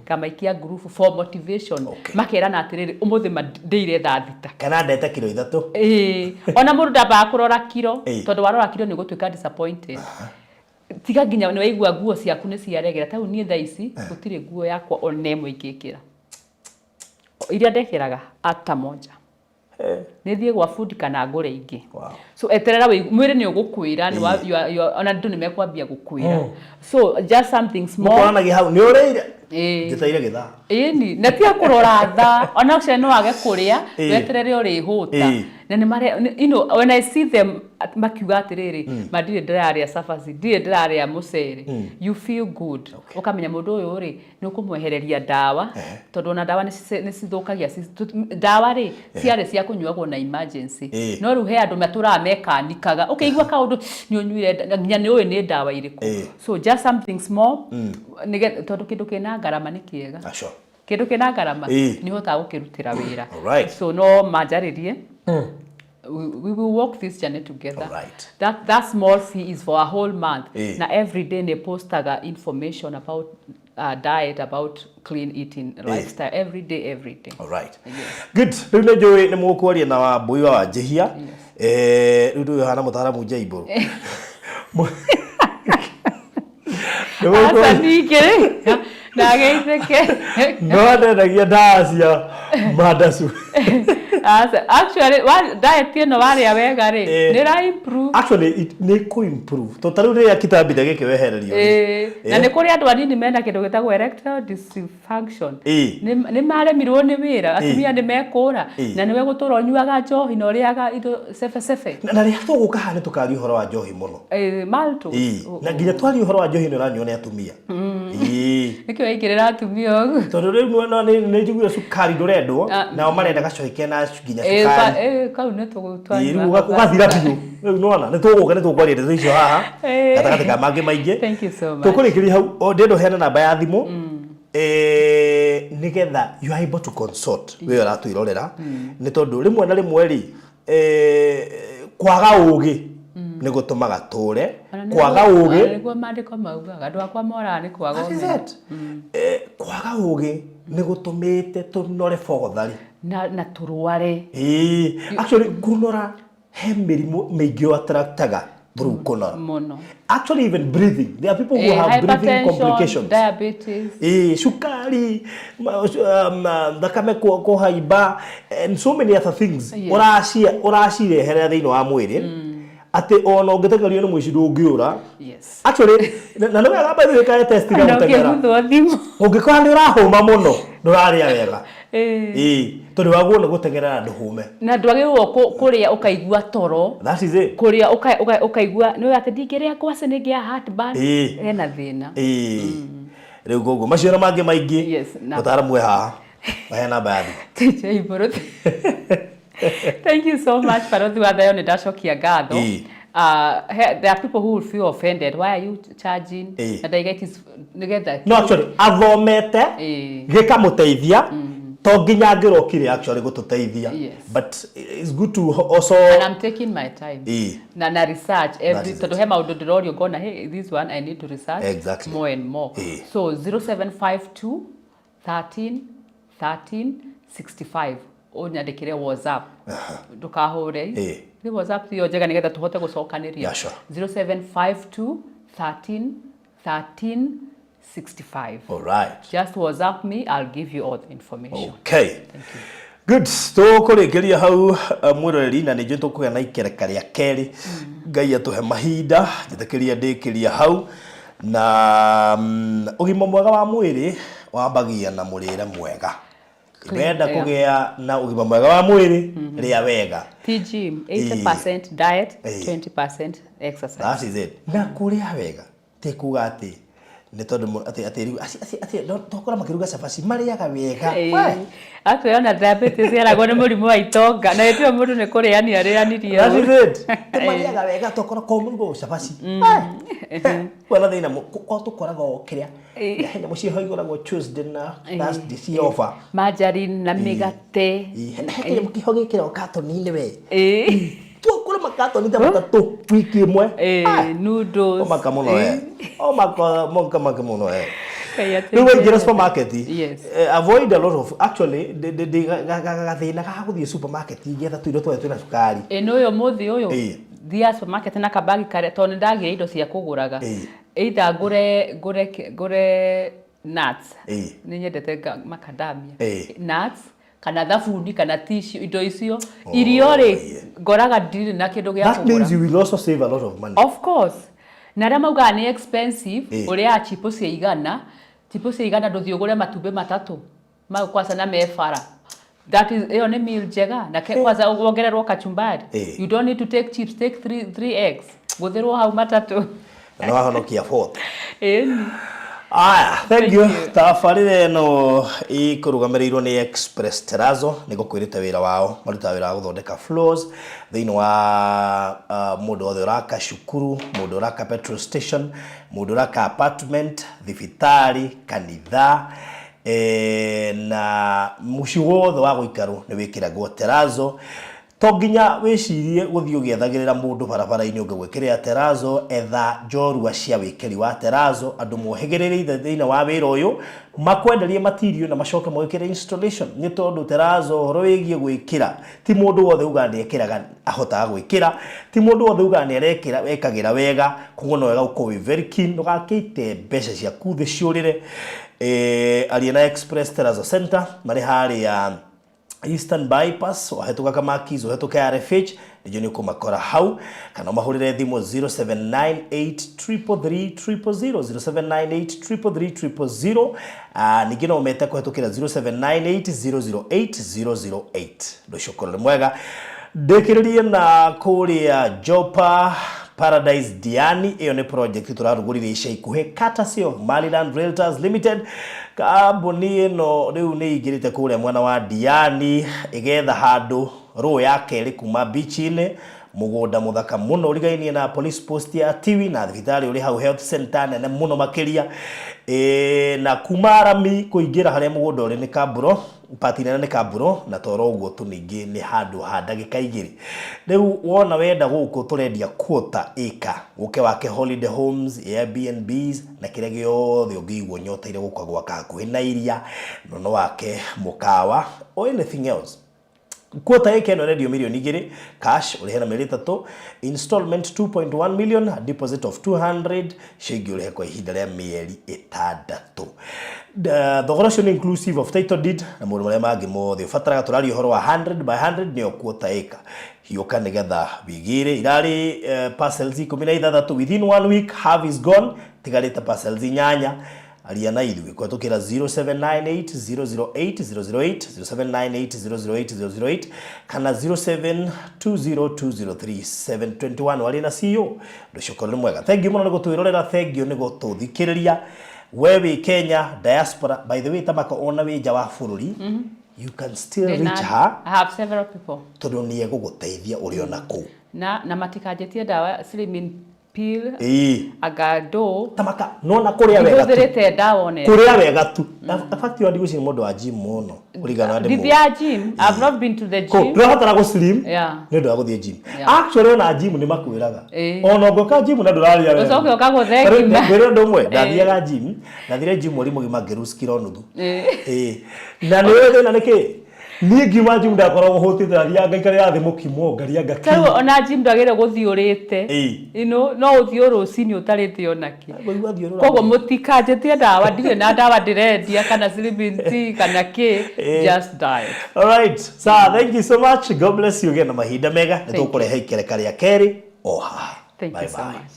ngamaikia group for motivation. Makerana atĩrĩrĩ, ũmũthĩ ndĩire thaa 6. Kana ndete kiro 3. Ĩĩ, ona mũndũ ndambaga kũrora kiro, tondũ warora kiro nĩ ũgũtuĩka disappointed. Tiga nginya nĩ waigua nguo ciaku nĩ ciaregera. Tau niĩ thaa ici gũtirĩ nguo yakwa ona ĩmwe ingĩkĩra iria ndekĩraga ata moja. Nĩ thiĩ gwa bundi kana ngũre ingĩ. So eterera mwĩrĩ nĩ ũgũkwĩra nĩ ona andũ nĩ mekwambia gũkwĩra. So just something small. Mũkoranagia hau nĩ ũrĩire, njĩtaire gĩthaa. Ĩni, na tiga kũrora thaa, ona ũcio no age kũrĩa, weterere ũrĩhũta. Na nĩ mare when I see them makiuga atĩrĩrĩ, ma ndirĩ ndĩrarĩa cabaci, ndirĩ ndĩrarĩa mũcere, you feel good. Ũkamenya mũndũ ũyũ rĩ, nĩ ũkũmwehereria ndawa, tondũ ona ndawa nĩ cithũkagia ndawa rĩ, ciarĩ cia kũnyuagwo na emergency. No rĩu he andũ matũraga mekanikaga, ũkĩigua kaũndũ nĩ ũnyuire nginya nĩ ũĩ nĩ ndawa irĩkũ. So just something small, tondũ kĩndũ kĩna ngarama nĩ kĩega. Aco. Kĩndũ kĩna ngarama nĩ ũhotaga gũkĩrutĩra wĩra. So no manjarĩrie, we will walk this journey together. That small fee is for a whole month. Na every day nĩ postaga information about diet, about clean eating lifestyle every day, every day. All right. Good. Rĩu nĩ njũĩ nĩ mũkwaria na Wambui wa Wanjihia. Rĩu ndũĩ hana mũtaaramu Njaibũrũ. Nĩ Aca mũkwaria- ningĩ rĩ, ndageithĩke. No ndendagia ndawa cia mandacu. Aca, actually diet ĩno warĩa wega rĩ, nĩ ra improve. Actually nĩ kũ improve. To ta rĩu rĩrĩa kitambithia gĩkĩ wehererio. Na nĩ kũrĩ andũ anini mena kĩndũ gĩtagwo erectile dysfunction. Nĩ maremirwo nĩ wĩra, atumia nĩ mekũra, na nĩwe gũtũra ũnyuaga njohi na ũrĩaga indo cebecebe. Na rĩrĩa tũgũka haha nĩ tũkaria ũhoro wa njohi mũno. Maltose. Na nginya twaria ũhoro wa njohi nĩ ũranyuo nĩ atumia. Nĩkĩo waingĩrĩra atumia ũguo. Tondũ rĩu nĩ njiguire cukari ndũrendwo, nao marenda gacohi kena nginya cukari. Kau nĩ tũgũtwanyua. Rĩu ũgathira biũ. Rĩu nĩwona nĩ tũgũka nĩ tũkwaria ndeto icio haha gatagatĩ ka mangĩ maingĩ. Thank you so much. Tũkũrĩkĩria hau, ndĩrenda ũheane namba ya thimũ nĩgetha you are able to consult we ũratwĩrorera, nĩ tondũ rĩmwe na rĩmwe rĩ kwaga ũgĩ nĩ gũtũmaga tũre kwaga ũgĩ. Nĩguo maandĩko maugaga andũ akwa moraga nĩ kwaga That is ũmenyo. it. Kwaga ũgĩ nĩ gũtũmĩte tũnore bogothari na tũrware. Actually kũnora he mĩrimũ mĩingĩ attractaga through kũnora mũno. Actually even breathing, there are people who have breathing Hypertension, complications, diabetes. Cukari, thakame kũhaimba and so many other things. Ũracireherera thĩinĩ wa mwĩrĩ atĩ ona ũngĩteng'erio nĩ mũici ndũngĩũra. Actually na nĩ wega by the way kae test Na ga gũteng'era. ũkĩguthwo thimũ. Ũngĩkora nĩ ũrahũma mũno, ndũrarĩa wega. Tondũ waguo nĩ gũteng'era na ndũhũme. Na ndwagĩrĩirwo kũrĩa ũkaigua toro. That is it. Kũrĩa ũkaigua nĩ atĩ ndingĩrĩa ngwacĩ nĩngĩa heartburn. Hena thĩna. Rĩu koguo macio na mangĩ maingĩ, Yes, na- mũtaaramu e haha mahe namba ya thimũ. TJ Borothi. Thank you so much, Barothi wa Thayo, nĩ ndacokia ngatho. There are people who will feel offended. Why are you charging? Na ndaiga it is nĩgetha No, actually athomete gĩkamũteithia, to nginya angĩrokire actually gũtũteithia. But it's good to also And I'm taking my time. Na research That every is tondũ it. he maũndũ ndĩrorio ngona, hey, this one I need to research more and more. So 0752 13 13 65 ũnyandĩkĩre WhatsApp, ndũkahũre. Nĩ WhatsApp tiyo njega nĩgetha tũhote gũcokanĩria. Yeah, sure. 0752 13 13 65. All right. Just WhatsApp me, I'll give you all the information. Okay. Good. Tũkũrĩkĩria hau, mwĩroreri, na nĩ njũĩ tũkũgĩa na ikereka rĩa kerĩ. Ngai atũhe mahinda, njĩtĩkĩria ndĩkĩria hau na ũgima mwega wa mwĩrĩ wambagia na mũrĩre mwega. Wenda kũgĩa na ũgima mwega wa mwĩrĩ, rĩa wega. TG, 80% diet, 20% exercise. That is it. Na kũrĩa wega ti kuga atĩ nĩ tondũ atĩ rĩu atĩ tokora makĩruga cabaci marĩaga wega. We. Actually ona diabetes yaragwo nĩ mũrimũ wa itonga na ĩtio mũndũ nĩ kũrĩania arĩanirie. That is it. Ti marĩaga wega tokora ko mũrugo cabaci. Wena thĩna ko tũkoragwo kĩrĩa he nyamũ ciho igũragwo Tuesday na Thursday ci offer. Margarine na mĩgate. He kĩnyamũ kĩho gĩkĩragwo katoni-inĩ we. Twakũra makatoni ta matatũ wiki ĩmwe. Noodles. Omaka mũno we. Omaka monka maka mũno we. Ngai Rĩu ateithie. waingĩra supermarket, avoid a lot of actually gathĩna ga gũthiĩ supermarket ngĩetha tũindo twothe twĩna cukari. Ĩ nĩ ũyũ mũthĩ ũyũ thiaga supermarket na kabagi karĩa tondũ nĩ ndagĩra indo cia kũgũraga. Either ngũre nuts. Nĩ nyendete macadamia. Nuts kana thabuni kana tissue, indo icio. Irio rĩ, ngoraga ndirĩ na kĩndũ gĩa That kũgũra. means you will also save a lot of money. Of course. Na arĩa maugaga nĩ expensive, ũrĩaga chipo cia igana, chipo cia igana ndũthiĩ ũgũre matumbĩ matatũ mau kwanza na me bara. That is, ĩyo nĩ meal njega na kwanza wongererwo kachumbari. You don't need to take chips, take three eggs. Gũthĩrwo hau matatũ. Na nĩ wahonokia fourth. Ĩni. Aya, thank Thank you. you. Tabarĩra ĩno ĩkũrũgamĩrĩirwo nĩ Express Terrazzo, nĩ ngũkwĩrĩte wĩra wao, marutaga wĩra wa gũthondeka floors thĩinĩ wa mũndũ wothe ũraka cukuru, mũndũ ũraka petrol station, mũndũ ũraka apartment, thibitarĩ, kanitha, na mũciĩ wothe wa gũikarwo nĩ wĩkĩragwo terrazzo. To nginya wĩcirie gũthiĩ ũgĩethagĩrĩra mũndũ barabara-inĩ ũngĩgwĩkĩrĩra terazo. Etha njorua cia wĩkĩri wa terazo, andũ mohĩgĩrĩrĩire thĩinĩ wa wĩra ũyũ, makwenderie material na macoke magwĩkĩre installation, nĩ tondũ terazo ũhoro wĩgiĩ gwĩkĩra ti mũndũ wothe ugaga nĩ ekĩraga ahotaga gwĩkĩra, ti mũndũ wothe ugaga nĩ arekĩra wekagĩra wega. Koguo no wega gũkorwo wĩ very keen, ndũgakĩite mbeca ciaku thĩ ciũrĩre. Aria na Express Terrazzo Center, marĩ harĩa Eastern Bypass, wahĩtũka Kamakis, ũhĩtũke RFH, nĩjo nĩ ũkũmakora hau, kana ũmahũrĩre thimũ 0798 333 000, 0798 333 000. Ningĩ no ũmete kũhĩtũkĩra 0798 008 008. Ũndũ ũcio ũkorwo nĩ mwega. Ndĩkĩrĩrie na kũrĩa Jopa Paradise Diani, ĩyo nĩ project tũrarugũririe ica ikuhĩ, courtesy of Maryland Realtors Limited. Kambuni ĩno rĩu nĩ ingĩrĩte kũrĩa mwena wa Diani, ĩgetha handũ rũ ya kerĩ kuma beach-inĩ, mũgũnda mũthaka mũno ũrigainie na police post ya Tiwi na thibitarĩ ũrĩ hau, health center nene mũno makĩria. Na kuma rami kũingĩra harĩa mũgũnda ũrĩ nĩ kamburo pati nene, nĩ kamburo na toro ũguo tu, ningĩ nĩ handũ ha ndagĩka 2. Rĩu wona wenda gũkũ tũrendia quarter acre, ũke wake holiday homes, Airbnbs na kĩrĩa gĩothe ũngĩigua nyoteire gũka gwaka hakuhĩ na iria, no wake mũkawa or anything else. Quarter acre ĩno ĩrendio mirioni 2 cash, ũrĩhe na mĩeri 3 installment 2.1 million, a deposit of 200, icio ingĩ ũrĩhe kwa ihinda rĩa mĩeri 6. Thogora ũcio nĩ inclusive of title deed na maũndũ marĩa mangĩ mothe ũbataraga. Tũraria ũhoro wa 100 by 100, nĩyo quarter acre. Hiũka nĩgetha wĩgĩre. Irarĩ parcels 16, within one week half is gone, tigarĩte parcels 8. Aria na ithuĩ kũhetũkĩra 0798 008 008, 0798 008 008 kana 0720203721, warie na CEO. Ũndũ ũcio ũkorwo nĩ mwega. Thank you mũno nĩ gũtwĩrorera, thank you nĩ gũtũthikĩrĩria. We wĩ Kenya, diaspora, by the way, Tamaka, ona wĩ nja wa bũrũri, you can still reach her. I have several people. Tondũ nĩ egũgũteithia ũrĩ ona kũu. Na matikanjĩtie ndawa slimming pill. Anga ndũ. Tamaka, nona kũrĩa wega tu. Ndihũthĩrĩte ndawa ona ĩmwe. Kũrĩa wega tu. In fact, yo ndigwĩciria mũndũ wa gym mũno kũringana na ndĩ. Ndithiaga gym. I've not been to the gym. Ndũrabatara gũ slim nĩ ũndũ wa gũthiĩ gym. Actually, ona gym nĩ makwĩraga ona ũngĩũka gym na ndũrarĩa wega, Ũcoke ũkagũthe ngima. Ngwĩre ũndũ ũmwe, ndathiaga gym, ndathire gym mweri mũgima, ngĩlose kiro nuthu. Ĩĩ. Na nĩ ũĩ thĩna nĩ kĩ? Niĩ ngiuma gym ndakoragwo hũtĩte, ndathiaga ngaikarĩra thĩ mũkimo ngaria. Tarĩu ona gym ndwagĩrĩire gũthiĩ ũrĩte. No ũthiĩ o rũcinĩ ũtarĩte onakĩ. Ngũigua thiũrũra. Koguo mũtikanjĩtie ndawa, ndirĩ na ndawa ndĩrendia kana slimming tea kana kĩ. Just diet. All right. So, thank you so much. God bless you. Gĩa na mahinda mega. Nĩ Thank you. tũkũrehe ikereka rĩa kerĩ o haha. Thank Bye you so bye. much.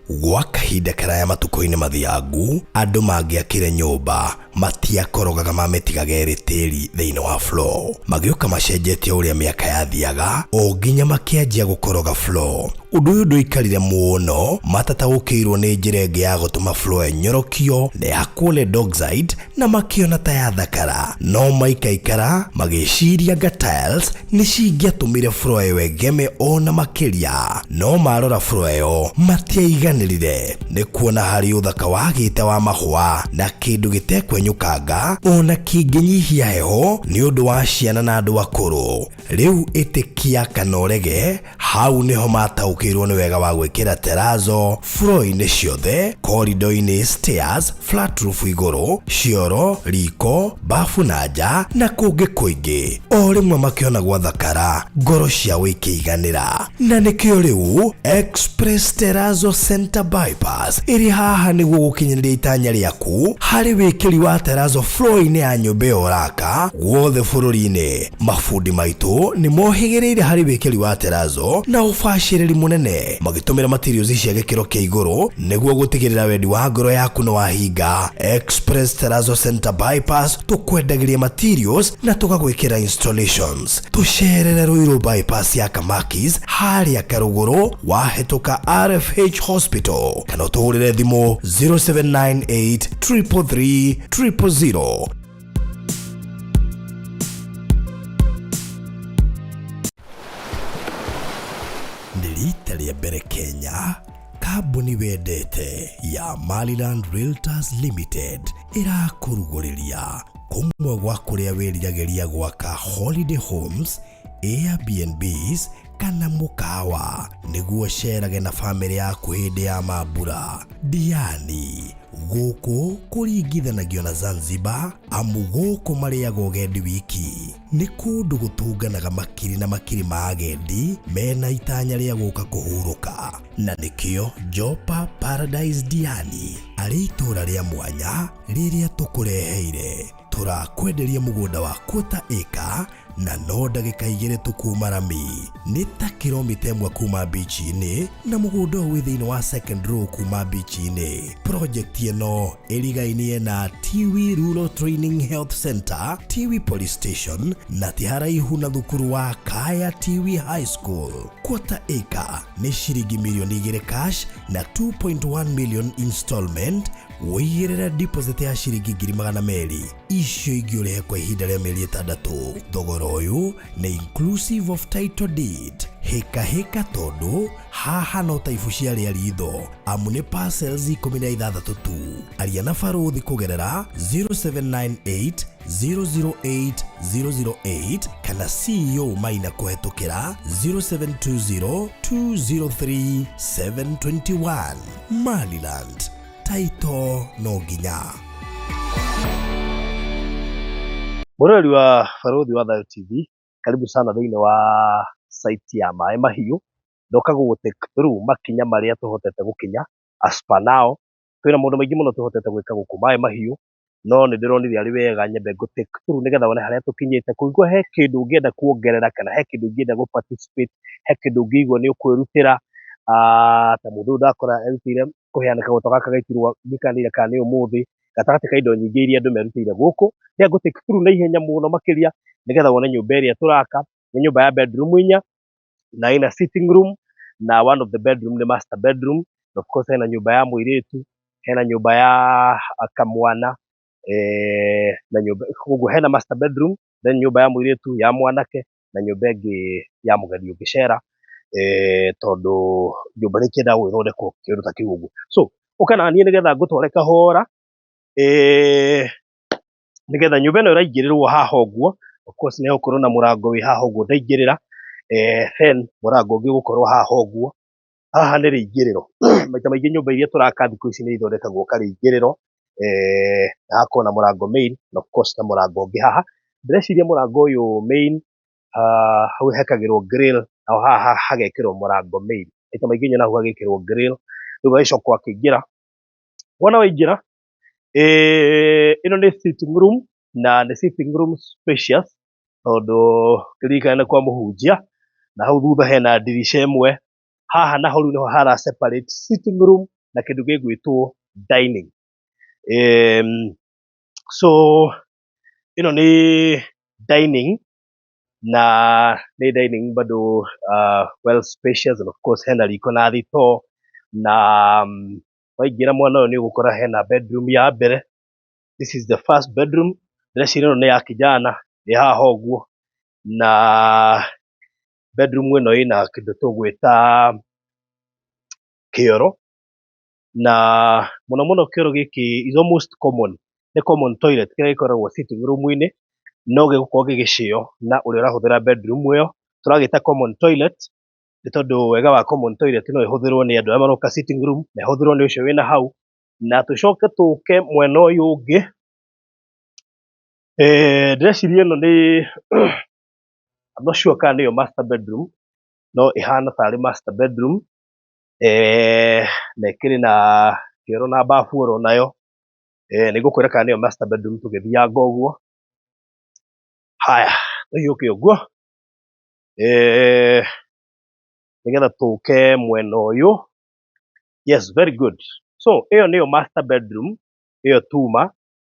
Gwa kahinda karaya matukũ-inĩ mathiangu, andũ mangĩakire nyũmba matiakorogaga, mamĩtigaga ĩrĩ tĩri thĩinĩ wa floor. Magĩũka macenjetie ũrĩa mĩaka yathiaga o nginya makĩanjia gũkoroga floor. Ũndũ ũyũ ndũikarire mũno, matataũkĩirwo nĩ njĩra ĩngĩ ya gũtũma floor ĩnyorokio na yakwo lead oxide, na makĩona ta yathakara, no maikaikara magĩciria nga tiles nĩ cingĩatũmire floor ĩyo ĩgeme ona makĩria. No marora floor ĩyo matiaiganĩrire nĩ kuona harĩ ũthaka wagĩte wa mahũa na kĩndũ gĩtekwenyũkanga ona kĩngĩnyihia heho nĩ ũndũ wa ciana na andũ akũrũ. Rĩu ĩtĩkia kana ũrege, hau nĩho mataũkĩirwo nĩ wega wa gwĩkĩra terazo floor-inĩ ciothe, korido-inĩ, stairs, flat roof igũrũ, cioro, riko, bafu na nja na kũngĩ kũingĩ. O rĩmwe makĩona gwathakara, ngoro ciao ikĩiganĩra, na nĩkĩo rĩu Express Terrazzo Center Bypass ĩrĩ haha nĩguo gũkinyanĩria itanya rĩaku harĩ wĩkĩri wa terrazzo floor-inĩ ya nyũmba ĩyo ũraka guothe bũrũri-inĩ. Mabundi maitũ nĩ mohĩgĩrĩire harĩ wĩkĩri wa terrazzo na ũbacĩrĩri mũnene, magĩtũmĩra materials cia gĩkĩro kĩa igũrũ nĩguo gũtigĩrĩra wendi wa ngoro yaku nĩ wahinga. Express Terrazzo Center Bypass, tũkwendagĩria materials na tũgagwĩkĩra installations. Tũcerere Ruiru Bypass ya Kamakis, harĩa Karũgũrũ wahĩtũka RFH Hospital, kana ũtũhũrĩre thimũ 0798 333 000. Nĩ rita rĩa mbere Kenya, kambuni wendete ya Maryland Realtors Limited ĩrakũrugũrĩria. Kũmwe gwa kũrĩa wĩriragĩria gwaka holiday homes, Airbnbs kana mũkawa nĩguo ũcerage na bamĩrĩ yaku hĩndĩ ya mambura. Diani gũkũ kũringithanagio na Zanzibar amu gũkũ marĩaga ũgendi wiki. Nĩ kũndũ gũtũnganaga makiri na makiri ma agendi mena itanya rĩa gũka kũhurũka, na nĩkĩo Jopa Paradise Diani arĩ itũra rĩa mwanya rĩrĩa tũkũreheire. Tũrakwenderia mũgũnda wa quarter acre na no ndagĩka 2 tu kuma rami, nĩ ta kilomita 1 kuma bichi-inĩ, na mũgũnda ũyũ wĩ thĩinĩ wa second row kuma bichi-inĩ. Project ĩno ĩrigainie na Tiwi Rural Training Health Center, Tiwi Police Station, na ti haraihu na thukuru wa Kaya Tiwi High School. Quarter acre nĩ ciringi mirioni 2 cash na 2.1 million installment. Wĩigĩrĩre deposit ya ciringi 200,000, icio ingĩ ũrĩhe kwa ihinda rĩa mĩeri 6. Thogora ũyũ nĩ inclusive of title deed. Hĩka hĩka, tondũ haha no ta ibu cia rĩa ritho, amu nĩ parcels 16 tu. Aria na barũthi kũgerera 0798 008 008 kana CEO Maina kũhetũkĩra 0720 203 721. Maliland taito no nginya. Mũroreri wa Barũthi wa Thayo TV, karibu sana thĩinĩ wa site ya Maĩ Mahiũ. Ndoka gũgũ take through makinya marĩa tũhotete gũkinya as per now. Twĩna maũndũ maingĩ mũno tũhotete gwĩka gũkũ Maĩ Mahiũ, no nĩ ndĩronire arĩ wega nyambe ngũ take through nĩgetha wone harĩa tũkinyĩte. Kũngĩkorwo he kĩndũ ũngĩenda kuongerera kana he kĩndũ ũngĩenda gũ participate, he kĩndũ ũngĩigua nĩ ũkwĩrutĩra, ta mũndũ ũyũ ndakora erutĩire kũheana kagoto gaka gaitirwo ndikanĩire kana nĩ ũmũthĩ, gatagatĩ ka indo nyingĩ iria andũ merutĩire gũkũ. Rĩrĩa ngũ take through na ihenya mũno makĩria nĩgetha wone nyũmba ĩrĩa tũraka nĩ nyũmba ya bedroom 4 na ĩna sitting room, na one of the bedroom nĩ master bedroom. Of course hena nyũmba ya mũirĩtu, hena nyũmba ya kamwana, na nyũmba koguo hena master bedroom, then nyũmba ya mũirĩtu, ya mwanake, na nyũmba ĩngĩ ya mũgeni ũngĩcera, tondũ nyũmba nĩ ikĩendaga gũgĩthondekwo kĩũndũ ta kĩu ũguo. So ũka na niĩ nĩgetha ngũtware kahora, nĩgetha nyũmba ĩno ĩraingĩrĩrwo haha ũguo. Of course nĩ hegũkorwo na mũrango wĩ haha ũguo ndaingĩrĩra, then mũrango ũngĩ ũgũkorwo haha ũguo. Haha nĩ rĩingĩrĩro. Maita maingĩ nyũmba iria tũraka thikũ ici nĩ ithondekagwo karĩingĩrĩro, na hagakorwo na mũrango main, na of course na mũrango ũngĩ haha. Ndĩreciria mũrango ũyũ main hau hekagĩrwo grill, naho haha hagekĩrwo mũrango main. Maita maingĩ nyonaga hau hagĩkĩrwo grill, rĩu ũgagĩcoka ũgakĩingĩra. Wona waingĩra, ĩno nĩ sitting room, na nĩ sitting room spacious, tondũ kĩririkane nĩ kwa mũhunjia, na hau thutha hena ndirica ĩmwe. Haha naho rĩu nĩho hara separate sitting room na kĩndũ gĩgwĩtwo dining. So ĩno nĩ dining, na nĩ dining bado well spacious, and of course hena riko na thitoo. Na waingĩra mwena ũyũ nĩ ũgũkora hena bedroom ya mbere. This is the first bedroom. Ndĩreciria ĩno nĩ ya kijana, ĩ haha ũguo, na bedroom ĩno ĩna kĩndũ tũgwĩta kĩoro, na mũno mũno kĩoro gĩkĩ is almost common, nĩ common toilet kĩrĩa gĩkoragwo sitting room-inĩ, no gĩgũkorwo gĩgĩcĩo na ũrĩa ũrahũthĩra bedroom ĩyo. Tũragĩta common toilet nĩ tondũ wega wa common toilet no ĩhũthĩrwo nĩ andũ arĩa maroka sitting room, na ĩhũthĩrwo nĩ ũcio wĩna hau. Na tũcoke tũke mwena ũyũ ũngĩ, ndĩreciria ĩno nĩ, I'm not sure kana nĩyo master bedroom, no ĩhana tarĩ master bedroom, na ĩkĩrĩ na kĩoro na bafu oro nayo. Nĩ ngũkwĩra kana nĩyo master bedroom tũgĩthianga ũguo. Haya, tũhiũke ũguo, nĩgetha tũke mwena ũyũ. Yes, very good. So ĩyo nĩyo master bedroom ĩyo tuma,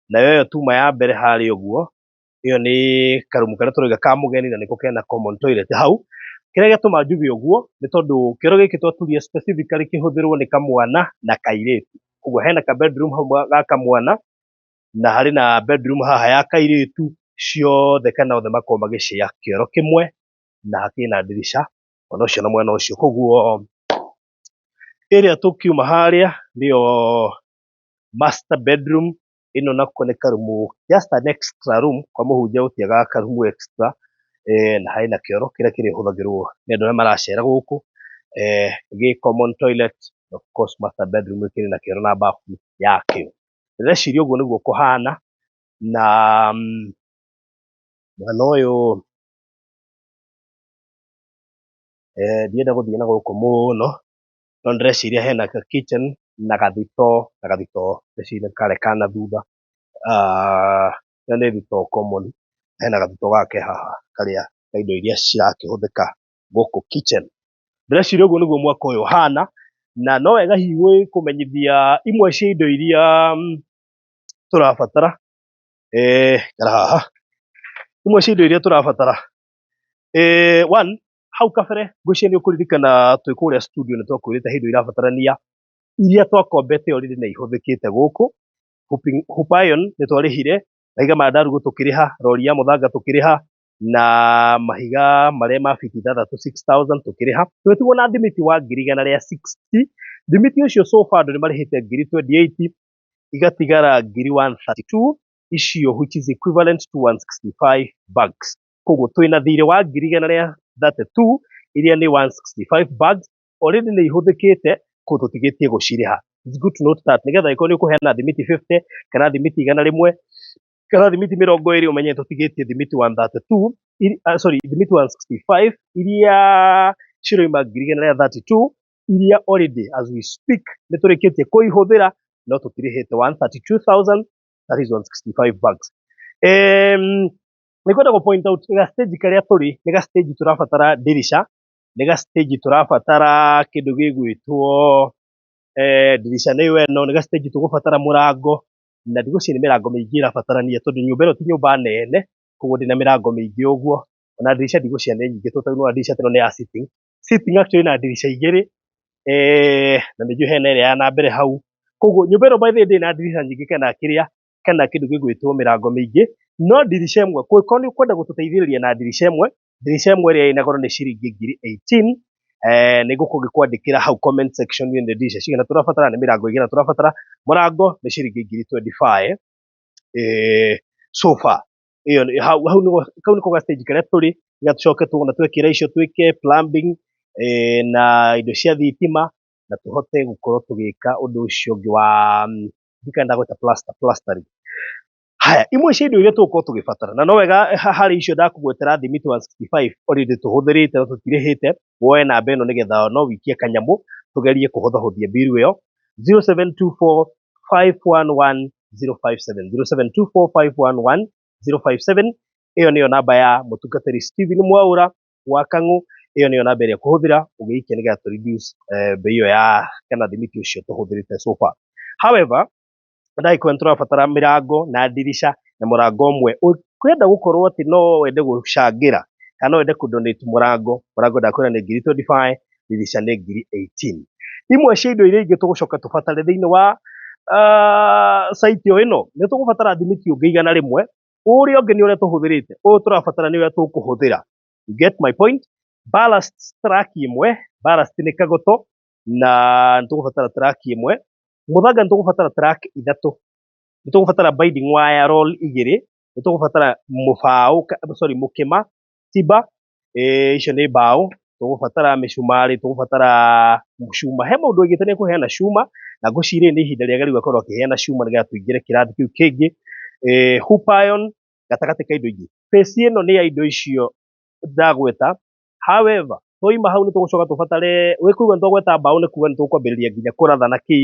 nayo ĩyo tuma ya mbere harĩa ũguo, ĩyo nĩ karumu karĩa tũrauga ka mũgeni, na nĩko kena common toilet hau. Kĩrĩa gĩatũma njuge ũguo nĩ tondũ kĩoro gĩkĩ twaturie specifically kĩhũthĩrwo nĩ kamwana na kairĩtu. Koguo hena ka bedroom hau ga kamwana, na harĩ na bedroom haha ya kairĩtu, ciothe kana othe makoragwo magĩcĩa kĩoro kĩmwe, na hakĩrĩ na ndirica mwena ũcio na mwena ũcio. Koguo ĩrĩa tũkiuma harĩa nĩyo master bedroom. Ĩno nako nĩ karumu, just an extra room, kwa mũhunjia gũtiagaga karumu extra, na harĩ na kĩoro kĩrĩa kĩrĩhũthagĩrwo nĩ andũ arĩa maracera gũkũ, gĩ common toilet, of course master bedroom ĩkĩrĩ na kĩoro na bafu yakĩo. Ndĩreciria ũguo nĩguo kũhana, na mwena ũyũ ndienda gũthiĩ na gũkũ mũno, no ndĩreciria hena ka kitchen na gathitoo, na gathitoo ndĩreciria karĩa ka na thutha, ĩyo nĩ thitoo common, hena gathitoo gaka ke haha karĩa ka indo iria cirakĩhũthĩka gũkũ kitchen. Ndĩreciria ũguo nĩguo mwaka ũyũ ũhana, na no wega hihi kũmenyithia imwe cia indo iria tũrabatara, ikara haha, imwe cia indo iria tũrabatara, one, hau kabere ngwĩciria nĩ ũkũririkana twĩ kũrĩa studio nĩ twakwĩrĩte he indo irabatarania iria twakombete already na ihũthĩkĩte gũkũ. Hoop iron nĩ twarĩhire, mahiga ma ndarugu tũkĩrĩha, rori ya mũthanga tũkĩrĩha, na mahiga marĩa ma biti ithathatũ 6000 tũkĩrĩha. Tũgĩtigwo na thimiti wa ngiri igana rĩa 60, thimiti ũcio so far andũ nĩ marĩhĩte ngiri 28, igatigara ngiri 132, icio which is equivalent to 165 bags. Koguo twĩna thirĩ wa ngiri igana rĩa 32 iria nĩ 165 bags, already nĩ ihũthĩkĩte, koguo tũtigĩtie gũcirĩha. It's good to note that nĩgetha angĩkorwo nĩ ũkũheana thimiti 50 kana thimiti igana rĩmwe kana thimiti mĩrongo ĩrĩ ũmenye tũtigĩtie thimiti 132, sorry, thimiti 165 iria ciroima ngiri igana rĩa 32 iria already as we speak nĩ tũrĩkĩtie kũihũthĩra no tũtirĩhĩte 132,000, that is 165 bags. Nĩ kwenda gũ point out ga stage karĩa tũrĩ nĩ ga stage tũrabatara ndirisha, nĩ ga stage tũrabatara kĩndũ gĩgwĩtwo ndirisha nĩyo ĩno, nĩ ga stage tũgũbatara mũrango, na ndigwĩciria nĩ mĩrango mĩingĩ ĩrabatarania tondũ nyũmba ĩno ti nyũmba nene, koguo ndĩna mĩrango mĩingĩ ũguo, ona ndirisha ndigwĩciria nĩ nyingĩ tondũ ta ndirisha ĩno nĩ ya sitting. Sitting actually ĩna ndirisha igĩrĩ, na nĩ njũĩ hena ĩrĩa ya na mbere hau, koguo nyũmba ĩno by the way ndĩrĩ na ndirisha nyingĩ kana kĩrĩa kana kĩndũ gĩgwĩtwo mĩrango mĩingĩ, no ndirisha ĩmwe, kũngĩkorwo nĩ ũkwenda gũtũteithĩrĩria na ndirisha ĩmwe, ndirisha ĩmwe ĩrĩa ĩna goro nĩ ciringi ngiri 18, nĩ ngũkorwo ngĩkwandĩkĩra hau comment section nĩ ndirisha cigana tũrabatara, nĩ mĩrango ĩigana tũrabatara, mũrango nĩ ciringi ngiri 25, so far ĩyo hau hau nĩho kau nĩko ga stage karĩa tũrĩ, nĩgetha tũcoke tuona twekĩra icio twĩke plumbing, na indo cia thitima, na tũhote gũkorwo tũgĩka ũndũ ũcio ũngĩ wa ndikana ndagweta plastering. Haya, imwe cia indo iria tũgũkorwo tũgĩbatara, na no wega harĩ icio ndakũgwetera thimiti 165 already tũhũthĩrĩte no tũtirĩhĩte, woe namba ĩno nĩgetha no wikie kanyamũ tũgerie kũhũthahũthia mbiru ĩyo, 0724 511 057, 0724 511 057, ĩyo nĩyo namba ya mũtungatĩri Stephen Mwaũra wa Kang'ũ, ĩyo nĩyo namba ĩrĩa ũkũhũthĩra ũgĩikia nĩgetha tũ reduce bei ĩyo ya kana thimiti ũcio tũhũthĩrĩte so far. However, ndagĩkorwo nĩ tũrabatara mĩrango na ndirica na mũrango ũmwe, ũkwenda gũkorwo atĩ no wende gũcangĩra kana no wende kũ donate mũrango, mũrango ndakwĩra nĩ ngiri 25, ndirica nĩ ngiri 18. Imwe cia indo iria ingĩ tũgũcoka tũbatare thĩinĩ wa site o ĩno, nĩ tũgũbatara thimiti ũngĩ igana rĩmwe, ũrĩa ũngĩ nĩ ũrĩa tũhũthĩrĩte, ũyũ tũrabatara nĩ ũrĩa tũkũhũthĩra. You get my point? Ballast truck ĩmwe, ballast nĩ kagoto, na nĩ tũgũbatara truck ĩmwe, mũthanga nĩ tũgũbatara truck ithatũ, nĩ tũgũbatara binding wire roll igĩrĩ, nĩ tũgũbatara mũbaũ, sorry, mũkĩma, timber, icio nĩ mbaũ, tũgũbatara mĩcumarĩ, tũgũbatara cuma, he mũndũ oigĩte nĩ ekũheana cuma, na ngwĩciria nĩ ihinda rĩega rĩu akorwo akĩheana cuma nĩgetha tũingĩre kĩrathi kĩu kĩngĩ, hoop iron, gatagatĩ ka indo ingĩ. Phase ĩno nĩ ya indo icio ndagweta, however, twaima hau nĩ tũgũcoka tũbatare, wĩkũigua nĩ twagweta mbaũ nĩ kuga nĩ tũkwambĩrĩria nginya kũratha na kĩ,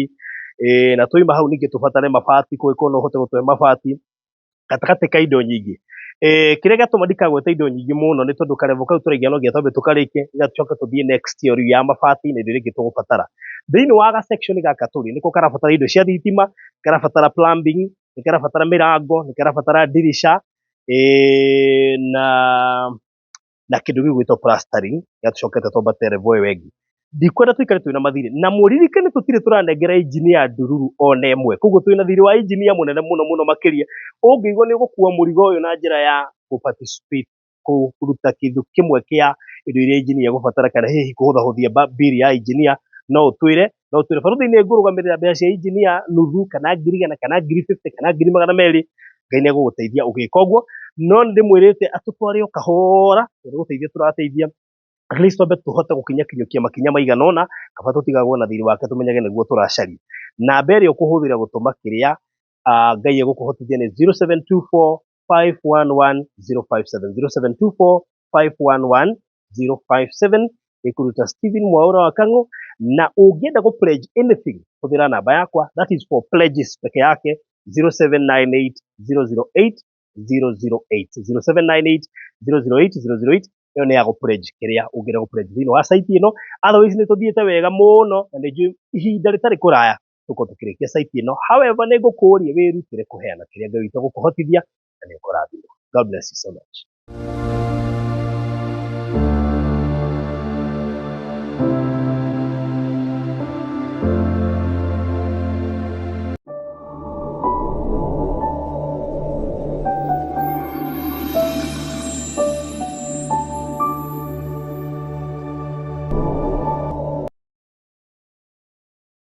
na twaima hau ningĩ tũbatare mabati, kũngĩkorwo no ũhote gũtũhe mabati, gatagatĩ ka indo nyingĩ. Kĩrĩa gĩatũma ndikagwete indo nyingĩ mũno nĩ tondũ karevo kau tũraigĩa no nginya twambe tũkarĩkie, nĩgetha tũcoke tũthiĩ next ĩyo rĩu ya mabati na indo iria ingĩ tũgũbatara. Thĩinĩ wa ga section gaka tũrĩ, nĩko karabatara indo cia thitima, karabatara plumbing, nĩ karabatara mĩrango, nĩ karabatara ndirica, na kĩndũ gĩgwĩtwo plastering, nĩgetha tũcoke twambate level ĩyo ĩngĩ. Ndikwenda tũikare twĩna mathirĩ, na mũririkane tũtirĩ tũranengera engineer ndururu ona ĩmwe, koguo twĩna thirĩ wa engineer mũnene mũno mũno makĩria, ũngĩigua nĩ ũgũkua mũrigo ũyũ na njĩra ya kũ participate kũruta kĩndũ kĩmwe kĩa indo iria engineer egũbatara kana hihi kũhũthahũthia bill ya engineer, no ũtwĩre No twĩre baruthi nĩ ngũrũgamĩrĩra mbeca cia engineer nuthu kana 100,000 kana 50,000 kana 200,000. Ngai nĩ egũgũteithia ũgĩka ũguo, no nĩ ndĩmwĩrĩte atũtware o kahora, nĩ gũteithia tũrateithia, at least twambe tũhote gũkinya kinyũkia makinya maigana ũna, kaba tũtigagwo na thirĩ wake, tũmenyage nĩguo tũracaria. Namba ĩrĩa ũkũhũthĩra gũtũma kĩrĩa Ngai egũkũhotithia nĩ 0724 511 057, 0724 511 057, ĩkũruta Stephen Mwaũra wa Kang'ũ. Na ũngĩenda gũ pledge anything, hũthĩra namba yakwa, that is for pledges peke yake, 0798 008 008, 0798 008 008. Ĩyo nĩ ya gũ pledge kĩrĩa ũngĩenda gũ pledge thĩinĩ wa site ĩno. Otherwise nĩ tũthiĩte wega mũno na nĩ njũĩ ihinda rĩtarĩ kũraya tũkorwo tũkĩrĩkia site ĩno. However, nĩ ngũkũria wĩrutĩre kũheana kĩrĩa Ngai witũ egũkũhotithia na nĩ ũkũrathimwo. God bless you so much.